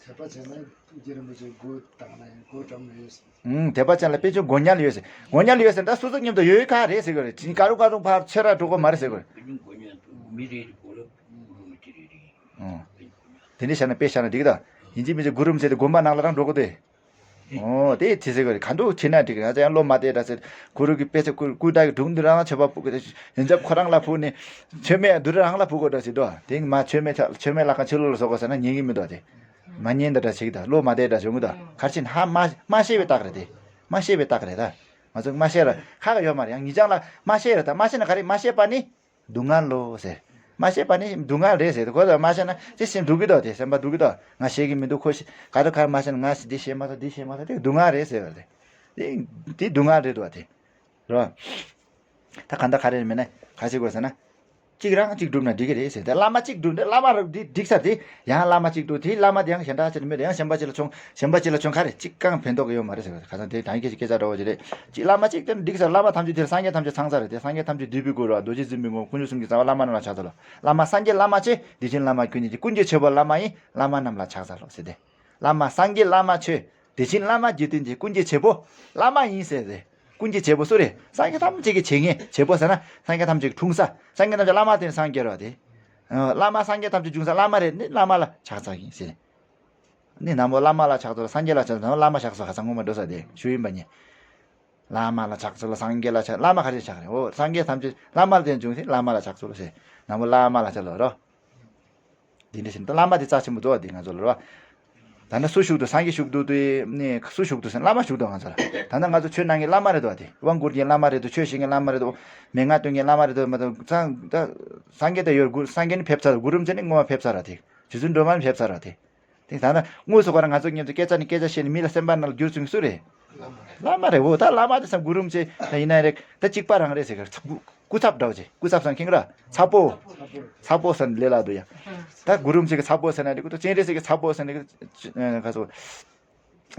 དད་པ་བྱས་ན་རྗེ་རིན་པོ་ཆེ་སྒོ་བཏང་ན་ཡང་སྒོ་འགྲམ་ན་ཡོད་ཟེར། ཨུམ། དད་པ་ཅན་ལ་པད་འབྱུང་དགོངས་དམྱལ་ཡོད་ཟེར། དགོངས་དམྱལ་ཡོད་ཟེར་ད་སོ་སོ་མཉམ་དུ་ཡོད་ཁ་རེད་ཟེར་གི་རེད། ཅིང་ཀ་རུ་ཀ་རུ་ཕར་ཆོས་ར་འགྲོ་གི་མ་རེད་ཟེར་གི་རེད། ཨུམ། དེ་འདྲ་བྱས་ན་དཔེ་བཞག་ན་འགྲིག་གི་ད། ཡིན་གཅིག་མིན་གཅིག་གུ་རུ་རིན་པོ་ཆེ་དེ་དགོན་པ་ནང་ལ་རང་འགྲོ་གི་དེ། ཨོ་དེ་དེ་ཟེར་གི་རེད། ག་འདུག་བྱེད་ན་འགྲིག་གི་རེད། ང་ཚོ་ཡང་བློ་མ་བདེ་འདྲ་ཟེར། གུ་རུ་གི་དཔེ་ཆ་སྐུ་སྐུ་དྲག་གི་སྒྲུང་འདི་རང་ཆོས་པ་ཕུག་གི་རེད། ཡོན་ཚབ་ཁོ་རང་ལ་ཕུག་ནས་ཆོས་མེད་འདི་རང་ལ་ཕུག་གི་འདྲ་ཟེར་དོ། དེ་མ་ཆོས་མེད་ཆ་ཆོས་མེད་ལ་ཁ་ཕྱི་ལོགས་ལ་བཟོ་གི་ཟེར་ན་ཉན་གི་མི་འདུག་དེ། མ་ཉན་འདི་འདྲ་བྱེད་ཀྱི་ད་བློ་མ་བདེ་འདྲ་བྱུང་གི་ད། ག་རེ་བྱས་ན་ཧ་མ་མ་ཤེས་པའི་རྟགས་རེད་དེ། མ་ཤེས་པའི་རྟགས་རེད་ད། ང་ཚོ་མ་ཤེས་ར་ཁ་ག་ཡོད་མ་རེད། ཡང་ཉིད་ཅང་ལ་མ་ཤེས་ར་ད། མ་ཤེས་ན་ག་རེ། མ་ཤེས་པ་ནི་སྡུག་བསྔལ་ལོ་ཟེར། མ་ཤེས་པ་ནི་སྡུག་བསྔལ་རེད་ཟེར། ཁོ་ཚོ་མ་ཤེས་ན་དེ་སེམས་སྡུག་གི་འདུག་དེ་སེམས་པ་སྡུག་གི་འདུག་ང་ཤེས་ཀྱི་མི་འདུག་ཁོ་ཤེས་ག་རེ་ག་རེ་མ་ཤེས་ན་ང་ཤེས་འདི་ཤེས་མ་ཐུབ་འདི་ཤེས་མ་ཐུབ་དེ་སྡུག་བསྔལ་རེད་ཟེར་བ་རེད། དེ་དེ་སྡུག་བསྔལ་རེད་འདུག་དེ། རོ། ད་གང་ལྟར་ག་རེ་མིན་ན་ག་ཞིག་དགོས་ཟེར་ན། གཅིག་རང་གཅིག་སྒྲུབ་ན་འགྲིག་གི་རེད་ཟེར། ད་བླ་མ་གཅིག་སྒྲུབ་འདི་བླ་མ་རང་འདི་འགྲིག་ས་དེ་ཡང་བླ་མ་གཅིག་སྒྲུབ་དེ་བླ་མ་དེ་ཡང་གཞན་དག་ཅིག་མེད་དེ་ཡང་གཞན་པ་ཅིག་ལ་མཆོང་གཞན་པ་ཅིག་ལ་མཆོང་ག་རེ་གཅིག་གང་ཕན་ཐོགས་ཀྱི་ཡོད་མ་རེད་ཟེར། ཁ་སང་དེ་དང་གི་སྐད་ཆ་འདྲ་བོ་ཅིག་རེད། གཅིག་བླ་མ་གཅིག་དེ་འགྲིག་ས་བླ་མ་ཐམས་ཅད་དེར་སངས་རྒྱས་ཐམས་ཅད་ཚང་ས་རེད་དེ། སངས་རྒྱས་ཐམས་ཅད་འདུས་པའི་སྐུ་རུ་རྡོ་རྗེ་འཛིན་པའི་ངོ་བོ་དཀོན་མཆོག་གསུམ་གྱི་རྩ་བ་བླ་མ་རྣམས་ལ་ཕྱག་འཚལ་ལོ། བླ་མ་སངས་རྒྱས་བླ་མ་ཆོས་དེ་བཞིན་བླ་མ་ཁྱོད་ཉིད་ཀྱི་ཀུན་གྱི་བྱེད་པོ་བླ་མ་ཡིན། བླ་མ་རྣམས་ལ་ཕྱག་འཚལ་ལོ་ཟེར་ཏེ། བླ་མ་སངས་རྒྱས་བླ་མ་ཆོས། དེ་བཞིན་བླ་མ་རྗེ་བཙུན་གྱི་ཀུན་གྱི་བྱེད་པོ་བླ་མ་ཡིན་ཟེར་ཏེ། ཀུན་གྱི་བྱེད་པོ་སུ་རེད། སངས་རྒྱས་ཐམས་ཅད་ཀྱི་བྱེད་མཁན་བྱེད་པོ་ཟེར་ན་སངས་རྒྱས་ཐམས་ཅད་ཀྱི་འཁྲུངས་ས། སངས་རྒྱས་ཐམས་ཅད་བླ་མ་དེ་སངས་རྒྱས་རེད་དེ། བླ་མ་སངས་རྒྱས་ཐམས་ཅད་འབྱུང་ས་བླ་མ་རེད། ནི་བླ་མ་ལ་ཕྱག་འཚལ་ཡིན་ཟེར། ནི་ན་མོ་བླ་མ་ལ་ཕྱག་འཚལ་ལོ། སངས་རྒྱས་ལ་ཕྱག་འཚལ་ལོ། བླ་མ་ཕྱག་འཚལ་ལོ། ཁ་སང་སྔོན་མ་འགྲོ་ས་དེ་ཞུ་ཡིན་པ་ཉིད། བླ་མ་ལ་ཕྱག་འཚལ་ལོ། སངས་རྒྱས་ལ་ཕྱག་བླ་མ་ག་རེ་ཕྱག་རེད། འོ་སངས་རྒྱས་ཐམས་ཅད་བླ་མ་ལ་དེ་འབྱུང་ཚེ་བླ་མ་ལ་ཕྱག་འཚལ་ལོ་ཟེར། ན་མོ་བླ་མ་ལ་ཕྱག་འཚལ་ལོ་རོ། དེ་འདྲ་ཞིག་ད་བླ་མ་དེ་རྩ་ཆེན་པོ་འདུག་བ། དེ་ང་ཚོ་ལ་རེད་བ། ད་ནི་སུ་བཞུགས་འདུག་སངས་རྒྱས་བཞུགས་འདུག་དུས་ནི་སུ་བཞུགས་འདུག་ཟེར་ན་བླ་མ་བཞུགས་འདུག་ང་ཚོ་ལ། ད་ནི་ང་ཚོ་ཆོས་གནང་མཁན་བླ་མ་རེད་འདུག་བ། དེ་དབང་བསྐུར་མཁན་བླ་མ་རེད་འདུག་ཆོས་བཤད་མཁན་བླ་མ་རེད་འདུག་མན་ངག་སྟོན་མཁན་བླ་མ་རེད་འདུག་མ་གཏོགས་ཚང་ད་སངས་རྒྱས་ད་ཡོད། གུ་སངས་རྒྱས་ནི་ཕེབས་ཚར། གུ་རུ་རིན་ཆེན་ནི་སྔོན་མ་ཕེབས་ཚར་བ། དེ་རྗེ་བཙུན་སྒྲོལ་མ་ནི་ཕེབས་ཚར་བ། དེ་དེ་ད་ནི་དངོས་སུ་ཁོ་རང་ང་ཚོ་མཉམ་དུ་སྐད་ཆ་ནི་སྐད་ཆ་བཤད་ནས་མི་ལ་སེམས་པ་ནང་ལ་འགྱུར་ཚུལ་སུ་རེད། བླ་མ་རེད། འོ་ད་བླ་མ་དེ་ཚང་གུ་རུ་རིན་ཆེན་ད་ཡིན་ན་རེད། ད་གཅིག་པ་རང་རེད་ཟེར་གི། སྐུ་ཚབ་འདྲ་བོ་ཅིག་སྐུ་ཚབ་ཟེར་མཁན་ར་ཚ་པོ། ཚ་པོ་ཟེར་ལས་སླ་འདུག་ཡ། ད་གུ་རུ་རིན་ཆེན་གྱི་ཚ་པོ་ཟེར་ན་རེད། གུ་ཏོ་སྤྱན་རས་གཟིགས་ཀྱི་ཚ་པོ་ཟེར་ན་རེད། ཨ་ག་ཚོ།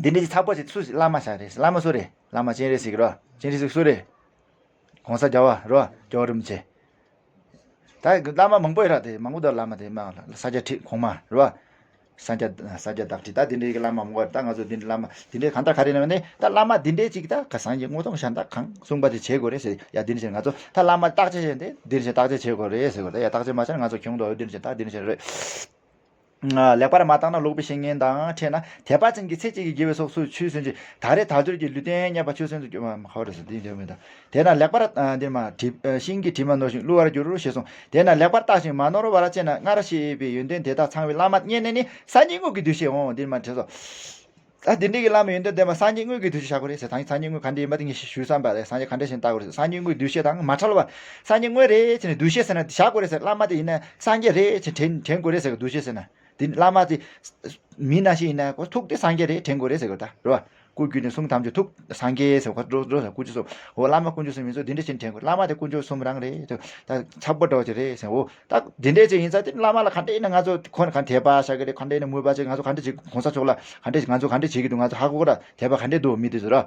འདི་འདྲའི་ཚ་པོ་ཅིག་སུ་བླ་མ་ཤ་རེད། བླ་མ་སུ་རེད། བླ་མ་སྤྱན་རས་གཟིགས་ར། སྤྱན་རས་གཟིགས་སུ་རེད། གོང་ས་རྒྱལ་བ་ར། རྒྱལ་བ་རིན་པོ་ཆེ། ད་བླ་མ་མང་པོ་ཡོད་ར། དེ་མང་པོ་འདུག་བླ་མ་དེ་མ་ས་སྐྱ་ཁྲི་གོང་མ་ར། ས་སྐྱ་ས་སྐྱ་བདག་ཁྲི། ད་དེ་འདྲའི་གི་བླ་མ་མང་པོ་ཡོད། ད་ང་ཚོ་དེ་འདྲའི་བླ་མ་དེ་འདྲའི་གང་ལྟར་ག་རེ་ཡིན་ན་ནི་ད་བླ་མ་དེ་འདྲའི་ཅིག་ད་ག་སངས་རྒྱས་དངོས་དང་གཞན་དག་གང་གསུངས་པ་དེ་བྱེད་དགོས་རེད་ཟེར། ཡ་དེ་འདྲ་བྱས་ང་ཚོ་ད་བླ་མ་བརྟག་དཔྱད་བྱས་ཏེ་དེ་འདྲ་བྱས་བརྟག་དཔྱད་བྱེད་དགོས་རེད་ཟེར་དགོས། ད་ཡ་བརྟག་དཔྱད་མ་བྱས་ན་ང་ཚོ་ཁྱོང་དོ་དེ་འདྲ་བྱས་ད་དེ་འདྲ་བྱས་རེད། ལེགས་པར་མ་བརྟགས་ན་ལོག་པའི་བཤེས་གཉེན་དང་འཕྲད་ན། དད་པ་ཅན་གྱི་ཚེ་གཅིག་གིས་དགེ་བའི་ཚོགས་སུ་ཆུད་ཟིན་ཅིང་། ད་རེས་དལ་འབྱོར་གྱི་ལུས་རྟེན་རྙེད་པ་ཆོས་ཚུལ་དུ་གྱུར་པ་ཧོ་རེ་ཟེར་དེ་འདྲ་མི་འདུག་དེས་ན་ལེགས་པར་ཨ་འདིར་མ་དྲི་ཨ་ཤིང་གི་དྲི་མ་ནོར་ཞིང་བསླུ་བར་འགྱུར་ཞེས་གསུངས། དེས་ན་ལེགས་པར་བརྟག་ཅིང་མ་ནོར་བར་བྱས་ན། སྔར་བཤད་པའི་ཡོན་ཏན་དེ་དག་ཚང་བའི་བླ་མ་རྙེད་ནས་ནི། སངས་རྒྱས་དངོས་ཀྱི་འདུ་ཤེས་འོང་། འདིར་མ་དྲི་སོ། ད་འདི་འདྲའི་གི་བླ་མ་ཡོན་ཏན་ལྡན་པ་སངས་རྒྱས་དངོས་ཀྱི་འདུ་ཤེས་བཞག་དགོས་རེད་ཟེར། ད་སངས་རྒྱས་དངོས་ག་འདྲ་ཡིན་པ་དེ་ངས་ཞུས་བསམ་པ་རེད། སངས་རྒྱས་ག་འདྲ་ཞིག་བལྟ་དགོས་རེད་ཟེར། སངས་རྒྱས་དངོས་འདུ་ཤེས་དང་མ་བྲལ་བ། སངས་རྒྱས་དངོས་རེད་ཟེར་ནས་འདུ་ཤེས་ཟེར་ན་བཞག་དགོས་རེད་ཟེར། བླ་མ་དེ་ཡིན་ན་སངས་རྒྱས་རེད་ཟེར་དྲན་དྲན་དགོས་རེད་ཟེར། འདུ་ཤེས་ཟེར་ན་དེ་བླ་མ་དེ་མི་ན་ཞིག་ཡིན་ན་ཁོ་ཐུགས་དེ་སངས་རྒྱས་རེད་དྲན་དགོས་རེད་ཟེར་དགོས། ད་རེད་བ། སྐུ་བརྒྱུད་ནས་གསུང་ཐམས་ཅད་ཐུགས་སངས་རྒྱས་ཟེར། ཁོ་འགྲོ་འགྲོ་ཟེར། དཀོན་མཆོག་གསུམ། འོ་བླ་མ་དཀོན་མཆོག་གསུམ་ཡིན་ཚོ་འདི་འདྲ་བྱས་ནས་དྲན་དགོས། བླ་མ་དེ་དཀོན་མཆོག་གསུམ་རང་རེད། ད་ཚ་པོ་འདྲ་བོ་ཅིག་རེད་ཟེར། འོ་ད་འདི་འདྲས་ཅིག་ཡིན་ཙང་དེ་བླ་མ་ལ་ག་འདྲས་ཡིན་ན་ང་ཚོ་ཁོ་ན་ག་འདྲས་དད་པ་བྱ་གི་རེད། ག་འདྲས་ཡིན་ན་མོས་པ་བྱེད། ང་ཚོ་ག་འདྲས་བྱེད། གོང་ས་མཆོག་ལ་ག་འདྲས་ང་ཚོ་ག་འདྲས་བྱེད་ཀྱི་འདུག་ང་ཚོ་ཧ་གོ་གི་ར། དད་པ་ག་འདྲས་འདུག་མི་དེ་ཚོ་ར།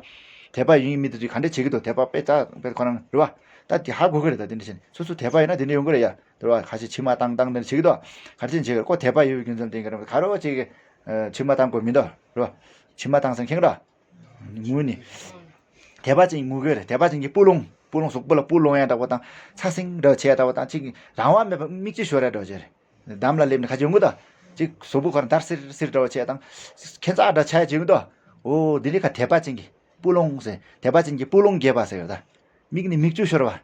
དད་པ་ཡིན་མི་དེ་ཚོས་ག་འདྲས་བྱེད་ཀྱི་འདུག་དད་པ་དཔེ་ཙག་དཔེ་ཁོ་རང་རེད་བ། ད་དེ་ཧ་གོ་གི་རེད། ད་དེ་འདྲས་བྱས་ནས་སོ་སོ་དད་པ་ཡོད་ན་དེ་འདྲས་ཡོང་གི་རེད་ཡ། རེད་བ། ཁ་ཤས་མཆིལ་མ་བཏང་བཏང་དེ་འདྲས་བྱེད་ཀྱི་འདུག་ག་འདྲས་བྱེད་ཀྱི་རེད། ཁོ་དད་པ་ཡོད་པའི་རྒྱུ་མཚན་དེ་ག་རེ་ག་རེ་བ་ཅིག་གིས་མཆིལ་མ་བཏང་དགོས་མི་འདུག་རེད་བ། མཆིལ་མ་བཏང་ཟེར་མཁན་ར། ངུ་ནི། དད་པ་ཅན་ངུ་གི་རེད། དད་པ་ཅན་གྱི་སྤུ་ལོང་། སྤུ་ལོང་གཟུགས་པོ་ལ་སྤུ་ལོང་ཡ་འདྲ་བོ་དང་། ཚ་སྲིང་འདྲ་བོ་བྱས་འདྲ་བོ་དང་། ཅིག་རང་དབང་མེད་པ་མིག་ཆུ་ཤོར་ཡ་འདྲ་བོ་བྱས་རེད། འདམ་ལ་སླེབས་ནས་ཁ་ཆུ་ངུ་དང་། ཅིག་གཟུགས་པོ་ཁོ་རང་འདར་སིར་སིར་འདྲ་བོ་བྱས་དང་། ཁྱེད་ཚ་འདྲ་ཆ་ཡ་བྱེད་ངུ་དང་། འོ་འདི་ནི་ཁ་དད་པ་ཅན་གྱི་སྤུ་ལོང་ཟེར། དད་པ་ཅན་གྱི་སྤུ་ལོང་རྒྱས་པ་ཟེར་ཡོད་ད། མིག་ནི་མིག་ཆུ་ཤོར་བ།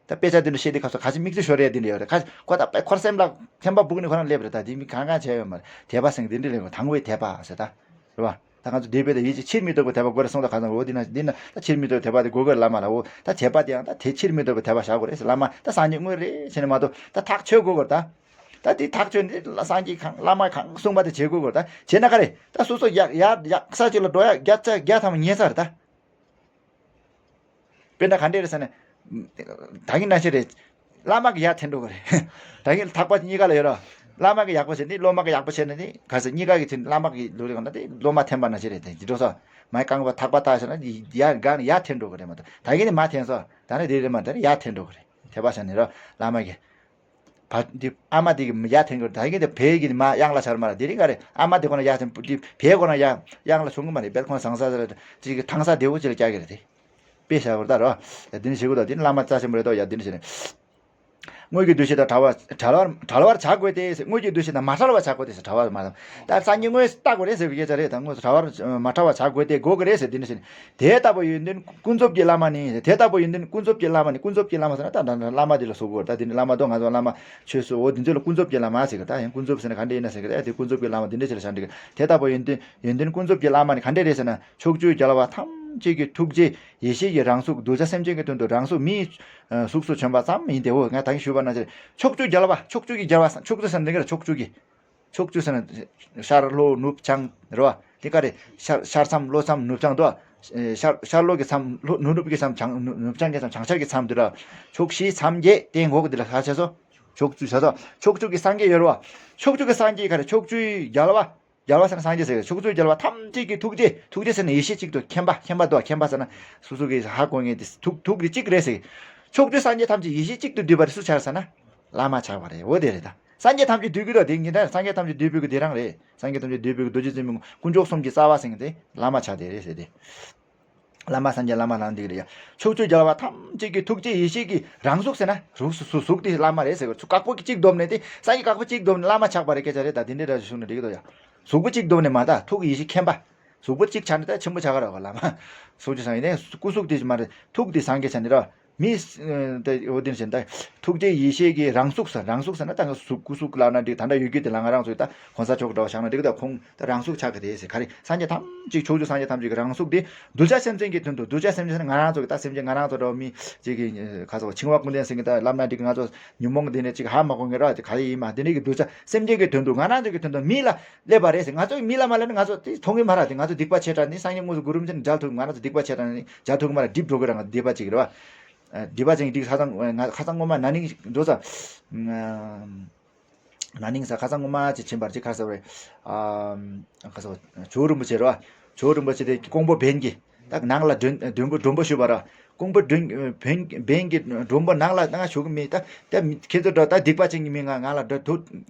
ད་དཔེ་ཆ་འདི་འདྲ་བཤད་དུས་སྐབས་སུ་ག་ཚོད་མིག་ཆུ་ཤོར་ཡ་འདི་འདྲ་ཡོད་རེད། ཁ་ཁོ་ད་དཔེ་ཁོར་སེམས་ལ་ཐན་པ་སྦུག་ནས་ཁོ་རང་སླེབས་རེད། ད་འདི་མི་གང་གང་བྱས་ཡོད་མ་རེད། དད་པ་ཟེར་མཁན་འདི་འདྲ་རེད། དང་བའི་དད་པ་ཟེར་ད། རེད་བ། ད་ང་ཚོ་འདས་པའི་ད་ཡིད་ཀྱི་ཕྱིར་མི་ལྡོག་པའི་དད་པ་དགོས་རེད་གསུངས། ད་ག་ཚང་འོ་འདི་ན་འདི་ན་ད་ཕྱིར་མི་ལྡོག་པའི་དད་པ་དེ་དགོས་དགོས་བླ་མ་ལ། འོ་ད་དད་པ་དེ་ཡང་ད་དེ་ཕྱིར་མི་ལྡོག་པའི་དད་པ་བཞག་དགོས་རེད་ཟེར། བླ་མ་ད་སངས་རྒྱས་དངོས་རེད་ཟེར་ནས་མ་གཏོགས་ད་ཐག་ཆོད་དགོས་དགོས་རེད་ད། ད་དེ་ཐག་ཆོད་འདི་སངས་རྒྱས་གང་བླ་མ་གང་གསུངས་པ་དེ་བྱེད་དགོས་དགོས་རེད་ད། བྱས་ན་ག་རེད། ད་སོ་སོ་ཡག་ཡག་ཡག་ས་ཅིག་ལ་འགྲོ་ཡ་བརྒྱ་ཆ་བརྒྱ་ཐམ་པ་ཉན་ས་རེད་ད། དཔེར་ན་ག་འདྲས་རེད་ཟེར་ན། ད་གིན་ནང་བཞིན་རེད། བླ་མ་གི་ཡར་འཐེན་འགྲོ་གི་རེད། ད་གིན་ཐག་པ་གཉིས་ཀ་ལ་ཡོད་ར། བླ་མ་གི་ཡག་པོ་བྱས་ནས་སློབ་མ་གི་ཡག་པོ་བྱས་ན་ནི་ག་ཟེར། གཉིས་ཀ་གི་ཚུན་བླ་མ་གི་ལུགས་རེད་གང་ན་དེ་སློབ་མ་འཐེན་པ་ནང་བཞིན་རེད། དེ་འགྲོ་ས། མའི་རྐང་པ་ཐག་པ་བཏགས་ཟེར་ན་ཡར་སྒང་ནས་ཡར་འཐེན་འགྲོ་གི་རེད་མ་གཏོགས། ད་གིན་ནི་མར་འཐེན་སོང་། ད་ནི་དེ་རེད་མ་ད་ནི་ཡར་འཐེན་འགྲོ་གི་རེད། འཐེན་པ་བྱས་ནས་ར་བླ་མ་གི། བ་འདི་ཨ་མ་འདི་གི་ཡར་འཐེན་དགོས། ད་གིན་དེ་བས་གི་མ་གཡང་ལ་ཤར་མ་ར། དེ་རིང་ག་རེ་ཨ་མ་འདི་ཁོ་ན་ཡར་འཐེན། འདི་བས་ཁོ་ན་ཡར་གཡང་ལ་བྱུང་གི་མ་རེད། དཔེར་ཁོ་ན་ཟང་ས་ཟེར་ཅིག་གི་ཐང་ས་བདེ་བོ་ཅིག་ལ་བཀྱག་གི་རེད་དེ། དཔེ་བཞག་དགོས་ད་རོ། ཡ་འདི་ནི་བྱེད་དགོས་ད། འདི་ནི་བླ་མ་རྩ་ཆེན་པོ་རེད་དོ། ཡ་འདི་ནི་བྱེད་ནི། དངོས་ཀྱི་འདུ་ཤེས་དང་བྲལ་བ་བྲལ་བར་བྲལ་བར་བྱ་དགོས་ཏེ། དངོས་ཀྱི་འདུ་ཤེས་དང་མ་བྲལ་བར་བྱ་དགོས་ཏེ་ཟེར། བྲལ་བར་མ་བྲལ། ད་སངས་རྒྱས་དངོས་བལྟ་དགོས་རེད་ཟེར་བའི་སྐད་ཆ་རེད། ད་དངོས་སུ་བྲལ་བར་མ་བྲལ་བར་བྱ་དགོས་ཏེ་དགོས་ཀྱི་རེད་ཟེར། འདི་ནི་བྱེད་ནི། དེ་ལྟ་བུ་ཡོན་ཏན་ཀུན་རྫོབ་ཀྱི་བླ་མ་ནི། དེ་ལྟ་བུ་ཡོན་ཏན་ཀུན་རྫོབ་ཀྱི་བླ་མ་ནི། ཀུན་རྫོབ་ཀྱི་བླ་མ་ཟེར་ན་ད་ད་བླ་མ་འདི་ལ་ཟེར་དགོས་རེད། ད་འདི་ནི་བླ་མ་དང་ང་ཚོ་བླ་མ་ཆོས་སུ་འོ་འདི་ཚོ་ལ་ཀུན་རྫོབ་ཀྱི་བླ་མ་ཟེར་གི། ད་ཡང་ཀུན་རྫོབ་ཟེར་ན་ག་འདྲ་ཡིན་ན་ཟེར་གི། ད་ཡང་དེ་ཀུན་རྫོབ་ཀྱི་བླ་མ་འདི་འདྲ་ཆེ་ལ་བྱ་འགྲིག་གི། དེ་ལྟ་བུ་ཡོན་ཏན་ཡོན་ཏན་ཀུན་རྫོབ་ཀྱི་བླ་མ་ནི་ག་འདྲ་རེད་ཟེར་ན། ཕྱོགས་བཅུའི་རྒྱལ་བ་ཐམས་ཅད་ཀྱི་ཐུགས་རྗེ་ཡེ་ཤེས་ཀྱི་རང་གཟུགས་གདུལ་བྱ་སེམས་ཅན་གྱི་དོན་དུ་རང་གཟུགས་མིའི་གཟུགས་སུ་བྱོན་པ་ཙམ་ཡིན་ཏེ། འོ་ང་ད་གིན་ཞུས་པ་ནང་བཞིན་ཕྱོགས་བཅུའི་རྒྱལ་བ། ཕྱོགས་བཅུ་གི་རྒྱལ་བ། ཕྱོགས་བཅུ་ཟེར་ན་འདི་ག་རེད། ཕྱོགས་བཅུ་གི། ཕྱོགས་བཅུ་ཟེར་ན་ཤར་ལྷོ་ནུབ་བྱང་རེད་བ། དེ་ག་རེད། ཤར་ཤར་མཚམས་ལྷོ་མཚམས་ནུབ་བྱང་དོ། ཤར་ཤར་ལྷོ་གི་མཚམས་ལྷོ་ནུབ་ནུབ་ཀྱི་མཚམས་བྱང་ནུབ་བྱང་གི་མཚམས་བྱང་ཤར་གྱི་མཚམས་དེ་ར། ཕྱོགས་བཞི་མཚམས་བརྒྱད་དེ་འོག་གི་དེ་ལ་ཤར་ཆེ་སོ། ཕྱོགས་བཅུ་ཆེ་སོ། ཕྱོགས་བཅུ་གི་སངས་རྒྱས་ཡོད་རེད་བ། ཕྱོགས་བཅུ་གི་སངས་རྒྱས་ག་རེད། ཕྱོགས་བཅུའི་རྒྱལ་བ། རྒྱལ་བ་ཟེར་ན་སངས་རྒྱས་ཟེར་གི། ཕྱོགས་བཅུའི་རྒྱལ་བ་ཐམས་ཅད་ཀྱི་ཐུགས་རྗེ། ཐུགས་རྗེ་ཟེར་ན་ཡེ་ཤེས་གཅིག་ཏུ་མཁྱེན་པ། མཁྱེན་པ་དོ། མཁྱེན་པ་ཟེར་ན་སོ་སོ་གི་ཧ་གོ་ངེས་དེ་ཐུགས་ཐུགས་རྗེ་གཅིག་རེད་ཟེར་གི། ཕྱོགས་བཅུའི་སངས་རྒྱས་ཐམས་ཅད་ཡེ་ཤེས་གཅིག་ཏུ་འདུས་པ་རེད། སུ་ཆགས་ཟེར་ན་བླ་མ་ཆགས་པ་རེད། འོ་དེ་རེད་ད། སངས་རྒྱས་ཐམས་ཅད་འདུས་ཀྱི་དོ། དེ་ཉིན་ད་སངས་རྒྱས་ཐམས་ཅད་འདུས་པའི་གི་དེ་རང་རེད། སངས་རྒྱས་ཐམས་ཅད་འདུས་པའི་གི་རྡོ་རྗེ་འཛིན་མའི་དཀོན་མཆོག་གསུམ་གྱི་རྩ་བ་ཟེར་མཁན་དེ་བླ་མ་ཆགས་དེ་རེད་ཟེར་ཏེ། བླ་མ་སངས་རྒྱས་བླ་མ་ལང་འདི་གི་རེད་ཡ། ཕྱོགས་བཅུའི་རྒྱལ་བ་ཐམས་ཅད་ཀྱི་ཐུགས་རྗེ་ཡེ་ཤེས་ཀྱི་རང་གཟུགས་ཟེར་ན་གཟུགས་སུ་གཟུགས་དེ་བླ་མ་རེད་ཟེར་གི། ཚུར་དཀར་པོ་གཅིག་བསྡོམས་ནས་དེ་སངས་རྒྱས་དཀར་པོ་གཅིག་བསྡོམས་ནས་བླ་མ་ཆགས་པ་རེད། སྐད་ཆ་རེད་ད། དེ་འདྲའི་འདྲ་ཞིག་གསུངས་ན་འགྲིག་གི་འདུག་ཡ། གཟུགས་པོ་གཅིག་བསྡོམས་ནས་མ་ད་ཐུགས་ཡེ་ཤེས་མཁྱེན་པ། གཟུགས་པོ་གཅིག་ཆགས་ནས་ད་ཆེན་པོ་ཆགས་གི་རེད་བ་བླ་མ། སོ་ཅི་སང་ཡིན་ནའི་སྐུ་གཟུགས་དེ་མ་རེད། ཐུགས་དེ་སངས་རྒྱས་ཆགས་ནས་རེད་བ། མི་ད་འོ་དེ་ནས་ད་ཐུགས་རྗེ་ཡེ་ཤེས་ཀྱི་རང་གཟུགས་སུ། རང་གཟུགས་ཟེར་ན་ད་གཟུགས་སྐུ་གཟུགས་ལབ་ན་འགྲིག་ད་ལྟ་ཡོད་རྒྱུ་དེ་ལ་ང་རང་ཚོ་ད་གོང་ས་མཆོག་འདྲ་བ་བཞག་ན་འགྲིག་ད་ཁོང་ད་རང་གཟུགས་ཆགས་ཀྱི་རེད་ཟེར། ག་རེ་སངས་རྒྱས་ཐམས་ཅད་ཕྱོགས་བཅུ་སངས་རྒྱས་ཐམས་ཅད་ཀྱི་རང་གཟུགས་དེ་གདུལ་བྱ་སེམས་ཅན་གྱི་དོན་དུ། གདུལ་བྱ་སེམས་ཅན་ཟེར་ན་ང་རང་ཚོ་གི་ད་སེམས་ཅན་ང་རང་ཚོ་འདྲ་བ་མི་གཅིག་གི་ཁ་སོགས་འཆིང་བ་ཀུན་ལྡན་ཟེར་གི་ད་ལབ་ན་འགྲིག་ང་ཚོ་ཉོན་མོངས་དེ་ནས་གཅིག་ཧ་མ་གོ་ངེས་ར་དེ་ག་རེ་ཡིན་མ་དེ་ནས་གི་གདུལ་བྱ་སེམས་ཅན་གྱི་དོན་དུ་ང་རང་ཚོ་གི་དོན་དུ་མི་ལ་སླེབས་པ་རེད་ཟེར། ང་ཚོ་མི་ལ་མ་སླེབས་ན་ང་ཚོ་དེ་མཐོང་གི་མ་རེད་དེ། ང་ཚོ་སྡིག་པ་ཆེ་དྲགས་ནི་སངས་རྒྱས་དངོས་སུ་གུ་རུ་རིན་ཆེན་མཇལ་ཐུབ་ང་རང་ཚོ་སྡིག་པ་ཆེ་དྲགས་ནི་མཇལ་ཐུབ་གི་མ་རེད། སྒྲིབ་འགྲོ་གི་རེད། ང་ཚོ་སྡིག་པ་ཅིག་རེད་བ། སྒྲིབ་པ་ཅན་གྱི་སྡིག་ཁ་སང་ང་ཁ་སང་སྔོན་མ་ན་ནིང་འགྲོ་ས། ན་ནིང་ས་ཁ་སང་སྔོན་མ་ཅིག་ཕྱིན་པར་ཅིག་ཁ་ས་བས། ཁ་ས་ཇོ་རིན་པོ་ཆེ་རེད་བ། ཇོ་རིན་པོ་ཆེ་དེ་ཀོང་པོ་བན་གྱི་ད་ནང་ལ་མགྲོན་མགྲོན་པོ་མགྲོན་པོ་ཞུས་པ་ར། ཀོང་པོ་མགྲོན་བན་བན་གྱི་མགྲོན་པོ་ནང་ལ་ང་ཞུགས་གི་མེད་ད། ད་ཁྱེད་ཚོ་འདྲ་ད་སྡིག་པ་ཅན་གྱི་མི་ང་ང་ལ་འགྲོ་ཐུབ་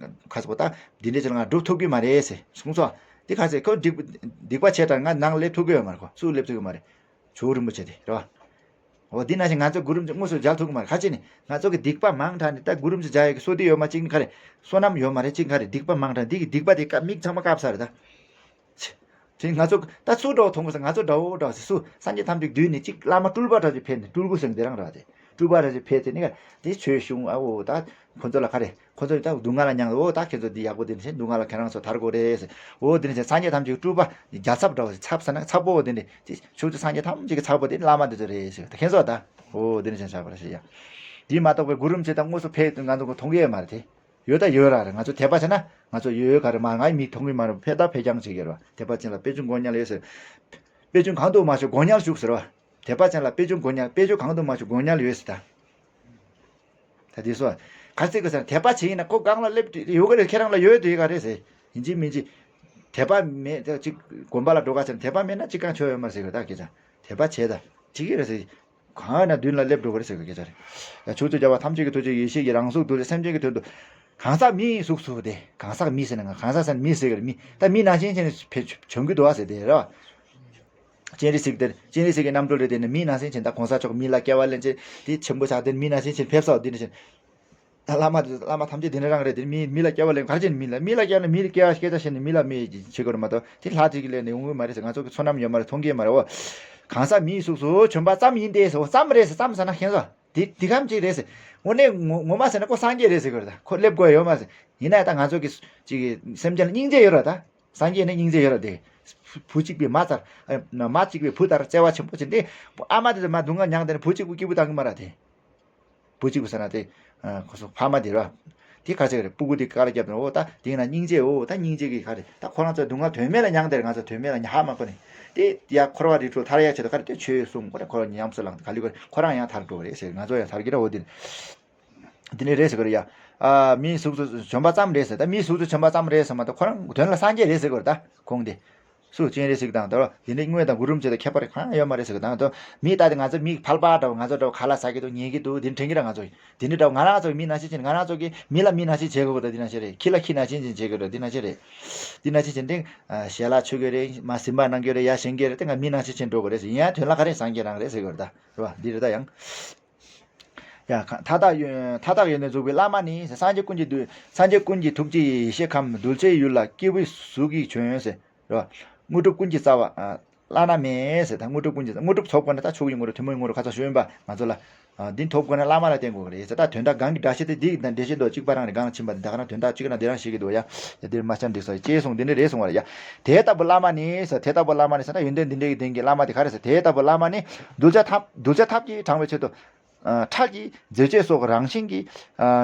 ཁ་ས་བ་ད་འདི་འདྲ་ཅིག་ང་འགྲོ་ཐུབ་ཀྱི་མ་རེད་ཟེར་གསུངས་སོ། དེ་ཁ་ས་ཁོ་སྡིག་སྡིག་པ་ཆེ་དྲགས་ང་ནང་སླེབས་ཐུབ་ཀྱི་ཡོད་མ་རེད། ཁོ་སུ་སླེབས་ཐུབ་ཀྱི་མ་རེད། ཇོ་རིན་པོ་ཆེ་དེ་རེད་བ། འོ་འདི་ནང་བཞིན་ང་ཚོ་གུ་རུ་རིན་པོ་ཆེ་དངོས་སུ་མཇལ་ཐུབ་ཀྱི་མ་རེད། ཁ་ཅིག་ནི་ང་ཚོ་གི་སྡིག་པ་མང་དྲགས་ནི་ད་གུ་རུ་རིན་པོ་ཆེ་མཇལ་ཡག་གི་བསོད་བདེ་ཡོད་མ་གཅིག་ནི་ག་རེ། བསོད་ནམས་ཡོད་མ་རེད། གཅིག་ག་རེ་སྡིག་པ་མང་དྲགས་འདི་གི་སྡིག་པ་དེ་ཀ་མིག་ཚང་མ་བཀབ་ས་རེད་ད། ཆེ། དེ་ང་ཚོ་ད་སུ་འདྲ་བོ་མཐོང་གི་ས་ང་ཚོ་འདྲ་བོ་འདྲ་བོ་ཟེར་སུ་སངས་རྒྱས་ཐམས་ཅད་བསྡུས་ནས་གཅིག་བླ་མ་སྤྲུལ་པ་འདྲ་ཅིག་ཕེབས་ནས་སྤྲུལ་སྐུ་ཟེར་འདི་རང་རེད་བ་དེ། སྤྲུལ་པ་འདྲ་ཅིག་ཕེབས་དེ་ནི་ག་དེ་ཆོས་གསུང་ཨ་འོ་ད་ཁོ་ཚོ་ལ་ག་རེ། ཁོ་ཚོ་ད་སྡུག་བསྔལ་ལ་མྱངས་འོ་ད་ཁྱེད་ཚོ་འདི་ཡག་པོ་དེ་ནི་བྱས་སྡུག་བསྔལ་ལ་ཁྱེད་རང་ཚོ་ཐར་དགོས་རེད་ཟེར། འོ་དེ་ནི་བྱས་སངས་རྒྱས་ཐམས་ཅད་སྤྲུལ་པ་རྒྱལ་ཚབ་འདྲ་བོ་ཚབ་ས་ན་ཚབ་པོ་དེ་ནི་དེ་ཕྱོགས་བཅུ་སངས་རྒྱས་ཐམས་ཅད་ཀྱི་ཚབ་པོ་དེ་ནི་བླ་མ་འདི་ཚོ་རེད་ཟེར་ད་ཁྱེད་ཚོ་ད། འོ་དེ་ནི་བྱས་བཞག་པ་རེད་ཟེར་ཡ། འདི་མ་གཏོགས་པའི་གུ་རུ་རིན་པོ་ཆེ་ད་དངོས་སུ་ཕེབས་ང་ཚོ་མཐོང་གི་ཡོད་མ་རེད་དེ། ཡོད་ད་ཡོད་ར་རེད། ང་ཚོ་དད་པ་བྱས་ན་ང་ཚོ་ཡོད་ཡོད་ག་རེ་མ་ང་མིག་མཐོང་གི་མ་རེད། ཕེབས་ད་ཕེབས་རྐྱང་བྱེད་ཀྱི་རེད་བ། དད་པ་ཅན་ལ་དཔེ་བྱུང་དགོངས་དག་ཡོད་ཟེར། དཔེ་བྱུང་གང་དུ་མ་བྱུང་དགོངས་དག་བཞུགས་ཟེར་བ། དད་པ་ཅན་ལ་དཔེ་བྱུང་དགོངས་དག་དཔེ་བྱུང་གང་དུ་མ་བྱུང་དགོངས་དག་ཡོད་ཟེར་ད། ད་དེ་སོ། ག་ཚད་ག་ཟེར་དད་པ་བྱེད་ཡིན་ན་ཁོ་སྒང་ལ་སླེབས་ཡོད་ག་རེད། ཁྱེད་རང་ལ་ཡོད་དུ་ཡོད་ག་རེད་ཟེར། ཡིན་གཅིག་མིན་གཅིག་དད་པ་མེད་ད་ཅིག་དགོན་པ་ལ་འགྲོ་ག་ཟེར་དད་པ་མེད་ན་ཅིག་གང་ཆོ་ཡོད་མ་རེད་ཟེར་གི་རེད་ད་སྐད་ཆ། དད་པ་བྱེད་ད། བྱེད་ཀྱི་རེད་ཟེར། གང་ན་མདུན་ལ་སླེབས་འགྲོ་གི་རེད་ཟེར་གི་སྐད་ཆ་རེད། ཡ་ཆོས་སྐྱོང་རྒྱལ་བ་ཐམས་ཅད་ཀྱི་ཐུགས་རྗེ་ཡེ་ཤེས་ཀྱི་རང་གཟུགས་རྡུལ་སེམས་ཅན་གྱི་དོན་དུ། གང་ཟག་མིའི་གཟུགས་སུ་དེ་གང་ཟག་མི་ཟེར་ན་གང་ཟག་ཟེར་ན་མི་ཟེར་གི་རེད། མི་ད་མི་ནང་བཞིན་བྱས་ནས་བྱོན་གྱི་འདུག་ཨ་ཟེར་དེ་རེད་བ། སྤྱན་རས་གཟིགས་དེར་སྤྱན་རས་གཟིགས་ཀྱི་རྣམ་སྤྲུལ་རེད། དེ་ནི་མི་ནང་བཞིན་བྱས་ད་གོང་ས་མཆོག་མི་ལ་སྐྱེ་བ་ལེན་ཅེས་དེ་ཆེན་པོ་ཆགས་དེ་མི་ནང་བཞིན་བྱས་ཕེབས་སོ་དེ་ནི་བཞིན། བླ་མ་དེ་བླ་མ་ཐམས་ཅད་དེ་འདྲ་རང་རེད། དེ་མི་མི་ལ་སྐྱེ་བ་ལེན་ག་རེ་བྱས་ནས་མི་ལ་མི་ལ་སྐྱེ་ན་མི་ལ་སྐྱེ་བ་སྐྱེ་ཆ་བྱས་ནས་མི་ལ་མི་བྱེད་དགོས་རེད་མ་གཏོགས་དེ་ལྷ་དེ་གི་ལས་ནས་ཡོང་གི་མ་རེད་ཟེར། ང་ཚོ་གི་བསོད་ནམས་ཡོད་མ་རེད་མཐོང་གི་ཡོད་མ་རེད་འོ། གང་ཟག་མིའི་གཟུགས་སུ་བྱོན་པ་ཙམ་ཡིན་ཏེ་ཟེར་འོ་ཙམ་རེད་ཟེར་ཙམ་ཟེར་ན་ཁྱེད་ཚོ་དེ་དེ་གམ་ཅིག་རེད་ཟེར། དངོས་གནས་ངོ་ངོ་མ་ཟེར་ན་ཁོ་སངས་རྒྱས་རེད་ཟེར་གི་རེད་ད། ཁོ་སླེབས་དགོས་ཡོད་མ་རེད་ཟེར། ཡིན་ན་ད་ང་ཚོ་གི་ཅིག་གི་སེམས་ཅན་ལ་སྙིང་རྗེ་ཡོད་རེད་ད། སངས་རྒྱས་ནི་སྙིང་རྗེ་ཡོད་རེད་དེ། བུ་བུ་གཅིག་པའི་མ་ལྟར་མ་གཅིག་པའི་བུ་ལྟར་བརྩེ་བ་ཆེན་པོ་བྱས་ཏེ། ཨ་མ་དེ་ཚོ་མ་སྡུག་བསྔལ་མྱངས་དེ་ནི་བུ་གཅིག་པུ་སྐྱིད་པོ་བཏང་གི་མ་རེད་དེ། བུ་གཅིག་པུ་ཟེར་ན་དེ། ཁོ་ཚོ་ཕ་མ་དེ་རེད། དེ་ག་ཚད་རེད། སྤུ་གུ་དེ་དཀའ་ལས་བརྒྱབ་ནས་འོ་ད་དེ་ཡིན་ན་སྙིང་རྗེ་འོ་ད་སྙིང་རྗེ་གི་ག་རེད། ད་ཁོ་རང་ཚོ་སྡུག་བསྔལ་དོན་མེད་ལ་མྱངས་དེར་ང་ཚོ་དོན་མེད་ལ་ཧ་མ་གོ་ནས་དེ་ཡ་འཁོར་བ་རིགས་དྲུག་ཐར་ཡ་ཆེད་དུ་ག་རེ་དེ་ཆོས་གསུང་ཁོ་རེ་ཁོ་རང་ཉམས་སུ་བླངས་ག་ལེ་ག་རེ་ཁོ་རང་ཡང་ཐར་འགྲོ་གི་རེད་ཟེར། ང་ཚོ་ཡང་ཐར་གི་རེད་འོ་དེ། དེ་ནས་རེད་ཟེར་གི་རེད་ཡ། ཨ་མིའི་གཟུགས་སུ་བྱོན་པ་ཙམ་རེད་ཟེར། ད་མིའི་གཟུགས་སུ་བྱོན་པ་ཙམ་རེད་ཟེར་མ་གཏོགས་ཁོ་རང་དོན་ལ་སངས་རྒྱས་རེད་ཟེར་གི་རེད་ད་ཁོང་དེ། སུ་སྤྱན་རས་གཟིགས་དང་ད་རོ་དེ་འདྲའི་དངོས་དང་གུ་རུ་རིན་པོ་ཆེ་དང་ཁྱད་པར་གང་ཡང་ཡོད་མ་རེད་ཟེར་གི་དང་དོ། མི་ལྟ་དེ་ང་ཚོ་མི་ཕལ་པ་འདྲ་བོ་ང་ཚོ་འདྲ་བོ་ཁ་ལག་ཟ་གི་འདུག་ཉལ་གི་འདུག་དེ་འདྲ་དྲན་གི་ར། ང་ཚོ་དེ་འདྲ་འདྲ་བོ་ང་རང་ཚོ་མི་ནང་བཞིན་བྱས་ནས་ང་རང་ཚོ་གི་མི་ལ་མི་ནང་བཞིན་བྱེད་དགོས་གི་ད་དེ་ནང་བཞིན་རེད། ཁྱི་ལ་ཁྱི་ནང་བཞིན་བྱེད་དགོས་ར་དེ་ནང་བཞིན་རེད། དེ་ནང་བཞིན་བྱས་ནས་ཞལ་ལག་མཆོད་གི་རེད་མ་ཟིན་པ་གནང་གི་རེད་ཡ་བཞེངས་གི་རེད་དེ་ང་མི་ནང་བཞིན་བྱས་འགྲོ་གི་རེད་ཟེར། ཡིན་ཡང་དོན་ལ་ག་རེ་སངས་རྒྱས་རང་རེད་ཟེར་གི་རེད་ད་རེད་བ། འདི་རེད་ད་ཡང་། ཡ་མཐའ་དག་ཡོན་མཐའ་དག་ཡོན་ཏན་རྫོགས་པའི་བླ་མ་ནི་སངས་རྒྱས་ཀུན་གྱི་འདུས་སངས་རྒྱས་ཀུན་གྱི་ཐུགས་རྗེ་ཡི་ཡེ་ཤེས་ཁམས་གདུལ་བྱའི་ཡུལ་ལ་སྐྱེས་བུའི་གཟུགས་ཀྱིས་བྱོན་ཟེར་རེད་བ། དངོས་གྲུབ་ཀུན་གྱི་རྩ་བ་བླ་ན་མེད་ཟེར། ད་དངོས་གྲུབ་ཀུན་གྱི་དངོས་གྲུབ་ཐོབ་དགོས་ན་ད་མཆོག་གི་དངོས་གྲུབ་ཐུན་མོང་གི་དངོས་གྲུབ་ཁ་ཚ་ཞུ་ཡིན་པ་ང་ཚོ་ལ་འདི་ཐོབ་དགོས་ན་བླ་མ་ལ་བརྟེན་དགོས་ཀྱི་རེད་ཟེར། ད་དོན་དག་གང་གི་འདྲ་བཤད་དེ་འདི་དང་འགྲེལ་བཤད་འདུག་གཅིག་པ་རང་རེད། གང་ལ་ཕྱིན་པ་འདི་ད་ག་རང་དོན་དག་གཅིག་རང་འདི་རང་བཤད་ཀྱི་འདུག་ཡ། ཡ་འདིར་མ་ཆ་འགྲིག་སོང་ཅེས་གསུངས་འདི་འདྲ་རེད་གསུངས་པ་རེད་ཡ། དེ་ལྟ་བུ་བླ་མ་ནི་ཟེར། དེ་ལྟ་བུ་བླ་མ་ནི་ཟེར་ན་ཡོན་ཏན་འདི་འདྲའི་ལྡན་གྱི་བླ་མ་དེ་ག་རེ་ཟེར། དེ་ལྟ་བུ་བླ་མ་ནི་གདུལ་བྱ་ཐབས་གདུལ་བྱ་ཐབས་ཀྱིས་དྲང་བའི་ཆེད་དུ། ཁྲལ་གྱིས་མཛེས་སྤྱོད་སོགས་རང་བཞིན་གྱིས་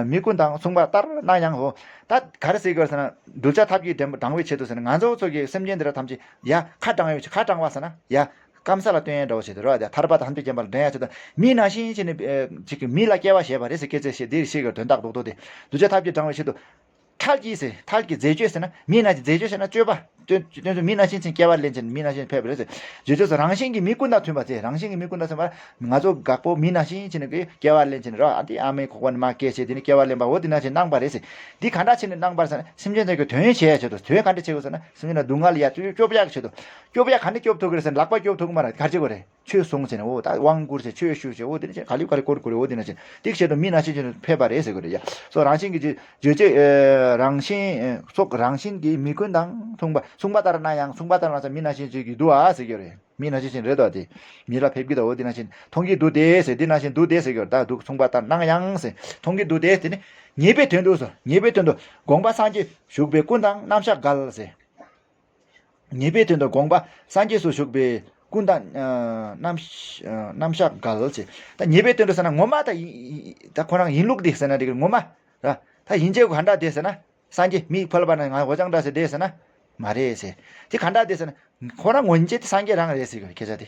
མི་ཀུན་དང་མཚུངས་པ་ལྟར་སྣང་ཡང་ངོ་། ད་ག་རེ་ཟེར་དགོས་ཟེར་ན་གདུལ་བྱ་ཐབས་ཀྱིས་དྲང་བའི་ཆེད་དུ་ཟེར་ན་ང་ཚོ་ཚོ་གི་སེམས་ཅན་འདི་ར་ཐམས་ཅད་ཡ་ཁ་དྲང་བའི་ཁ་དྲང་བ་ཟེར་ན་ཡ་སྐམ་ས་ལ་སྟོན་ཡ་འདྲ་བོ་བྱེད་དུ་ར། ཡ་ཐར་པ་དང་ཐམས་ཅད་མཁྱེན་པ་ལ་འདྲེན་ཡ་ཆེད་དུ་མི་ནང་བཞིན་བྱས་ནས་ཅིག་གི་མི་ལ་སྐྱེ་བ་བཞེས་པ་རེད་ཟེར། སྐད་ཆ་བཤད་འདིར་བཤད་དགོས་དོན་དག་རྡོག་རྡོག་དེ་གདུལ་བྱ་ཐབས་ཀྱིས་དྲང་བའི་ཆེད་དུ། ཁྲལ་གྱིས་ཟེར། ཁྲལ་གྱིས་མཛེས་སྤྱོད་ཟེར་ན་མི་ནང་བཞིན་མཛེས་སྤྱོད་ཟེར་ན་སྤྱོད་པ། སྟོན་སྟོན་ཚུལ་མི་ནང་བཞིན་ཕྱིན་སྐྱེ་བ་ལེན་ཕྱིན་མི་ནང་བཞིན་ཕེབས་པ་རེད་ཟེར། མཛེས་སྤྱོད་སོགས་རང་བཞིན་གྱིས་མི་ཀུན་དང་མཐུན་པ་ཟེར། རང་བཞིན་གྱིས་མི་ཀུན་དང་མཐུན་པ། ང་ཚོ་དགའ་པོ་མི་ནང་བཞིན་ཕྱིན་ནས་སྐྱེ་བ་ལེན་ཕྱིན་རོ། ཨ་འདི་ཨ་མའི་ཁོག་པ་ནས་མ་སྐྱེས་བྱས་དེ་ནས་སྐྱེ་བ་ལེན་པ་འོ་དེ་ནང་བཞིན་གནང་པ་རེད་ཟེར། འདི་ག་འདྲ་བྱས་ནས་གནང་པ་ཟེར་ན་སེམས་ཅན་ཚོ་གི་དོན་བྱེད་ཡ་ཆེད་དུ། དོན་ག་འདྲ་བྱེད་དགོས་ཟེར་ན་སེམས་ཅན་ལ་སྡུག་བསྔལ་ཡ་སྐྱོབ་ཡག་ཆེད་དུ། སྐྱོབ་ཡག་ག་འདྲ་སྐྱོབ་ཐུབ་ཀྱི་རེད་ཟེར་ན་ལག་པ་སྐྱོབ་ཐུབ་ཀྱི་མ་རེད། ག་རེ་བྱེད་དགོས་རེད། ཆོས་གསུངས་ཟེར་ནས་འོ་ད་དབང་བསྐུར་ཟེར་ཆོས་ཞུ་ཟེར་འོ་དེ་ནས་ཁ་ལུས་ཁ་ལུས་བསྐོར་དགོས་རེད། འོ་དེ་ནས་ཆེ་དེ་ཆེ་དུ་མི་ནང་བཞིན་ཆེ་དུ་ཕེབས་པ་རེད་ཟེར་དགོས་རེད་ཡ། སོ་རང་བཞིན་གྱི་བརྗོད་བརྗོད་བརྗོད་བྱེད་རང་བཞིན་སོགས་རང་བཞིན་གྱིས་མི་ཀུན་དང་མཚུངས་པ་མཚུངས་པ་ལྟར་སྣང་ཡང་མཚུངས་པ་ལྟར་སྣང་ས་མི་ནང་བཞིན་ཆེ་གི་འདུག་ཨ་ཟེར་གྱི་རེད། མི་ནང་བཞིན་ཅན་རེད་དོ། དེ་མི་ལ་ཕེབས་ཀྱི་དོ། འོ་དེ་ནང་བཞིན་མཐོང་གི་འདུག་སྟེ་ཟེར། དེ་ནང་བཞིན་འདུག་སྟེ་ཟེར་གྱི་ཡོད། ད་འདུག་མཚུངས་པ་ལྟར་སྣང་ཡང་ཟེར། མཐོང་གི་འདུག་སྟེ། དེ་ནི་ཉེས་པའི་དོན་དུ་ཟེར། ཉེས་པའི་དོན་དུ་དགོངས་པ་སངས་རྒྱས་བཞུགས་པའི་ཀུན་དང་རྣམ་གཞག་འགལ་ཟེར། ཉེས་པའི་དོན་དུ་དགོངས་པ་སངས་རྒྱས་སུ་བཞུགས་པའི་ཀུན་དང་ཨ་རྣམ་ཨ་རྣམ་གཞག་འགལ་ཟེར། ད་ཉེས་པའི་དོན་དུ་ཟེར་ན་ངོ་མ་ད་ཡིན་ཡིན་ད་ཁོ་རང་ཡིན་ལུགས་དེ་ཟེར་ན་འགྲིག་གི། ངོ་མ་ད་ད་ཡིན་ཅེས་ག་འདྲ་དེ་ཟེར་ན། སངས་རྒྱས་མི་ཕལ་པ་ན་ང་འོ་ཅང་འདྲ་ཟེར་དེ་ཟེར་ན་མ་རེད་ཟེར། དེ་ག་འདྲ་དེ་ཟེར་ན་ཁོ་རང་ངོ་ཡིན་ཅེས་དེ་སངས་རྒྱས་རང་རེད་ཟེར་གི་སྐད་ཆ་དེ།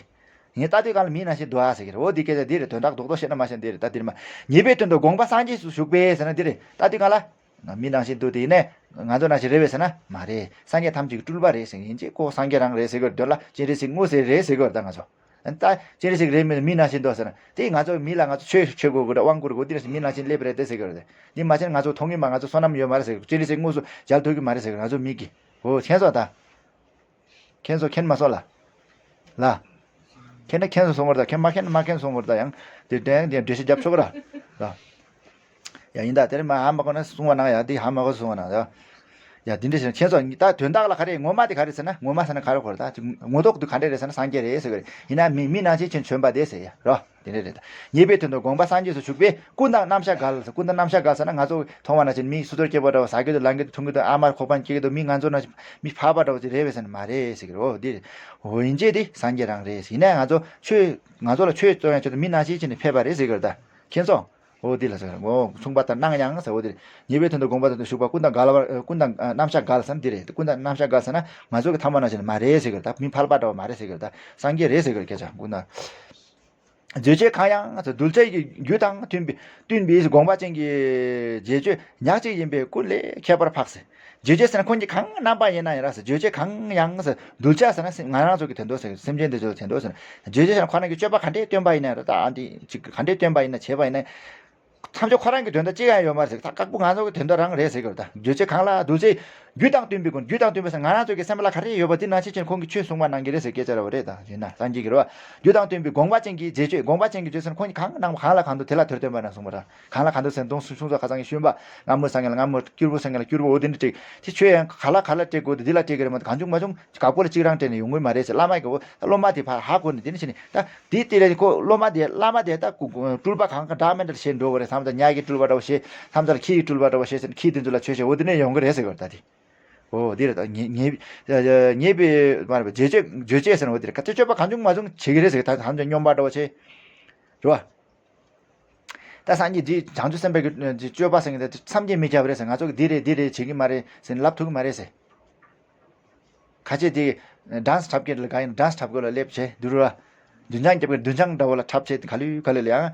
ངས་ལྟ་དུས་གང་ལ་མི་ནང་བཞིན་འདུག་ཨ་ཟེར་གི་རེད། འོ་དེ་སྐད་ཆ་དེ་རེད། དོན་དག་རྡོག་རྡོག་བཤད་ན་མ་བཤད་དེ་རེད། ད་དེ་རེད་མ། ཉེས་པའི་དོན་དུ་དགོངས་པ་སངས་རྒྱས་སུ་བཞུགས་པས་ཟེར་ན་དེ་རེད། ལྟ་དུས་གང་ལ། མི་ནང་བཞིན་འདུག་དེ་ཡིན་ནས་ང་ཚོ་ནང་བཞིན་རེད་པས་ཟེར་ན་མ་རེད། སངས་རྒྱས་ཐམས་ཅད་ཀྱི་སྤྲུལ་པ་རེད་ཟེར་གྱི་ཡིན་ཅེས་ཁོ་སངས་རྒྱས་རང་རེད་ཟེར་གྱི་ཡོད་དོན་ལ་སྤྱན་རས་གཟིགས་དངོས་ཟེར་རེད་ཟེར་གྱི་ཡོད། ད་ང་ཚོ་ད་སྤྱན་རས་གཟིགས་རེད་མིན་མི་ནང་བཞིན་འདུག་ཟེར་ན་དེ་ང་ཚོ་མི་ལ་ང་ཚོ་ཆོས་ཆོས་དགོས་དགོས་རེད། དབང་བསྐུར་དགོས་དེ་ནང་བཞིན་མི་ནང་བཞིན་སླེབས་རེད་དེ་ཟེར་གྱི་ཡོད་རེད། འདི་མ་བྱས་ན་ང་ཚོ་མཐོང་གི་མ། ང་ཚོ་བསོད་ནམས་ཡོད་མ་རེད་ཟེར་གྱི། སྤྱན་རས་གཟིགས་དངོས་སུ་མཇལ་ཐུབ་ཀྱི་མ་རེད་ཟེར་གྱི། ང་ཚོ་མི་གི་འོ་མཁྱེན་སོང་ད། མཁྱེན་སོང་མཁྱེན་མ་སོང་ལ། ལ། མཁྱེན་ན་མཁྱེན་སོང་གསུང་བར་ད། མཁྱེན་མ་མཁྱེན་ན་མ་མཁྱེན་སོང་བར་ད། ཡང་དེ་དེ་ཡང་དེ་འགྲེལ་བཤད་རྒྱབ་ཆོག་གི་ར། ལ། ཡ་ཡིན་ད་དེར་མ་ཧ་མ་གོ་ན་གསུང་བ་ནང་ཡ་དེ་ཧ་མ་གོ་གསུང་བ་ནང་ཡ། ཡ་དེ་འདྲ་ཞིག་མཁྱེན་སོང་། ད་དོན་དག་ལ་ག་རེ་ངོ་མ་དེ་ག་རེ་ཟེར་ན། ངོ་མ་ཟེར་ན་ག་རེ་གོ་ར་ད། ངོ་ཐོག་ཏུ་ག་འདྲ་རེད་ཟེར་ན་སངས་རྒྱས་རེད་ཟེར་གི་རེད། ཡིན་ན་མི་མི་ནང་བཞིན་ཅན་བྱོན་པ་དེ་ཟེར་ཡ་རོ། དེ་འདྲ་རེད་ད། ཉེས་པའི་དོན་དུ་དགོངས་པ་སངས་རྒྱས་སུ་བཞུགས་པས་ཀུན་དང་རྣམ་གཞག་འགལ་ཟེར། ཀུན་དང་རྣམ་གཞག་འགལ་ཟེར་ན་ང་ཚོ་མཐོང་བ་ནང་བཞིན་མི་སོ་སོར་སྐྱེས་པ་འདྲ་བོ། ཟ་གི་འདུག་ལངས་གི་འདུག་འཐུང་གི་འདུག་ཨ་མར་ཁོག་པ་འཁྱེར་གི་འདུག་མི་ང་ཚོ་ནང་བཞིན་མི་ཕལ་པ་འདྲ་བོ་ཅིག་རེད་པས་ཟེར་ན་མ་རེད་ཟེར་གི་རེད། འོ་དེ་རེད། འོ་ཡིན་ཅེས་དེ་སངས་རྒྱས་རང་རེད་ཟེར། ཡིན་ནའི་ང་ཚོ་ཆོས་ང་ཚོ་ལ་ཆོས་སྟོན་ཡང་ཆོས་དང་མི་ནང་བཞིན་བྱས་ནས་ཕེབས་པ་རེད་ཟེར་གི་རེད་ད། མཁྱེན་སོང་། འོ་དེ་ལ་ཟེར། འོ་མཚུངས་པ་ལྟར་སྣང་ཡང་ཟེར། འོ་དེ་རེད། ཉེས་པའི་དོན་དུ་དགོངས་པ་དོན་དུ་བཞུགས་པ་ཀུན་དང་འགལ་བར་ཀུན་དང་རྣམ་གཞག་འགལ་ཟེར་ན་དེ་རེད། ཀུན་དང་རྣམ་གཞག་འགལ་ཟེར་ན་ང་ཚོ་གི་ཐ་མ་ནང་བཞིན་མ་རེད་ཟེར་གི་རེད་ད། མི་ཕལ་པ་འདྲ་བོ་མ་རེད་ཟེར་གི་རེད་ད། སངས་རྒྱས་རེད་ཟེར་གི་རེད། སྐད་ཆ་ཀུན་དང་། རྗོད་བྱེད་གང་ཡང་ཟེར། གདུལ་བྱ་ཡི་རྒྱུ་དང་མཐུན་པའི་བསྟུན་པའི་དགོངས་པ་ཅན་གྱི་རྗེས་གཅོད་ཉག་གཅིག་ཡིན་པས་ཀུན་ལས་ཁྱད་པར་འཕགས་ཟེར། རྗོད་བྱེད་ཟེར་ན་ཁོང་གི་གང་རྣམ་པ་ཡིན་ན་ཡང་ར་ཟེར། རྗོད་བྱེད་གང་ཡང་ཟེར། གདུལ་བྱ་ཟེར་ན་སེམས་ང་རང་ཚོ་གི་དོན་དུ་ཟེར། སེམས་ཅན་དེ་ཚོ་དོན་དུ་ཟེར། རྗོད་བྱེད་ཟེར་ན་ཁོ་རང་གི་སྤྱོད་པ་ག་འདྲས་སྟོན་པ་ཡིན་ན་ར་ད་ཨ་འདི་ཅིག་ག་འདྲས་སྟོན་པ་ཡིན་ན་བྱས་པ་ཡིན་ན། ཐམས་ཅད་ཁོ་རང་གི་དོན་དག་གཅིག་ཡང་ཡོད་མ་རེད་ཟེར། ད་དཀར་པོ་ང་ཚོ་གི་དོན་དག་རང་རེད་ཟེར་གི་རེད། ད་རྗོད་བྱེད་གང་ལ་གདུལ་བྱའི་རྒྱུ་དང་བསྟུན་པའི་ཀུན། རྒྱུ་དང་བསྟུན་པའི་ཟེར་ང་རང་ཚོ་གི་སེམས་པ་ལ་ག་རེ་ཡོད་པ་དེ་ནང་བཞིན་ཅན་ཁོང་གིས་ཆོས་གསུངས་པ་གནང་གི་རེད་ཟེར་སྐད་ཆ་རེད་པ། རེད་ད་ཡིན་ན་སངས་རྒྱས་ཀྱི་རེད་པ། རྒྱུ་དང་བསྟུན་པའི་དགོངས་པ་ཅན་གྱི་རྗེས་གཅོད། དགོངས་པ་ཅན་གྱི་རྗེས་ཟེར་ན་ཁོང་གིས་གང་གནང་བ་གང་ལ་གང་འདུལ་དེ་ལ་དོན་སྟོན་པ་རང་གསུངས་པ་ར། གང་ལ་གང་འདུལ་ཟེར་ན་གདོང་གསུམ་ཤོང་ཚོ་ཁ་སང་གི་ཤུན་པ་སྔ་མོ་སངས་རྒྱས་ལ་སྔ་མོ། སྐྱུར་པོ་སངས་རྒྱས་ལ་སྐྱུར་པོ། འོ་དེ་འདྲ་སྤྲད་དེ་ཆོས་ཡང་ག་ལ་ག་ལ་སྤྲད་དགོས་དེ་འདི་ལ་སྤྲད་གི་རེད་མ་གཏོགས་གང་བྱུང་མ་བྱུང་དགའ་པོ་ལ་གཅིག་རང་སྤྲད་ནས་ཡོང་གི་མ་རེད་ཟེར། བླ་མ་གི་འོ་སློབ་མ་དེ་ཕར་ཧ་གོ་ནས་དེ་འདྲ་བྱས་ནས་ད། དེའི་སྟེང་ལ་ཁོ་སློབ་མ་དེ་བླ་མ་དེ་ད་སྐུ་སྐུ་སྤྲུལ་པ་གང་ག་འདྲ་མི་འདྲ་བྱེད་འགྲོ་བ་རེད། མཚམས་དང་ཉ་གི་སྤྲུལ་པ་འདྲ་བོ་བྱེད། མཚམས་དང་ཁྱི་ཡི་སྤྲུལ་པ་འདྲ་བོ་བྱེད་ཟེར་ནས་ཁྱི་དེ་ཚོ་ལ་ཆོས་བཤད། འོ་དེ་ནས་ཡོང་གི་རེད་ཟེར་གི་རེད་ད་དེ། འོ་དེ་རེད་ད། ཉེ་ཉེ་ཉེས་པའི་མ་རེད་པ། རྗེས་གཅོད་རྗེས་གཅོད་ཟེར་ན་འོ་དེ་རེད། ག་ཚོད་སྤྱོད་པ་གང་བྱུང་མ་བྱུང་བྱེད་ཀྱི་རེད་ཟེར་གི། ད་མཚམས་དང་སྨྱོན་པ་འདྲ་བོ་བྱེད། རེད་བ། ད་སངས་རྒྱས་འདི་བྱང་ཆུབ་སེམས་དཔའ་གི་སྤྱོད་པ་ཟེར་མཁན་དེ་མཚམས་བཅད་མི་རྒྱབ་རེད་ཟེར། ང་ཚོ་གི་འདི་རེད་འདི་རེད་བྱེད་ཀྱི་མ་རེད་ཟེར་ལབ་ཐུབ་ཀྱི་མ་རེད་ཟེར། ཁ་ཆེ་དེ་ཌན་སི་འཁྲབ་མཁན་ལ་དགའ་ཡིན་ན་ཌན་སི་འཁྲབ་དགོས་ལ་སླེབས་བྱས་འདུག་ར། མདུན་ཆང་རྒྱབ་མཁན་མདུན་ཆང་འདྲ་བོ་ལ་འཁྲབ་བྱས་ག་ལེ་ག་ལེ་ལ་ཡང་།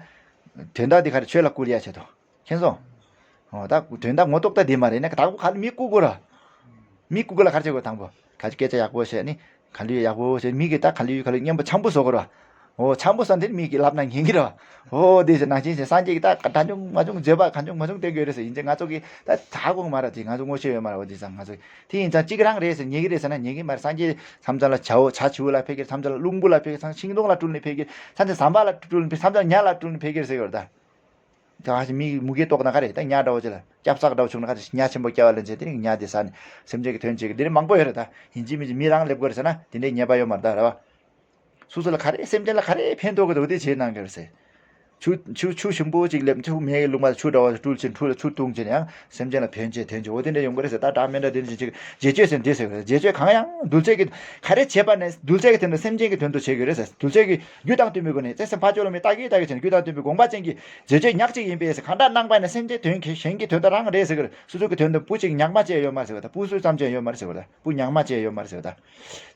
དོན་དག་འདི་ག་རེ་ཆོས་ལ་བསྐུར་ཡ་བྱེད་དོ། མཁྱེན་སོང་། འོ་ད་དོན་དག་ངོ་ཐོག་ད་འདི་མ་རེད་ན་དག་པོ་ག་ལེ་མི་བསྐུར་དགོས་ར། མི་བསྐུར་དགོས་ལ་ག་རེ་བྱེད་དགོས། དང་པོ་ག་ཅི་སྐད་ཆ་ཡག་པོ་བཤད་ནི། ག་ལུས་ཡག་པོ་བྱས་མི་གིས་ད་ག་ལུས་ག་ལུས་སྙན་པོ་འཆམ་པོ་བཟོ་དགོས་ར། འོ་འཆམ་པོ་བཟོ་འདིར་མི་གིས་ལབ་ན་ཉན་གི་ར། འོ་དེ་ཟེར་ནང་བཞིན་ཟེར་སངས་རྒྱས་ཀྱིས་ད་ག་བྱུང་མ་བྱུང་བརྗོད་པ་ག་བྱུང་མ་བྱུང་བསྟན་གྱི་ཡོད་རེད་ཟེར། ཡིན་ཚེ་ང་ཚོ་གིས་ད་ཧ་གོ་གི་མ་རེད། དེ་ང་ཚོ་ངོ་ཤེས་ཡོད་མ་རེད། འོ་དེ་ཙང་ང་ཚོ་དེ་ཡིན་ཙང་གཅིག་རང་རེད་ཟེར་ཉན་གི་རེད་ཟེར་ན་ཉན་གི་མ་རེད། སངས་རྒྱས་མཚམས་མཚམས་ལ་བྱའོ་བྱ་བྱིའུ་ལ་ཕེབས་ཀྱི་རེད། མཚམས་མཚམས་ལ་རླུང་བུ་ལ་ཕེབས་ཀྱི་རེད། མཚམས་ཤིང་སྡོང་ལ་སྤྲུལ་ནས་ཕེབས་ཀྱི་རེད། མཚམས་མཚམས་ཟམ་པ་ལ་སྤྲུལ་ནས་ཕེབས། མཚམས་མཚམས་ཉ་ལ་སྤྲུལ་ནས་ཕེབས་ཀྱི་རེད་ཟེར་གི་རེད་ད། ད་ག་ཞིག་མི་མུ་གེ་ལྟོགས་ན་ག་རེ་ད་ཉ་འདྲ་བོ་ཅིག་ལ་སྐྱ་བསགས་འདྲ་བོ་བྱུང་ན་ག་རེ་ཉ་ཆེན་པོ་སྐྱ་བ་ལ་འཛེགས་དེ་ནི་ཉ་དེ་ཟ་ནས་སེམས་ཅན་གྱི་དོན་བྱེད་ཀྱི་འདི་རེད་མང་པོ་ཡོད་རེད་ད། ཡིན་གཅིག་མིན་གཅིག་མི་རང་སླེབས་དགོས་རེད་ཟེར་ན་དེ་འདྲའི་ཉེས་པ་ཡོད་མ་རེད་ད་རེད་བ། སོ་སོ་ལ་ག་རེ་སེམས་ཅན་ལ་ག་རེ་ཕན་ཐོགས་ཀྱི་འདུག་དེ་བྱེད་གནང་གི་རེད་ཟེར། ཆུ་ཆུ་ཆུ་ཞིམ་པོ་ཅིག་སླེབས་ཆུ་མེ་ཡི་ལུང་པ་ཆུ་འདྲ་བ་སྤྲུལ་ཕྱིན་འཁྲུ་ལ་ཆུ་བཏུང་ཕྱིན་ཡང་སེམས་ཅན་ལ་ཕན་ཆེ་དོན་ཆེ་འོ་དེ་འདྲ་ཡོང་གི་རེད་ཟེར། ད་འདྲ་མི་འདྲ་དེ་འདྲ་བྱེད་ཅིག་རྗེས་གཅོད་ཟེར་འདི་ཟེར་གི་རེད། རྗེས་གཅོད་གང་ཡང་གདུལ་བྱ་གི་ག་རེ་བྱས་པ་ནས་གདུལ་བྱ་གི་དོན་དུ་སེམས་ཅན་གྱི་དོན་དུ་བྱེད་ཀྱི་རེད་ཟེར། གདུལ་བྱ་གི་རྒྱུ་དང་བསྟུན་པའི་སྒོ་ནས་བརྩེ་སེམས་ཕ་ཆོས་བླ་མའི་བརྟག་གིས་བརྟག་གིས་བྱས་ནས་རྒྱུ་དང་བསྟུན་པའི་དགོངས་པ་ཅན་གྱི་རྗེས་གཅོད་ཉག་གཅིག་ཡིན་པས་ཟེར། གང་འདྲ་གནང་པ་ནས་སེམས་ཅན་དོན་གྱི་གཞན་གྱི་དོན་དུ་རང་རེད་ཟེར་གི་རེད། སོ་སོ་གི་དོན་དུ་བུ་གཅིག་ཉག་མ་བྱས་ཡོད་མ་རེད་ཟེར་གི་རེད། བུ་སུ་ཙམ་བྱས་ཡོད་མ་རེད་ཟེར་གི་རེད། བུ་ཉག་མ་བྱས་ཡོད་མ་རེད་ཟེར་གི་རེད།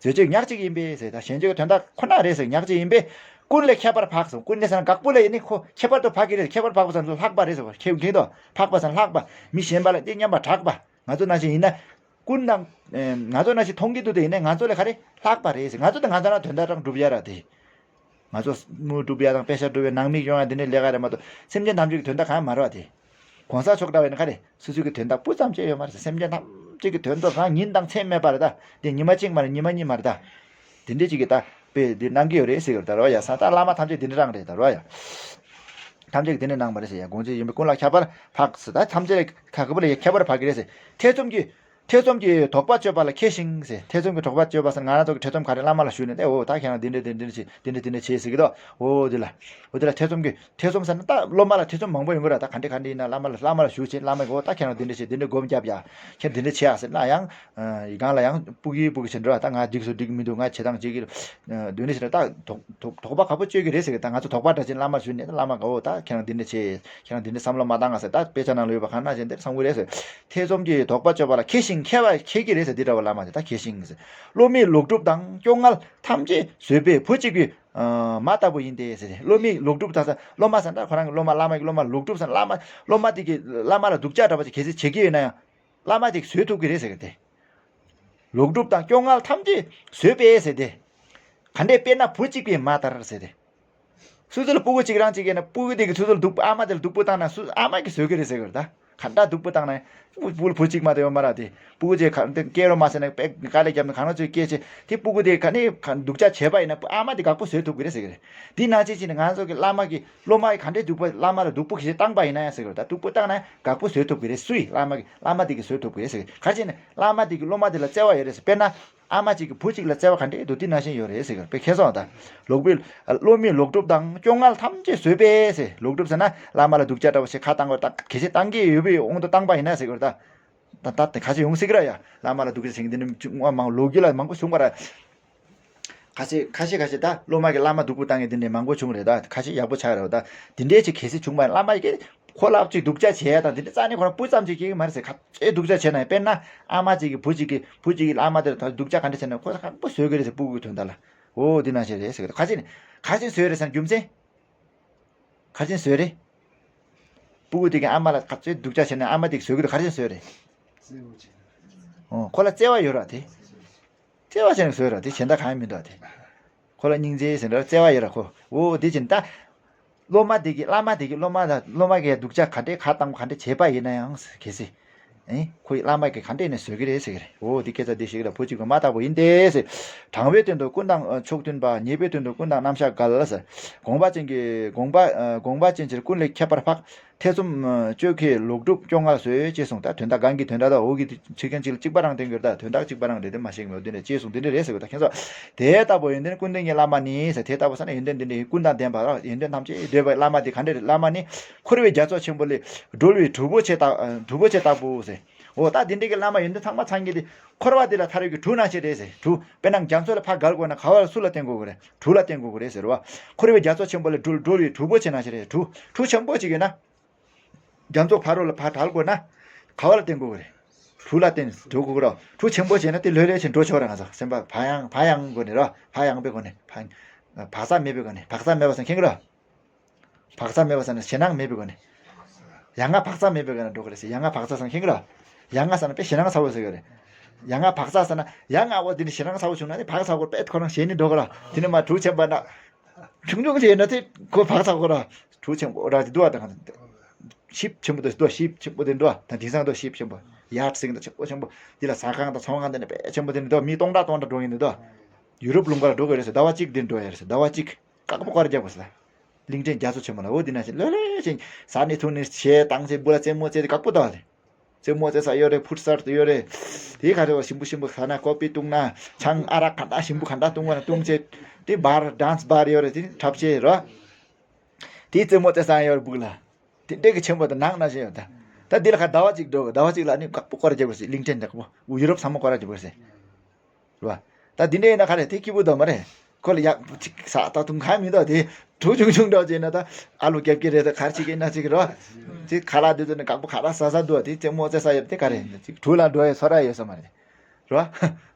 རྗེས་གཅོད་ཉག་གཅིག་ཡིན་པས་ཟེར། ད་གཞན་གཅིག་གི་དོན་དག་ཁོ་ན་རེད་ཟེར། ཉག་གཅིག་ཡིན་པས་ཀུན་ལས་ཁྱད་པར་འཕགས་སོ། ཀུན་ལས་ཟེར་ན་དགག་པོ་ལས་ཡིན་ནི་ཁོ་ཁྱད་པར་དུ་འཕགས་ཀྱི་རེད། ཁྱད་པར་འཕགས་པ་ཙམ་དུ་ལྷག་པ་རེད་ཟེར་བ། ཁྱེད་ཀྱིས་དོ་འཕགས་པ་ཙམ་ལྷག་པ། མི་གཞན་པ་ལ་དེ་མཉམ་པ་གྲགས་པ། ང་ཚོ་ནང་བཞིན་ཡིན་ན་ཀུན་དང་། ང་ཚོ་ནང་བཞིན་མཐོང་གི་འདུག་དེ་ཡིན་ན་ང་ཚོ་ལས་ག་རེ་ལྷག་པ་རེད་ཟེར། ང་ཚོ་དང་ང་ཚོ་རང་དོན་དག་རང་སྒྲུབ་ཡ་ར་དེ། ང་ཚོ་དངུལ་སྒྲུབ་ཡ་དང་པེ་ཤ་སྒྲུབ་ཡ་ནང་མི་ཡོང་ཡ་དེ་འདྲའི་ལས་ཀ་རེད་མ་གཏོགས་སེམས་ཅན་ཐམས་ཅད་ཀྱི་དོན་དག་གང་ཡང་མ་རེད་བ་དེ། གོང་ས་མཆོག་འདྲ་བ་ཡིན་ན་ག་རེ་སོ་སོ་གི་དོན་དག་སྤུ་ཙམ་བྱས་ཡོད་མ་རེད་ཟེར། སེམས་ཅན་ཐམས་ཅད་ཀྱི་དོན་དུ་རང་ཉིན་དང་མཚན་མེད་པ་རེད་ད། དེ་ཉི་མ་གཅིག་མ་རེད་ཉི་མ་གཉིས་མ་རེད་ད། དེ་འདྲའི་གཅིག་གིས་ད་དཔེ་འདི་གནང་གི་ཡོད་རེད་ཟེར་གི་རེད་ད་རོ་ཡ། ས་ད་བླ་མ་ཐམས་ཅད་དེ་འདྲ་རང་རེད་ད་རོ་ཡ། ཐམས་ཅད་ཀྱིས་དེ་འདྲ་གནང་བ་རེད་ཟེར་ཡ། དགོངས་གཅིག་ཡིན་པས་ཀུན་ལ་ཁྱད་པར་འཕགས་ཟེར། ད་ཐམས་ཅད་ལ་ག་གི་བུ་ལ་ཡ་ཁྱད་པར་འཕགས་ཀྱི་རེད་ཟེར། ཐེ་ཚོམ་གྱི། ཐེ་ཚོམ་གྱི་དོགས་པ་གཅོད་པ་ལ་མཁས་ཤིང་ཟེར། ཐེ་ཚོམ་གྱི་དོགས་པ་གཅོད་པ་ཟེར་ང་རང་ཚོ་གི་ཐེ་ཚོམ་ག་རེ་བླ་མ་ལ་ཞུས་ནས་ཨོ་ད་ཁྱེད་རང་འདི་འདྲ་འདི་འདྲ་བྱེད་འདི་འདྲ་འདི་འདྲ་བྱེད་ཟེར་གི་འདུག་ཨོ་འདི་ལ་ཨོ་འདི་ལ་ཐེ་ཚོམ་གྱི་ཐེ་ཚོམ་ཟེར་ན་ད་སློབ་མ་ལ་ཐེ་ཚོམ་མང་པོ་ཡོང་གི་ར། ད་ག་འདྲ་ག་འདྲ་ཡིན་ན་བླ་མ་ལ་བླ་མ་ལ་ཞུས་བྱེད། བླ་མ་གིས་ཨོ་ད་ཁྱེད་རང་འདི་འདྲ་བྱེད་འདི་འདྲ་སྒོམ་རྒྱབ་ཡ། ཁྱེད་འདི་འདྲ་བྱེད་ཡ་ཟེར་ན་ཡང་ཡི་གང་ལ་ཡང་སྤུ་གུའི་སྤུ་གུ་བྱེད་འགྲོ་ད་ང་འགྲིག་སོ་འགྲིག་མི་འདུག་ང་བྱེད་སྟངས་བྱེད་ཀྱི་འདི་འདྲ་བྱེད་འགྲོ་ད་དོགས་དོགས་དོགས་པ་ཁ་པོ་གཅོད་ཀྱི་རེད་ཟེར་གི་ད་ང་ཚོ་དོགས་པ་འདྲ་ཅན་བླ་མ་ལ་ཞུས་ནས་ད་བླ་མ་གིས་ཨོ་ད་ཁྱེད་རང་འདི་འདྲ་བྱེད། ཁྱེད་རང་འདི་འདྲ་བསམ་བློ་མ་བཏང་ང་ཟེར། ད་དཔེ་ཆ་ནང་ལ་ཡོད་པ་གང་ན་ཞེས་འདིར་གསུང་གི་རེད་ཟེར། ཐེ་ཚོམ་གྱི་དོགས་པ་གཅོད་པ་ལ་མཁས་ཤིང་མཁས་པ་མཁས་ཀྱི་རེད་ཟེར། འདི་འདྲ་བ་བླ་མ་དེ་ད་མཁས་ཤིང་ཟེར། སློབ་མའི་ལོག་སྒྲུབ་དང་སྐྱོ་ངལ་ཐམས་ཅད་བཟོད་པའི་བུ་གཅིག་པུའི་མ་ལྟ་བུ་ཡིན་ཏེ་ཟེར། སློབ་མའི་ལོག་སྒྲུབ་དང་ཟེར་སློབ་མ་ཟེར་ན་ཁོ་རང་གི་སློབ་མ་བླ་མ་གི་སློབ་མ་ལོག་སྒྲུབ་ཟེར་ན་བླ་མ་སློབ་མ་དེ་གི་བླ་མ་ལ་སྡུག་ཅག་འདྲ་བ་ཅིག་གལ་སྲིད་བྱེད་ཀྱི་ཡོད་ན་ཡང་བླ་མ་དེ་གིས་བཟོད་ཐུབ་ཀྱི་རེད་ཟེར་གི་དེ། ལོག་སྒྲུབ་དང་སྐྱོ་ངལ་ཐམས་ཅད་བཟོད་པས་ཟེར་ཏེ། ག་འདྲས་དཔེར་ན་བུ་གཅིག་པུའི་མ་ལྟར་ཟེར་ཏེ། སོ་སོ་ལ་སྤུ་གུ་གཅིག་རང་གཅིག་ཡིན་ན་སྤུ་གུ་དེ་གིས་སོ་སོ་ལ་སྡུག་པོ་ཨ་མ་དེ་ལ་སྡུག་པོ་བཏང་ན་སུ་ཨ་མ་གིས་བཟོད་ཀྱི་རེད་ཟེར་གི་རེད་ད། ག་འདྲ་སྡུག་པོ་བཏང་ན་སྤུ་གུ་བུ་གཅིག་མ་གཏོགས་ཡོད་མ་རེད་དེ། སྤུ་གུ་དེ་ག་འདི་སྐྱེ་རོགས་མ་ཟེར་ན་དཔེ་དཀའ་ལས་བརྒྱབ་ན་གང་རུང་ཚོས་སྐྱེས་ཆེ་དེ་སྤུ་གུ་དེ་ག་ནས་ག་སྡུག་ཅག་བྱས་པ་ཡིན་ན་ཨ་མ་དེ་དགའ་པོ་བཟོད་ཐུབ་ཀྱི་རེད་ཟེར་གི་རེད། དེ་ནང་བཞིན་བྱས་ནས་ང་ཚོ་གི་བླ་མ་གིས་སློབ་མ་གིས་ག་འདྲས་སྡུག་པོ་བླ་མ་ལ་སྡུག་པོ་གི་བཏང་པ་ཡིན་ན་ཡང་ཟེར་གི་རེད་ད། སྡུག་པོ་བཏང་ན་དགའ་པོ་བཟོད་ཐུབ་ཀྱི་རེད། སུ་ཡིས་བླ་མ་གིས་བླ་མ་དེ་གིས་བཟོད་ཐུབ་ཀྱི་རེད་ཟེར་གི་རེད། ག་རེ་བྱས་ནས་བླ་མ་དེ་གིས་སློབ་མ་དེ་ལ་བརྩེ་བ་ཡོད་རེད་ཟེར། དཔེར་ན། ཨ་མ་གཅིག་གིས་བུ་གཅིག་ལ་བརྩེ་བ་ག་འདྲས་འདུག་དེ་ནང་བཞིན་ཡོད་རེད་ཟེར་གི་རེད། དཔེ་ཁྱེད་སོང་ད། ལོག་པའི་སློབ་མའི་ལོག་སྒྲུབ་དང་སྐྱོ་ངལ་ཐམས་ཅད་བཟོད་པས་ཟེར། ལོག་སྒྲུབ་ཟེར་ན་བླ་མ་ལ་སྡུག་ཅག་འདྲ་བོ་ཞིག་ཁ་བཏང་དགོས་ད་གལ་སྲིད་བཏང་གི་ཡོད་པའི་དབང་དུ་བཏང་པ་ཡིན་ན་ཟེར་གི་རེད་ད། ད་ད་དེ་ཁ་ཤས་ཡོང་སྲིད་གི་རེད་ཡ། བླ་མ་ལ་སྡུག་ཅག་བྱེད་མཁན་དེ་འདྲ་བཅུ་ང་མང་ལོ་རྒྱུས་ལ་མང་པོ་བྱུང་བ་རེད། ཁ་ཤས་ཁ་ཤས་ཁ་ཤས་ད་སློབ་མ་གིས་བླ་མ་སྡུག་པོ་བཏང་མཁན་དེ་འདྲ་མང་པོ་བྱུང་རེད་ད། ཁ་ཤས་ཡག་པོ་ཆགས་རེད་ད། དེ་འདྲའི་ཅིག་གལ་སྲིད་བྱུང་བ་ཡིན་བླ་མ་གིས་ཁོ་ལ་ཅིག་སྡུག་ཅག་བྱས་ཡ་དང་དེ་འདྲ་རྩ་ནས་ཁོ་རང་སྤུ་ཙམ་ཅིག་སྐྱེ་གི་མ་རེད་ཟེར། ག་ཚོད་སྡུག་ཅག་བྱས་ན་ཡང་དཔེར་ན་ཨ་མ་གཅིག་གིས་བུ་གཅིག་གིས་བུ་གཅིག་གིས་བླ་མ་དེ་ལ་ད་སྡུག་ཅག་ག་འདྲ་བྱས་ན་ཁོ་ཧམ་པ་བཟོད་ཀྱི་རེད་ཟེར། སྤུ་གུའི་དོན་དག་ལ་འོ་འདི་ནང་བཞིན་རེད་ཟེར་གི་རེད། ག་ཅི་ནས་ག་ཅི་བཟོད་རེད་ཟེར་ན་རྒྱུ་མཚན། ག་ཅི་བཟོད་རེད། སྤུ་གུ་དེ་གིས་ཨ་མ་ལ་ག་ཚོད་སྡུག་ཅག་བྱས་ན་ཨ་མ་དེ་གིས་བཟོད་ཀྱི་འདུག་ག་ཅི་བཟོད་རེད། འོ་ཁོ་ལ་བརྩེ་བ་ཡོད་ར་དེ། བརྩེ་བ་བྱས་ནས་བཟོས་ར་དེ་གཞན་དག་གང་ཡང་མི་འདུག་དེ། ཁོ་ལ་སྙིང་རྗེ་ཟེར་འདྲ་བརྩེ་བ་ཡོད་ར་ཁོ། འོ་དེ་བྱས་ན་ད། སློབ་མ་དེ་གིས་བླ་མ་དེ་གིས་སློབ་མ་ལ་སློབ་མ་གིས་སྡུག་ཅག་ག་འདྲས་ཁ་བཏང་ག་འདྲས་བྱས་པ་ཡིན་ན་ཡང་གལ་སྲིད། ཨེ་ཁོ་ཡིས་བླ་མ་གིས་ག་འདྲས་ནས་བཟོད་ཀྱི་རེད་ཟེར་གི་རེད། འོ་དེ་སྐད་ཆ་དེ་ཞིག་ལ་བུ་གཅིག་པུའི་མ་ལྟ་བུ་ཡིན་ཏེ་ཟེར། དྲང་བའི་དོན་དུ་ཀུན་དང་ཕྱོགས་མཐུན་པ། ཉེས་པའི་དོན་དུ་ཀུན་དང་རྣམ་གཞག་འགལ་ཟེར། དགོངས་པ་ཅན་གྱི་དགོངས་པ་དགོངས་པ་ཅན་ཕྱིར་ཀུན་ལས་ཁྱད་པར་འཕགས། ཐེ་ཚོམ་གཅོད་མཁས་ལོག་སྒྲུབ་སྐྱོ་ངལ་བཟོད་ཅེས་གསུངས། ད་དོན་དག་གང་གི་དོན་དག་ད་འོག་གི་ཕྱི་རྐྱེན་གཅིག་ལ་གཅིག་པ་རང་བསྟན་གྱི་རེད། ད་དོན་དག་གཅིག་པ་རང་རེད་དེ་མ་ཤེས་མོད་དེ་འདྲ་ཅེས་གསུངས་དེ་འདྲ་རེད་ཟེར་གི་ད་ཁྱེད་ཚོ། དེ་ལྟ་བུ་ཡོན་ཏན་ཀུན་ལྡན་གྱི་བླ་མ་ནི་ཟེར། དེ་ལྟ་བུ་ཟེར་ན་ཡོན་ཏན་འདི་འདྲའི་ཀུན་དང་ལྡན་པ་ར་ཡོན་ཏན་ཐམས་ཅད་འདྲེས་པའི་བླ་མ་དེ་ག་འདྲ་རེད། བླ་མ་ནི་འཁོར་བའི་རྒྱ་མཚོ་ཆེན་པོ་ལས་སྒྲོལ་བའི་གྲུ་བོ་ཆེ་ལྟ་གྲུ་བོ་ཆེ་ལྟ་བུ་ཟེར། འོ་ད་དེ་འདྲའི་གི་བླ་མ་ཡོན་ཏན་ཚང་མ་ཚང་གི་དེ་འཁོར་བ་འདི་ལ་ཐར་བའི་གི་གྲུ་ནང་བཞིན་རེད་ཟེར། གྲུ་དཔེར་ན་རྒྱ་མཚོ་ལ་ཕར་བརྒལ་དགོས་ན་ག་བ་ལ་སུ་ལ་བརྟེན་དགོས་ཀྱི་རེད། གྲུ་ལ་བརྟེན་དགོས་ཀྱི་རེད་ཟེར་བ། འཁོར་བའི་རྒྱ་མཚོ་ཆེན་པོ་ལས་སྒྲོལ་སྒྲོལ་བའི་གྲུ་བོ་ཆེ་ནང་བཞིན་རེད། གྲུ་གྲུ་ཆེན་པོ་ཅིག་ཡོད་ན། རྒྱ་མཚོ་ཕ་རོལ་ལ་ཕར་བྲལ་དགོས་ན། ག་བ་ལ་བརྟེན་དགོས་ཀྱི་རེད། གྲུ་ལ་བརྟེན་འགྲོ་དགོས་ཀྱི་རེད། གྲུ་ཆེན་པོ་བྱས་ན་དེ་ལྷོད་ལྷོད་བྱས་འགྲོ་ཆོག་རེད། ང་ཚོ་སེམས་པ་བག་ཡངས་བག་ཡངས་སྒོ་ནས་རེད། བག་ཡངས་པའི་སྒོ་ནས་བག་བག་ཚ་མེད་པའི་སྒོ་ནས། བག་ཚ་མེད་པ་ཟེར་མཁྱེན་གྱི་རེད། བག་ཚ་མེད་པ་ཟེར་ན་ཞེད་སྣང་མེད་པའི་སྒོ་ནས། ཡ་ང་བག་ཚ་མེད་པའི་སྒོ་ནས་འགྲོ་གི་རེད་ཟེར། ཡ་ང་བག་ཚ་ཟེར་ན་མཁྱེན་གྱི་རེད། ཡ་ང་ཟེར་ན་དཔེ་ཞེད་སྣང་ཚ་བོ་ཟེར་གྱི་རེད། ཡ་ང་བག་ཚ་ཟེར་ན་ཡ་ང་འོ་དེ་ནི་ཞེད་སྣང་ཚ་བོ་བྱུང་ན་ནི་བག་ཚ་གོ་དཔེ་ཁོ་རང་ཞེད་ནི་འགྲོ་གི་རེད། དེ་ནི་མ་གྲུ་ཆེན་པོ་ན། ཆུང་ཆུང་ཞིག་ཡིན་ན་དེ་ཁོ་བག་ཚ་གོ་ར། གྲུ་ཆེན་པོ་ར་ཅིག་འདུག་བ། ད་གང་ཞིབ་ཆེན་པོ་དེ་འདུག་ཞིབ་ཆེན་པོ་དེ་འདུག་ད་དེང་སང་འདུག་ཞིབ་ཆེན་པོ་ཡར་ཟིང་དང་ཆེན་པོ་ཆེན་པོ་དེ་ལ་ཟ་ཁང་དང་ཚོང་ཁང་དེ་ནི་དཔེ་ཆེན་པོ་དེ་ནི་འདུག་མི་སྟོང་ཕྲག་སྟོང་ཕྲག་འགྲོ་ཡིན་འདུག་ཡུ་རོབ་ལུང་པ་ལ་འགྲོ་དགོས་རེད་ཟེར། ཟླ་བ་གཅིག་དེ་འགྲོ་ཡ་རེད་ཟེར། ཟླ་བ་གཅིག་བཀག་པ་སྐོར་རྒྱག་དགོས་ཟེར། གླིང་ཕྲན་རྒྱ་མཚོ་ཆེན་པོ་ལ་འོ་དེ་ནང་བཞིན་ལྷོད་ལྷོད་ཅིག་ཟ་ནི་འཐུང་ནི་བྱས་བཏང་ཚེ་སྦུག་ལ་རྩེད་མོ་རྩེ་དེ་བཀག་པོ་ད་བ་རེད། རྩེད་མོ་རྩེ་ས་ཡོད་རེད། ཕུཊ་སལ་ཡོད་རེད། དེའི་ཁ་རེ་བ་ཞིམ་པོ་ཞིམ་པོ་ཟ་ན་ཀོ་པི་བཏུང་ན་ཆང་ཨ་རག་ག་འདྲ་ཞིམ་པོ་ག་འདྲ་བཏུང་བ་ན་བཏུང་ཚེ་དེ་བར་ཌན་སི་བར་ཡོད་རེད། དེ་འཁྲབ་ཆས་རོ། དེའི་རྩེད་མོ་རྩེ་ས་ཡོད་རེད་སྦུག་ལ། དེ་འདྲའི་གི་ཆེན་པོ་དང་ནགས་ན་བཞིན་ཡོད་ད། ད་འདི་ལ་ཁ་ཟླ་བ་གཅིག་འགྲོ་གི་ཟླ་བ་གཅིག་ལ་ནི་བཀག་པོ་སྐོར་རྒྱག་དགོས་ཟེར། གླིང་ཕྲན་འདྲ་པོ་ཡུ་རོབ་ཚང་མ་སྐོར་ར་རྒྱག་དགོས་ཟེར། རེད་བ། ད་འདི་འདྲ་ཡིན་ན་ག་རེ་དེ་སྐྱིད་པོ་འདུག་མ་རེད། ཁོ་ལ་ཡག་ཅིག་ཟ་ད་དུང་གང་མི་འདུག་དེ་གྲུ་ཆུང་ཆུང་འདྲ་བྱས་ན་ད་ཨ་ལུ་རྒྱབ་ཀྱི་རེད། ད་གར་ཅིག་ཡིན་ན་ཅིག་རོ། ཅིག་ཁ་ལག་འདི་ཚོ་ནི་བཀག་པོ་ག་རེ་ཟ་ཟ་འདུག་དེ་རྩེད་མོ་རྩེ་ས་ཡོད་དེ་ག་རེ་ཅིག་གྲུ་ལ་འགྲོ་ཡ་ཚོར་ཡ་ཡོད་ས་མ་རེད། རེད་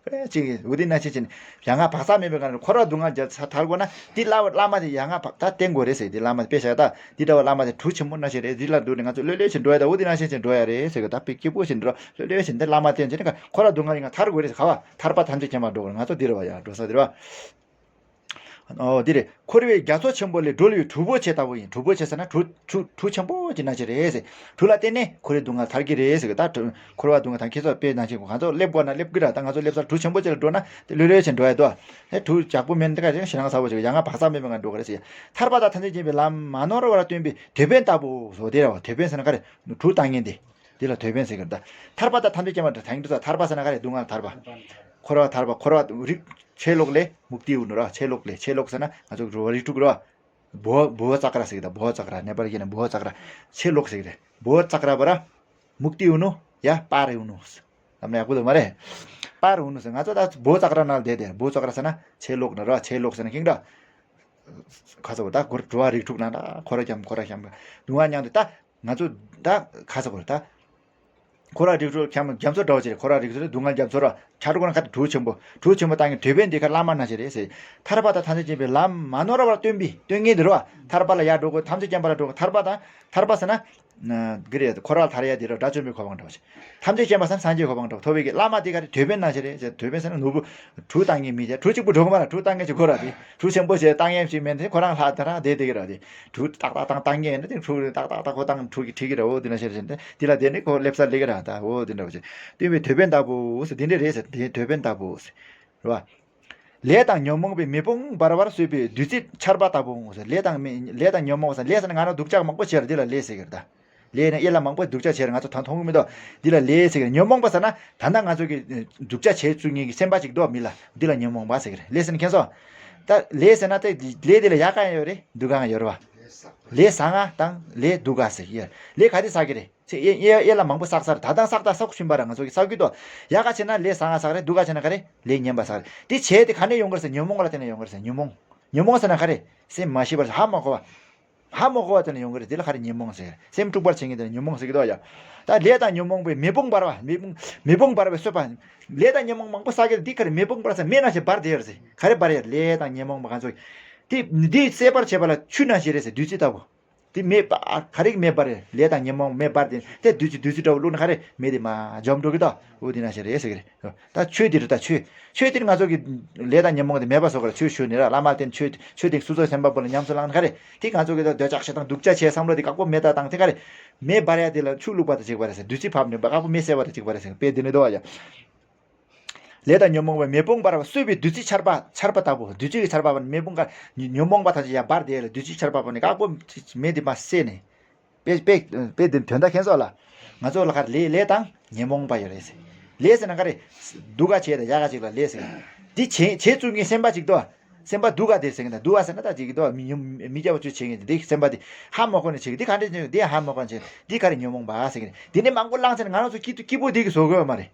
བ། ཅིག་འུ་དེ་ན་ཅིག་ཅིག་ཡ་ང་བག་ཚ་མེད་པའི་སྒང་ནས་འཁོར་བ་སྡུག་བསྔལ་རྒྱ་ཚ་ཐར་དགོས་ན་དེ་བླ་བླ་མ་དེ་ཡ་ང་བག་ད་བསྟེན་དགོས་རེད་ཟེར། དེ་བླ་མ་དེ་དཔེ་བཞག་ད་དེ་འདྲ་བ་བླ་མ་དེ་གྲུ་ཆེན་པོ་ན་ཞིག་རེད། དེ་ལ་འགྲོ་ནས་ང་ཚོ་ལྷོད་ལྷོད་བྱས་འགྲོ་ཡ་ད་འུ་དེ་ན་ཅིག་ཅིག་འགྲོ་ཡ་རེད་ཟེར་གི་ད་དཔེ་སྐྱིད་པོ་ཞིག་འགྲོ་ལྷོད་ལྷོད་བྱས་འདི་བླ་མ་བསྟེན་བྱས་ནས་འཁོར་བ་སྡུག་བསྔལ་ཡ་ང་ཐར་དགོས་རེད་ཟེར། ག་བ་ཐར་པ་ཐམས་ཅད་མཁྱེན་པར་འགྲོ་དགོས་རེད། ང་ཚོ་འདི་རེད་བ། ཡ་འགྲོ་ས་འདི་རེད་བ། ཨོ་འདི་རེད། འཁོར་བའི་རྒྱ་མཚོ་ཆེན་པོ་ལས་སྒྲོལ་བའི་གྲུ་བོ་ཆེ་ལྟ་བུ་ཡིན། གྲུ་བོ་ཆེ་ཟེར་ན་གྲུ་གྲུ་གྲུ་ཆེན་པོ་ཅིག་ན་ཅིག་རེད་ཟེར། གྲུ་ལ་བརྟེན་ནས་འཁོར་བའི་སྡུག་བསྔལ་ཐར་གྱི་རེད་ཟེར་གི་ད་གྲུ་འཁོར་བ་སྡུག་བསྔལ་ཐར་ཁྱེད་ཚོ་དཔེ་ནང་བཞིན་གོ་ང་ཚོ་སླེབས་དགོས་ན་སླེབས་ཀྱི་ར། ད་ང་ཚོ་སླེབས་སར་གྲུ་ཆེན་པོ་ཅིག་ལ་འགྲོ་ན་དེ་ལྷོད་ལྷོད་བྱས་འགྲོ་ཡ་འདུག་ཨེ་གྲུ་ཇག་པོ་མེད་ན་དེ་ག་ཞེད་སྣང་ཚ་བོ་ཅིག་ཡ་ང་བག་ཚ་མེད་པའི་ངང་འགྲོ་གི་རེད་ཟེར། ཐར་པ་དང་ཐམས་ཅད་མཁྱེན་པའི་ལམ་མ་ནོར་བར་སྟོན་པའི་དེད་དཔོན་ལྟ་བུ་བཟོ་དེ་ར་བ། དེད་དཔོན་ཟེར་ན་ག་རེ་གྲུ་བཏང་མཁན་དེ། དེ་ལ་དོད་དཔོན་ཟེར་གི་རེད་ད། ཐར་པ་དང་ཐམས་ཅད་མཁྱེན་པ་དང་། ཐལ་འགྱུར་ཐར་པ་ཟེར་ན་ག་རེ། སྡུག་བསྔལ་ཐར་པ། འཁོར་བ་ཐར་པ། འཁོར་བ་རིགས་ཆོས་ལོག་ལས་མུག་ཏི་འུ་ནུ་ར། ཆོས་ལོག་ལས། ཆོས་ལོག་ཟེར་ན་ང་ཚོ་འགྲོ་བ་རིགས་དྲུག་ར། བྷོ་བྷོ་ཙཀ་ར་ཟེར་གི་ད། བྷོ་ཙཀ་ར། ནེ་པ་ལི་སྐད་ནས་བྷོ་ཙཀ་ར། ཆོས་ལོག་ཟེར་གི་རེད། བྷོ་ཙཀ་ར་པ་ར། མུག་ཏི་འུ་ནུ། ཡ་པར་འུ་ནུ། ལམ་ཡག་པོ་འདུག་མ་རེད། པར་འུ་ནུ་ཟེར། ང་ཚོ་ད་བྷོ་ཙཀ་ར་ནང་བསྡད་དེ། བྷོ་ཙཀ་ར་ཟེར་ན་ཆོས་ལོག་ན་ར། ཆོས་ལོག་ཟེར་ན་ཁེངས་འདྲ། ཁ་ཚ་བོ་ད་འགྲོ་བ་རིགས་དྲུག་ནང་ད་འཁོར་བ་འཁྱམ། འཁོར་བ་འཁྱམ། སྡུག་བསྔལ་མྱངས་ཏེ་ད། ང་ཚོ་ད་ཁ་ཚ་བོ་ད། འཁོར་བ་རིགས་དྲུག་འཁྱམ། རྒྱ་མཚོ་འདྲ་བོ་ཅིག་རེད། འཁོར་བ་རིགས་དྲུག་རེད། སྡུག་བསྔལ་རྒྱ་མཚོ་ར། ཆ་འགྲོ་ཁ་ན་ཁ་དྲུག་ཆེན་པོ། དྲུག་ཆེན་པོ་བཏང་གི་དོད་དཔོན་འདི་ཁ་བླ་མ་ནང་བཞིན་རེད་ཟེར། ཐར་པ་དང་ཐམས་ཅད་མཁྱེན་པའི་ལམ་མ་ནོར་བར་སྟོན་པའི་སྟོན་མཁན་འདི་རེད་བ། ཐར་པ་ལ་ཡར་འགྲོ་དགོས། ཐམས་ཅད་མཁྱེན་པ་ལ་འགྲོ་དགོས། ཐར་པ་དང་། ཐར་པ་ཟེར་ན། ན་གི་རེད། འཁོར་བ་ཐར་ཡ་འདི་ར། དགྲ་བཅོམ་པའི་གོ་འཕང་འདྲ་བ་ཞིག་ཐམས་ཅད་མཁྱེན་པ་ཟེར་ན་སངས་རྒྱས་གོ་འཕང་འདྲ་བ། ཐོབ་པའི་གི་བླ་མ་འདི་ག་རེ། དོད་དཔོན་ནང་བཞིན་རེད་ཟེར། དོད་དཔོན་ཟེར་ན་ནོར་བུ་དྲུག་བཏང་མཁན་མི་བྱ། དྲུག་གཅིག་པུ་འགྲོ་གི་མ་རེད། དྲུག་བཏང་མཁན་ཅིག་དགོས་ར། དེ་དྲུག་ཆེན་པོ་བྱས་བཏང་མཁན་ཞིག་མེད་ན་དེ་ཁོ་རང་ལྷག་དེ་རང་བསྡད་བསྡད་ཀྱི་ར། དེ་དྲུག་ཏག་ཏག་བཏང་། བཏང་མཁན་ཡིན་ན་དེ་དྲུག་ཏག་ཏག་ཏག་ཁོ་བཏང་དྲུག་གི་ཁྲིད་ཀྱི་ར། འོ་དེ་ན་ཤེར་ཟིན་ཏེ་དེ་ལ་བསྡད་ནས་ཁོ་སླེབས་ས་སླེབས་ཀྱི་ར། ད་འོ་དེ་འདྲ་བ་བྱས། སྟོན་པའི་དོད་དཔོན་ལྟ་བུ་ཟེར་དེ་འདྲ་རེད་ཟེར། དེ་དོད་དཔོན་ལྟ་བུ་ཟེར། རེད་བ། ལས་དང་ཉོན་མོངས་པའི་མེ་དཔུང་འབར་བར་གསོད་པའི་བདུད་རྩི་ཆར་པ་ལྟ་བུའོ་ཟེར། ལས་དང་མེ། ལས་དང་ཉོན་མོངས་པ་ཟེར། ལས་ཟེར་ན་ང་རང་སྡུག་ཅག་མང་པོ་བྱས་ར། འདི་ལ་ལས་ཟེར་གི་རེད་ད། ལས་ནི་གཡས་ལ་མང་པོ་སྡུག་ཅག་བྱས་ར། ང་ཚོ་ད་མཐོང་གི་མི་འདུག་འདི་ལ་ལས་ཟེར་གི་རེད། ཉོན་མོངས་པ་ཟེར་ན་ད་ལྟ་ང་ཚོ་གི་སྡུག་ཅག་བྱས་བཅུག་མཁན་གྱི་སེམས་པ་ཅིག་འདུག་མི་ལ། འདི་ལ་ཉོན་མོངས་པ་ཟེར་གི་རེད། ལས་ཟེར་ན་མཁྱེན་སོང་། ད་ལས་ཟེར་ན་དེ་ལས་དེ་ལ་ཡག་ག་ཡང་ཡོད་རེད། སྡུག་ག་ཡང་ཡོད་རེད་བ། ལས་བཟང་ང་དང་ལས་སྡུག་ག་ཟེར་གི་ཡོད། ལས་ག་དེ་བསགས་གི་རེད། ཚེ་གཡས་གཡས་གཡས་ལ་མང་པོ་བསགས་ཚར། ད་དང་བསགས་དང་བསགས་བཞིན་པ་ར། ང་ཚོ་གི་བསགས་རྒྱུ་དོ། ཡག་ག་བྱས་ན་ལས་བཟང་ང་བསགས་རེད། སྡུག་ག་བྱས་ན་ག་རེ། ལས་ངན་པ་བསགས་རེད། དེ་བྱས་དེ་ག་ནས་ཡོང་གི་རེད་ཟེར། ཉོན་མོངས་ལ་བརྟེན་ནས་ཡོང་གི་རེད་ཟེར། ཉོན་མོངས། ཉོན་མོངས་ཟེར་ན་ག་རེ། སེམས་མ་ཤེས་པར་ཧ་མ་གོ་བ། ཧ་མ་གོ་བ་དེ་ནས་ཡོང་གི་རེད། དེ་ལ་ག་རེ། ཉོན་མོངས་ཟེར། སེམས་འཁྲུགས་པར་བྱེད་མཁན་དེ་ལ་ཉོན་མོངས་ཟེར་གི་འདུག་ཡ། ད་ལས་དང་ཉོན་མོངས་པའི་མེ་དཔུང་འབར་བ། མེ་དཔུང་། མེ་དཔུང་འབར་བའི་གསོད་པ། ལས་དང་ཉོན་མོངས་མང་པོ་བསགས་ཀྱི་རེད། འདི་ག་རེ། མེ་དཔུང་འབར་ཟེར། མེ་ནང་བཞིན་འབར་བསྡད་ཡོད་རེད་ཟེར། ག་རེ་འབར་ཡོད། ལས་དང་ཉོན་མོངས་པ་ང་ཚོ། དེ་འདི་སེལ་བར་བྱེད་པ་ལ་ཆུ་ནང་བཞིན་རེད་ཟེར། བདུད་རྩི་ལྟ་བུ། དེ་མེ་སྤར། ག་རེ་གི་མེ་སྤར་རེད། ལས་དང་ཉོན་མོངས་མེ་སྤར་ཏེ་དེ་བདུད་རྩི། བདུད་རྩི་འདྲ་བོ་བླུགས་ན་ག་རེ། མེ་དེ་མར་འཇོམས་འགྲོ་གི་ད། འོ་དེ་ནང་བཞིན་རེད་ཟེར་གི་རེད། ད་ཆོས་དེ་རེད། ད་ཆོས། ཆོས་དེ་ནི་ང་ཚོ་གི་ལས་དང་ཉོན་མོངས་དེ་མེད་པ་བཟོ་གི་རེད། ཆོས་ཞུ་ནི་ར། བླ་མ་བསྟེན། ཆོས་ཆོས་དེ་སོ་སོའི་སེམས་པ་པོ་ལ་ཉམས་སུ་བླངས་ན་ག་རེ། དེ་ང་ཚོ་གི་ད་འདོད་ཆགས་ཞེ་སྡང་སྡུག་ཅག་བྱས་བསམ་བློ་དེ་བཀག་པོ་མེད་ད་བཏང་དེ་ག་རེ། མེ་འབར་ཡ་དེ་ལ་ཆུ་བླུགས་པ་དང་གཅིག་པ་རེད་ཟེར། བདུད་རྩི་ཕབ་ནས་བཀག་པོ་མེ་བསད་པ་དང་གཅིག་པ་རེད་ཟེར། དཔེ་འདི་ནི་འདུག་བ་ཡ། ལས་དང་ཉོན་མོངས་པའི་མེ་དཔུང་འབར་བ། གསོད་པའི་བདུད་རྩི་ཆར་པ། ཆར་པ་ལྟ་བུ། བདུད་རྩི་གི་ཆར་པ་བབས་ནས་མེ་དཔུང་ག་ཉོན་མོངས་པ་ཐམས་ཅད་ཡར་འབར་དེ་ལ་བདུད་རྩི་ཆར་པ་བབས་ནས་བཀག་པོ་མེ་དེ་མར་བསད་ནས། དཔེ་དཔེ་དཔེ་དེ་དོན་དག་མཁྱེན་སོང་ལ། ང་ཚོ་ལ་ག་རེ། ལས། ལས་དང་ཉོན་མོངས་པ་ཡོད་རེད་ཟེར། ལས་ཟེར་ན་ག་རེ། སྡུག་ག་བྱས་དང་ཡག་ག་ཅིག་ལ་ལས་ཟེར། འདི་བྱེད་བྱེད་བཅུག་མཁན་སེམས་པ་ཅིག་འདུག་སེམས་པ་སྡུག་ག་དེ་ཟེར་གི་ད། སྡུག་ག་ཟེར་ན་ད་ཅིག་གི་འདུག་མི་ཉོ་མི་རྒྱ་བ་ཆོས་བྱེད་མཁན་དེ་སེམས་པ་དེ་ཧ་མ་གོ་ནས་བྱེད་གི། དེ་ག་འདྲ་བྱེད་གི། དེ་ཧ་མ་གོ་ནས་བྱེད་གི། དེ་ག་རེ། ཉོན་མོངས་པ་ཟེར་གི་རེད། དེ་ནས་མང་པོ་བླངས་ཚེ་ང་རང་ཚོ་སྐྱིད་སྐྱིད་པོ་དེ་གི་བཟོ་དགོས་པ་མ་རེད།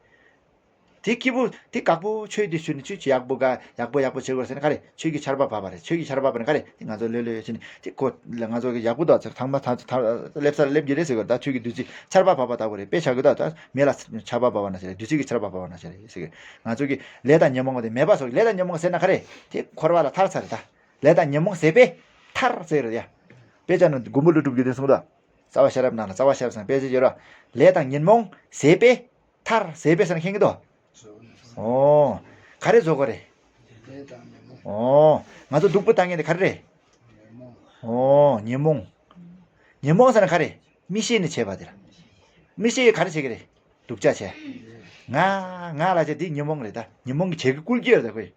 དེ་སྐྱིད་པོ་དེ་དཀག་པོ། ཆོས་དེ་ཞུས་ནས་ཆོས་ཅིག་ཡག་པོ་ག་ཡག་པོ་ཡག་པོ་བྱེད་དགོས་ཟེར་ན་ག་རེ། ཆོས་ཀྱི་ཆར་པ་བབས་པ་རེད། ཆོས་ཀྱི་ཆར་པ་བབས་ན་ག་རེ། དེ་ང་ཚོ་ལྷོད་ལྷོད་བྱས་ནས་དེ་ཁོ་ལ་ང་ཚོ་གི་ཡག་པོ་འདུག་ཚེ་ཐང་མ་ཐང་ཐང་སླེབས་སར་སླེབས་ཀྱི་རེད་ཟེར་གི་རེད། ད་ཆོས་ཀྱི་བདུད་རྩི་ཆར་པ་བབས་པ་ལྟ་བུ་རེད། དཔེ་ཆ་གི་ད་ད་མེ་ལ་ཆར་པ་བབས་པ་ནང་བཞིན་རེད། བདུད་རྩི་གི་ཆར་པ་བབས་པ་ནང་བཞིན་རེད་ཟེར་གི་རེད། ང་ཚོ་གི་ལས་དང་ཉོན་མོངས་དེ་མེད་པ་བཟོ་གི། ལས་དང་ཉོན་མོངས་ཟེར་ན་ག་རེ། དེ་འཁོར་བ་ལ་ཐར་ཚར་རེད་ད། ལས་དང་ཉོན་མོངས་ཟད་པས་ཐར་ཟེར་གི་རེད་ཡ། དཔེ་ཆ་ནང་མགོན་པོ་ཀླུ་སྒྲུབ་ཀྱིས་དེ་གསུངས་འདུག་རྩ་བ་ཤེས་རབ་ནང་ལ། རྩ་བ་ཤེས་རབ་ཟེར་ན་དཔེ་ཆ་ཡོད་ར། ལས་དང་ཉོན་མོངས་ཟད་པས་ཐར། ཟད་པས་ཟེར་ན་མཁྱེན་གྱི་འདུག་ཨོ། ག་རེ་བཟོ་དགོས་རེད། ཨོ། ང་ཚོ་སྡུག་པོ་བཏང་མཁན་དེ་ག་རེ་རེད། ཨོ། ཉོན་མོངས། ཉོན་མོངས་ཟེར་ན་ག་རེ། མི་ཤེས་ནས་བྱས་པ་དེ་ར། མི་ཤེས་ག་རེ་བྱེད་ཀྱི་རེད། སྡུག་ཅག་བྱས། ང་ང་ལ་བྱས་དེ་ཉོན་མོངས་རེད་ད། ཉོན་མོངས་ཀྱི་བྱེད་ཀྱི་བསྐུལ་གྱི་ཡོད་རེད་ད་ཁོས།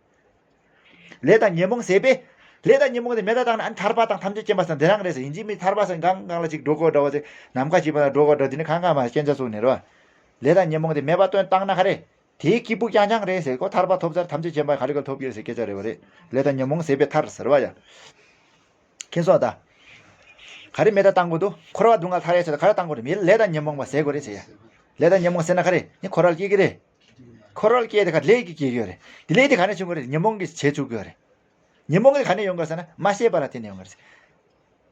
ལས་དང་ཉོན་མོངས་ཟད་པས། ལས་དང་ཉོན་མོངས་དེ་མེད་པ་བཏང་ན་ཨ་ནི་ཐར་པ་དང་ཐམས་ཅད་མཁྱེན་པ་ཟེར་དེ་རང་རེད་ཟེར། ཡིན་གཅིག་མིན་ཐར་པ་ཟེར་གང་གང་ལ་ཅིག་འགྲོ་དགོས་འདྲ་བོ་ཟེར། ནམ་མཁའ་སྐྱིད་པ་ལ་འགྲོ་དགོས་འདྲ་བོ་དེ་ནི་གང་གང་མ་སྐྱོན་ཆ་བཙུགས་ནས་རེད་བ། ལས་དང་ཉོན་མོངས་དེ་མེད་པ་བཏོན་བཏང་ན་ག་རེ། དེའི་སྐྱིད་པོ་རྐྱང་རྐྱང་རེད་ཟེར། ཁོ་ཐར་པ་ཐོབ་ཚར་ཐམས་ཅད་མཁྱེན་པ་ག་རེ་ག་ཐོབ་ཀྱི་རེད་ཟེར་སྐད་ཆ་རེད་བ་རེད། ལས་དང་ཉོན་མོངས་ཟད་པས་ཐར་ཟེར་བ་ཡ། མཁྱེན་སོང་ད། ག་རེ་མེད་པ་བཏང་དགོས་འདུག་འཁོར་བ་སྡུག་བསྔལ་ཐར་ཡ་ཆེད་དུ་ག་རེ་བཏང་དགོས་རེད། མི་ལས་དང་ཉོན་མོངས་པ་ཟད་དགོས་རེད་ཟེར་ཡ། ལས་དང་ཉོན་མོངས་ཟད་ན་ག་རེ། ནི་འཁོར་བ་ལ་སྐྱེ་གི་རེད། འཁོར་བ་ལ་སྐྱེ་དེ་ག་ལས་ཀྱིས་སྐྱེ་གི་ཡོད་རེད། དེ་ལས་དེ་ག་ནས་བྱུང་གི་རེད། ཉོན་མོངས་ཀྱིས་བྱས་བཅུག་གི་ཡོད་རེད། ཉོན་མོངས་དེ་ག་ནས་ཡོང་གི་རེད་ཟེར་ན་མ་ཤེས་པ་ལ་བརྟེན་ནས་ཡོང་གི་རེད།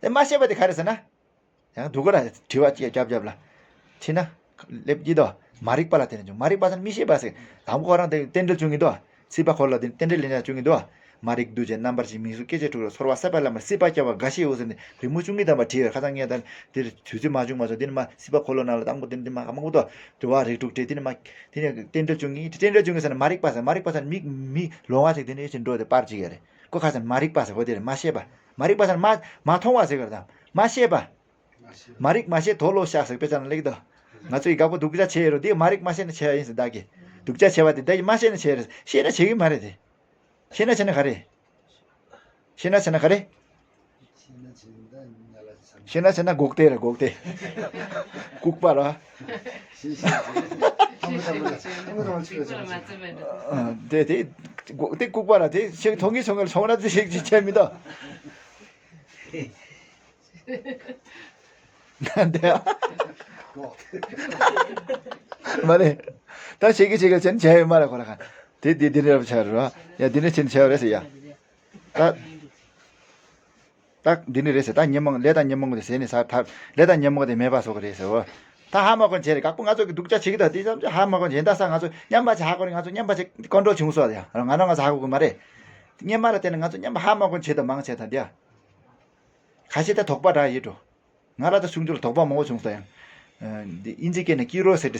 དེ་མ་ཤེས་པ་དེ་ག་རེད་ཟེར་ན། ཡང་སྡུག་ག་ར་དྲི་བ་ཅིག་རྒྱབ་རྒྱབ་ལ། ཁྲིད་ན། སླེབས་ཀྱི་འདུག་མ་རིག་པ་ལ་བརྟེན་ནས་བྱུང་། མ་རིག་པ་ཟེར་ན་མི་ཤེས་པ་ཟེར། དང་པོ་ཁོ་རང་དེ་རྟེན་འབྲེལ་བྱུང་གི་འདུག་སྲིད་པ་འཁོར་ལོ་དེ་རྟེན་འབྲེལ་ལས་ཀྱང་བྱུང་གི་འདུག་མ་རིག་འདུ་བྱེད་རྣམ་པར་ཤེས་མིང་གཟུགས་སྐྱེ་མཆེད་དྲུག་ལ། ཚོར་བ་སྲེད་པ་ལ་མ་སྲིད་པ་སྐྱེ་བ་འགའ་ཞིག་འོ་ཟེར་ནས་རི་མོ་བྱུང་གི་དང་པ་བྲིས་ཡོད། ཁ་སང་ངས་ད་དེར་དུས་ཚོད་མ་བྱུང་མ་སོང་། དེ་ནི་མ་སྲིད་པ་འཁོར་ལོ་ནང་ལ་དང་པོ་དེ་ནི་དེ་མ་ག་མང་པོ་འདུག་འགྲོ་བ་རིགས་དྲུག་བྲིས། དེ་ནི་མ་དེ་ནི་རྟེན་འབྲེལ་བྱུང་གི། རྟེན་འབྲེལ་བྱུང་གི་ཟེར་ན་མ་རིག་པ་ཟེར། མ་རིག་པ་ཟེར་ན་མི་མི་ལོང་བ་ཞིག་དེ་ནི་ཡོད་ཅིག་འགྲོ་དེ་པར་ཅིག་ཡོད་རེད། ཁོ་ཁ་ཟེར་མ་རིག་པ་ཟེར། ཁོ་དེ་རེད་མ་ཤེས་པ། མ་རིག་པ་ཟེར་ན་མ་མ་མཐོང་བ་ཟེར་གི་རེད་ད། མ་ཤེས་པ། མ་རིག་མ་ཤེས་དོ་ལོ་ཤ་ཟེར་དཔེ་ཆ་ན་སླེབས་ཀྱི་འདུག་ང་ཚོ་ཡི་དགའ་པོ་སྡུག་ཅག་བྱས་ཡོད་རེད། འདི་མ་རིག་མ་ཤེས་ནས་བྱས་ཡ་ཡིན་ཟེར་བདག་གིས། སྡུག་ཅག་བྱས་པ་དེ་བདག་གིས་མ་ཤེས་ནས་བྱས་རེད། ཤེས་ན་བྱེད་ཀྱི་མ་རེད་དེ། ཤེས་ན་བྱས་ན་ག་རེ། ཤེས་ན་བྱས་ན་ག་རེ། ཤེས་ན་ཤེས་ན་སྒུག་སྟེ་ར་སྒུག་སྟེ། ལྐུགས་པ་ར། ཨ། དེ་དེ་སྒུག་དེ་ལྐུགས་པ་ར་དེ་ཞིག་མཐོང་གི་སོང་གི་སོང་ན་དེ་ཞིག་ཅིག་བྱས་མི་འདུག་ན་དེ། མ་རེད། ད་ཞིག་གི་ཞིག་གི་ཅན་བྱས་ཡོད་མ་རེད་ཁོ་ར་ཁ། དེ་དེ་དེ་འདྲ་བྱས་ར། ཡ་དེ་ནས་ཅན་བྱས་རེད་ཟེར་ཡ། ད། ད་འདི་ནི་རེད་ཟེར། ད་ཉོན་མོངས་ལས་དང་ཉོན་མོངས་དེ་ཟད་ནས་ཟ་ཐབས། ལས་དང་ཉོན་མོངས་དེ་མེད་པ་བཟོ་གི་རེད་ཟེར་བ། ད་ཧ་མ་གོ་བྱས་རེད། དཀར་པོ་ང་ཚོ་གི་སྡུག་ཅག་བྱེད་ཀྱི་ད་དེ་ཙམ་ཅིག་ཧ་མ་གོ་བྱས། ད་ས་ང་ཚོ་ཉམས་པ་ཅིག་ཧ་གོ་རེད། ང་ཚོ་ཉམས་པ་ཅིག་ཀོན་ཀྲོལ་བྱུང་སོང་། ཡ་ང་རང་ང་ཚོ་ཧ་གོ་གི་མ་རེད། སྔོན་མ་ལ་བརྟེན་ནས་ང་ཚོ་ཉམས་པ་ཧ་མ་གོ་བྱས་ད་མང་ཆེ་ད་འདི་ཡ། ཁ་ཤས་ད་དོགས་པ་འདྲ་ཡོད་འགྲོ། ང་ར་ད་ཆུང་ཆུང་ལ་དོགས་པ་མང་པོ་བྱུང་སོང་ཡང་། འདི་ཨིན་ཇི་སྐད་ནས་སྐྱི་རོ་ཟེར་ཏེ།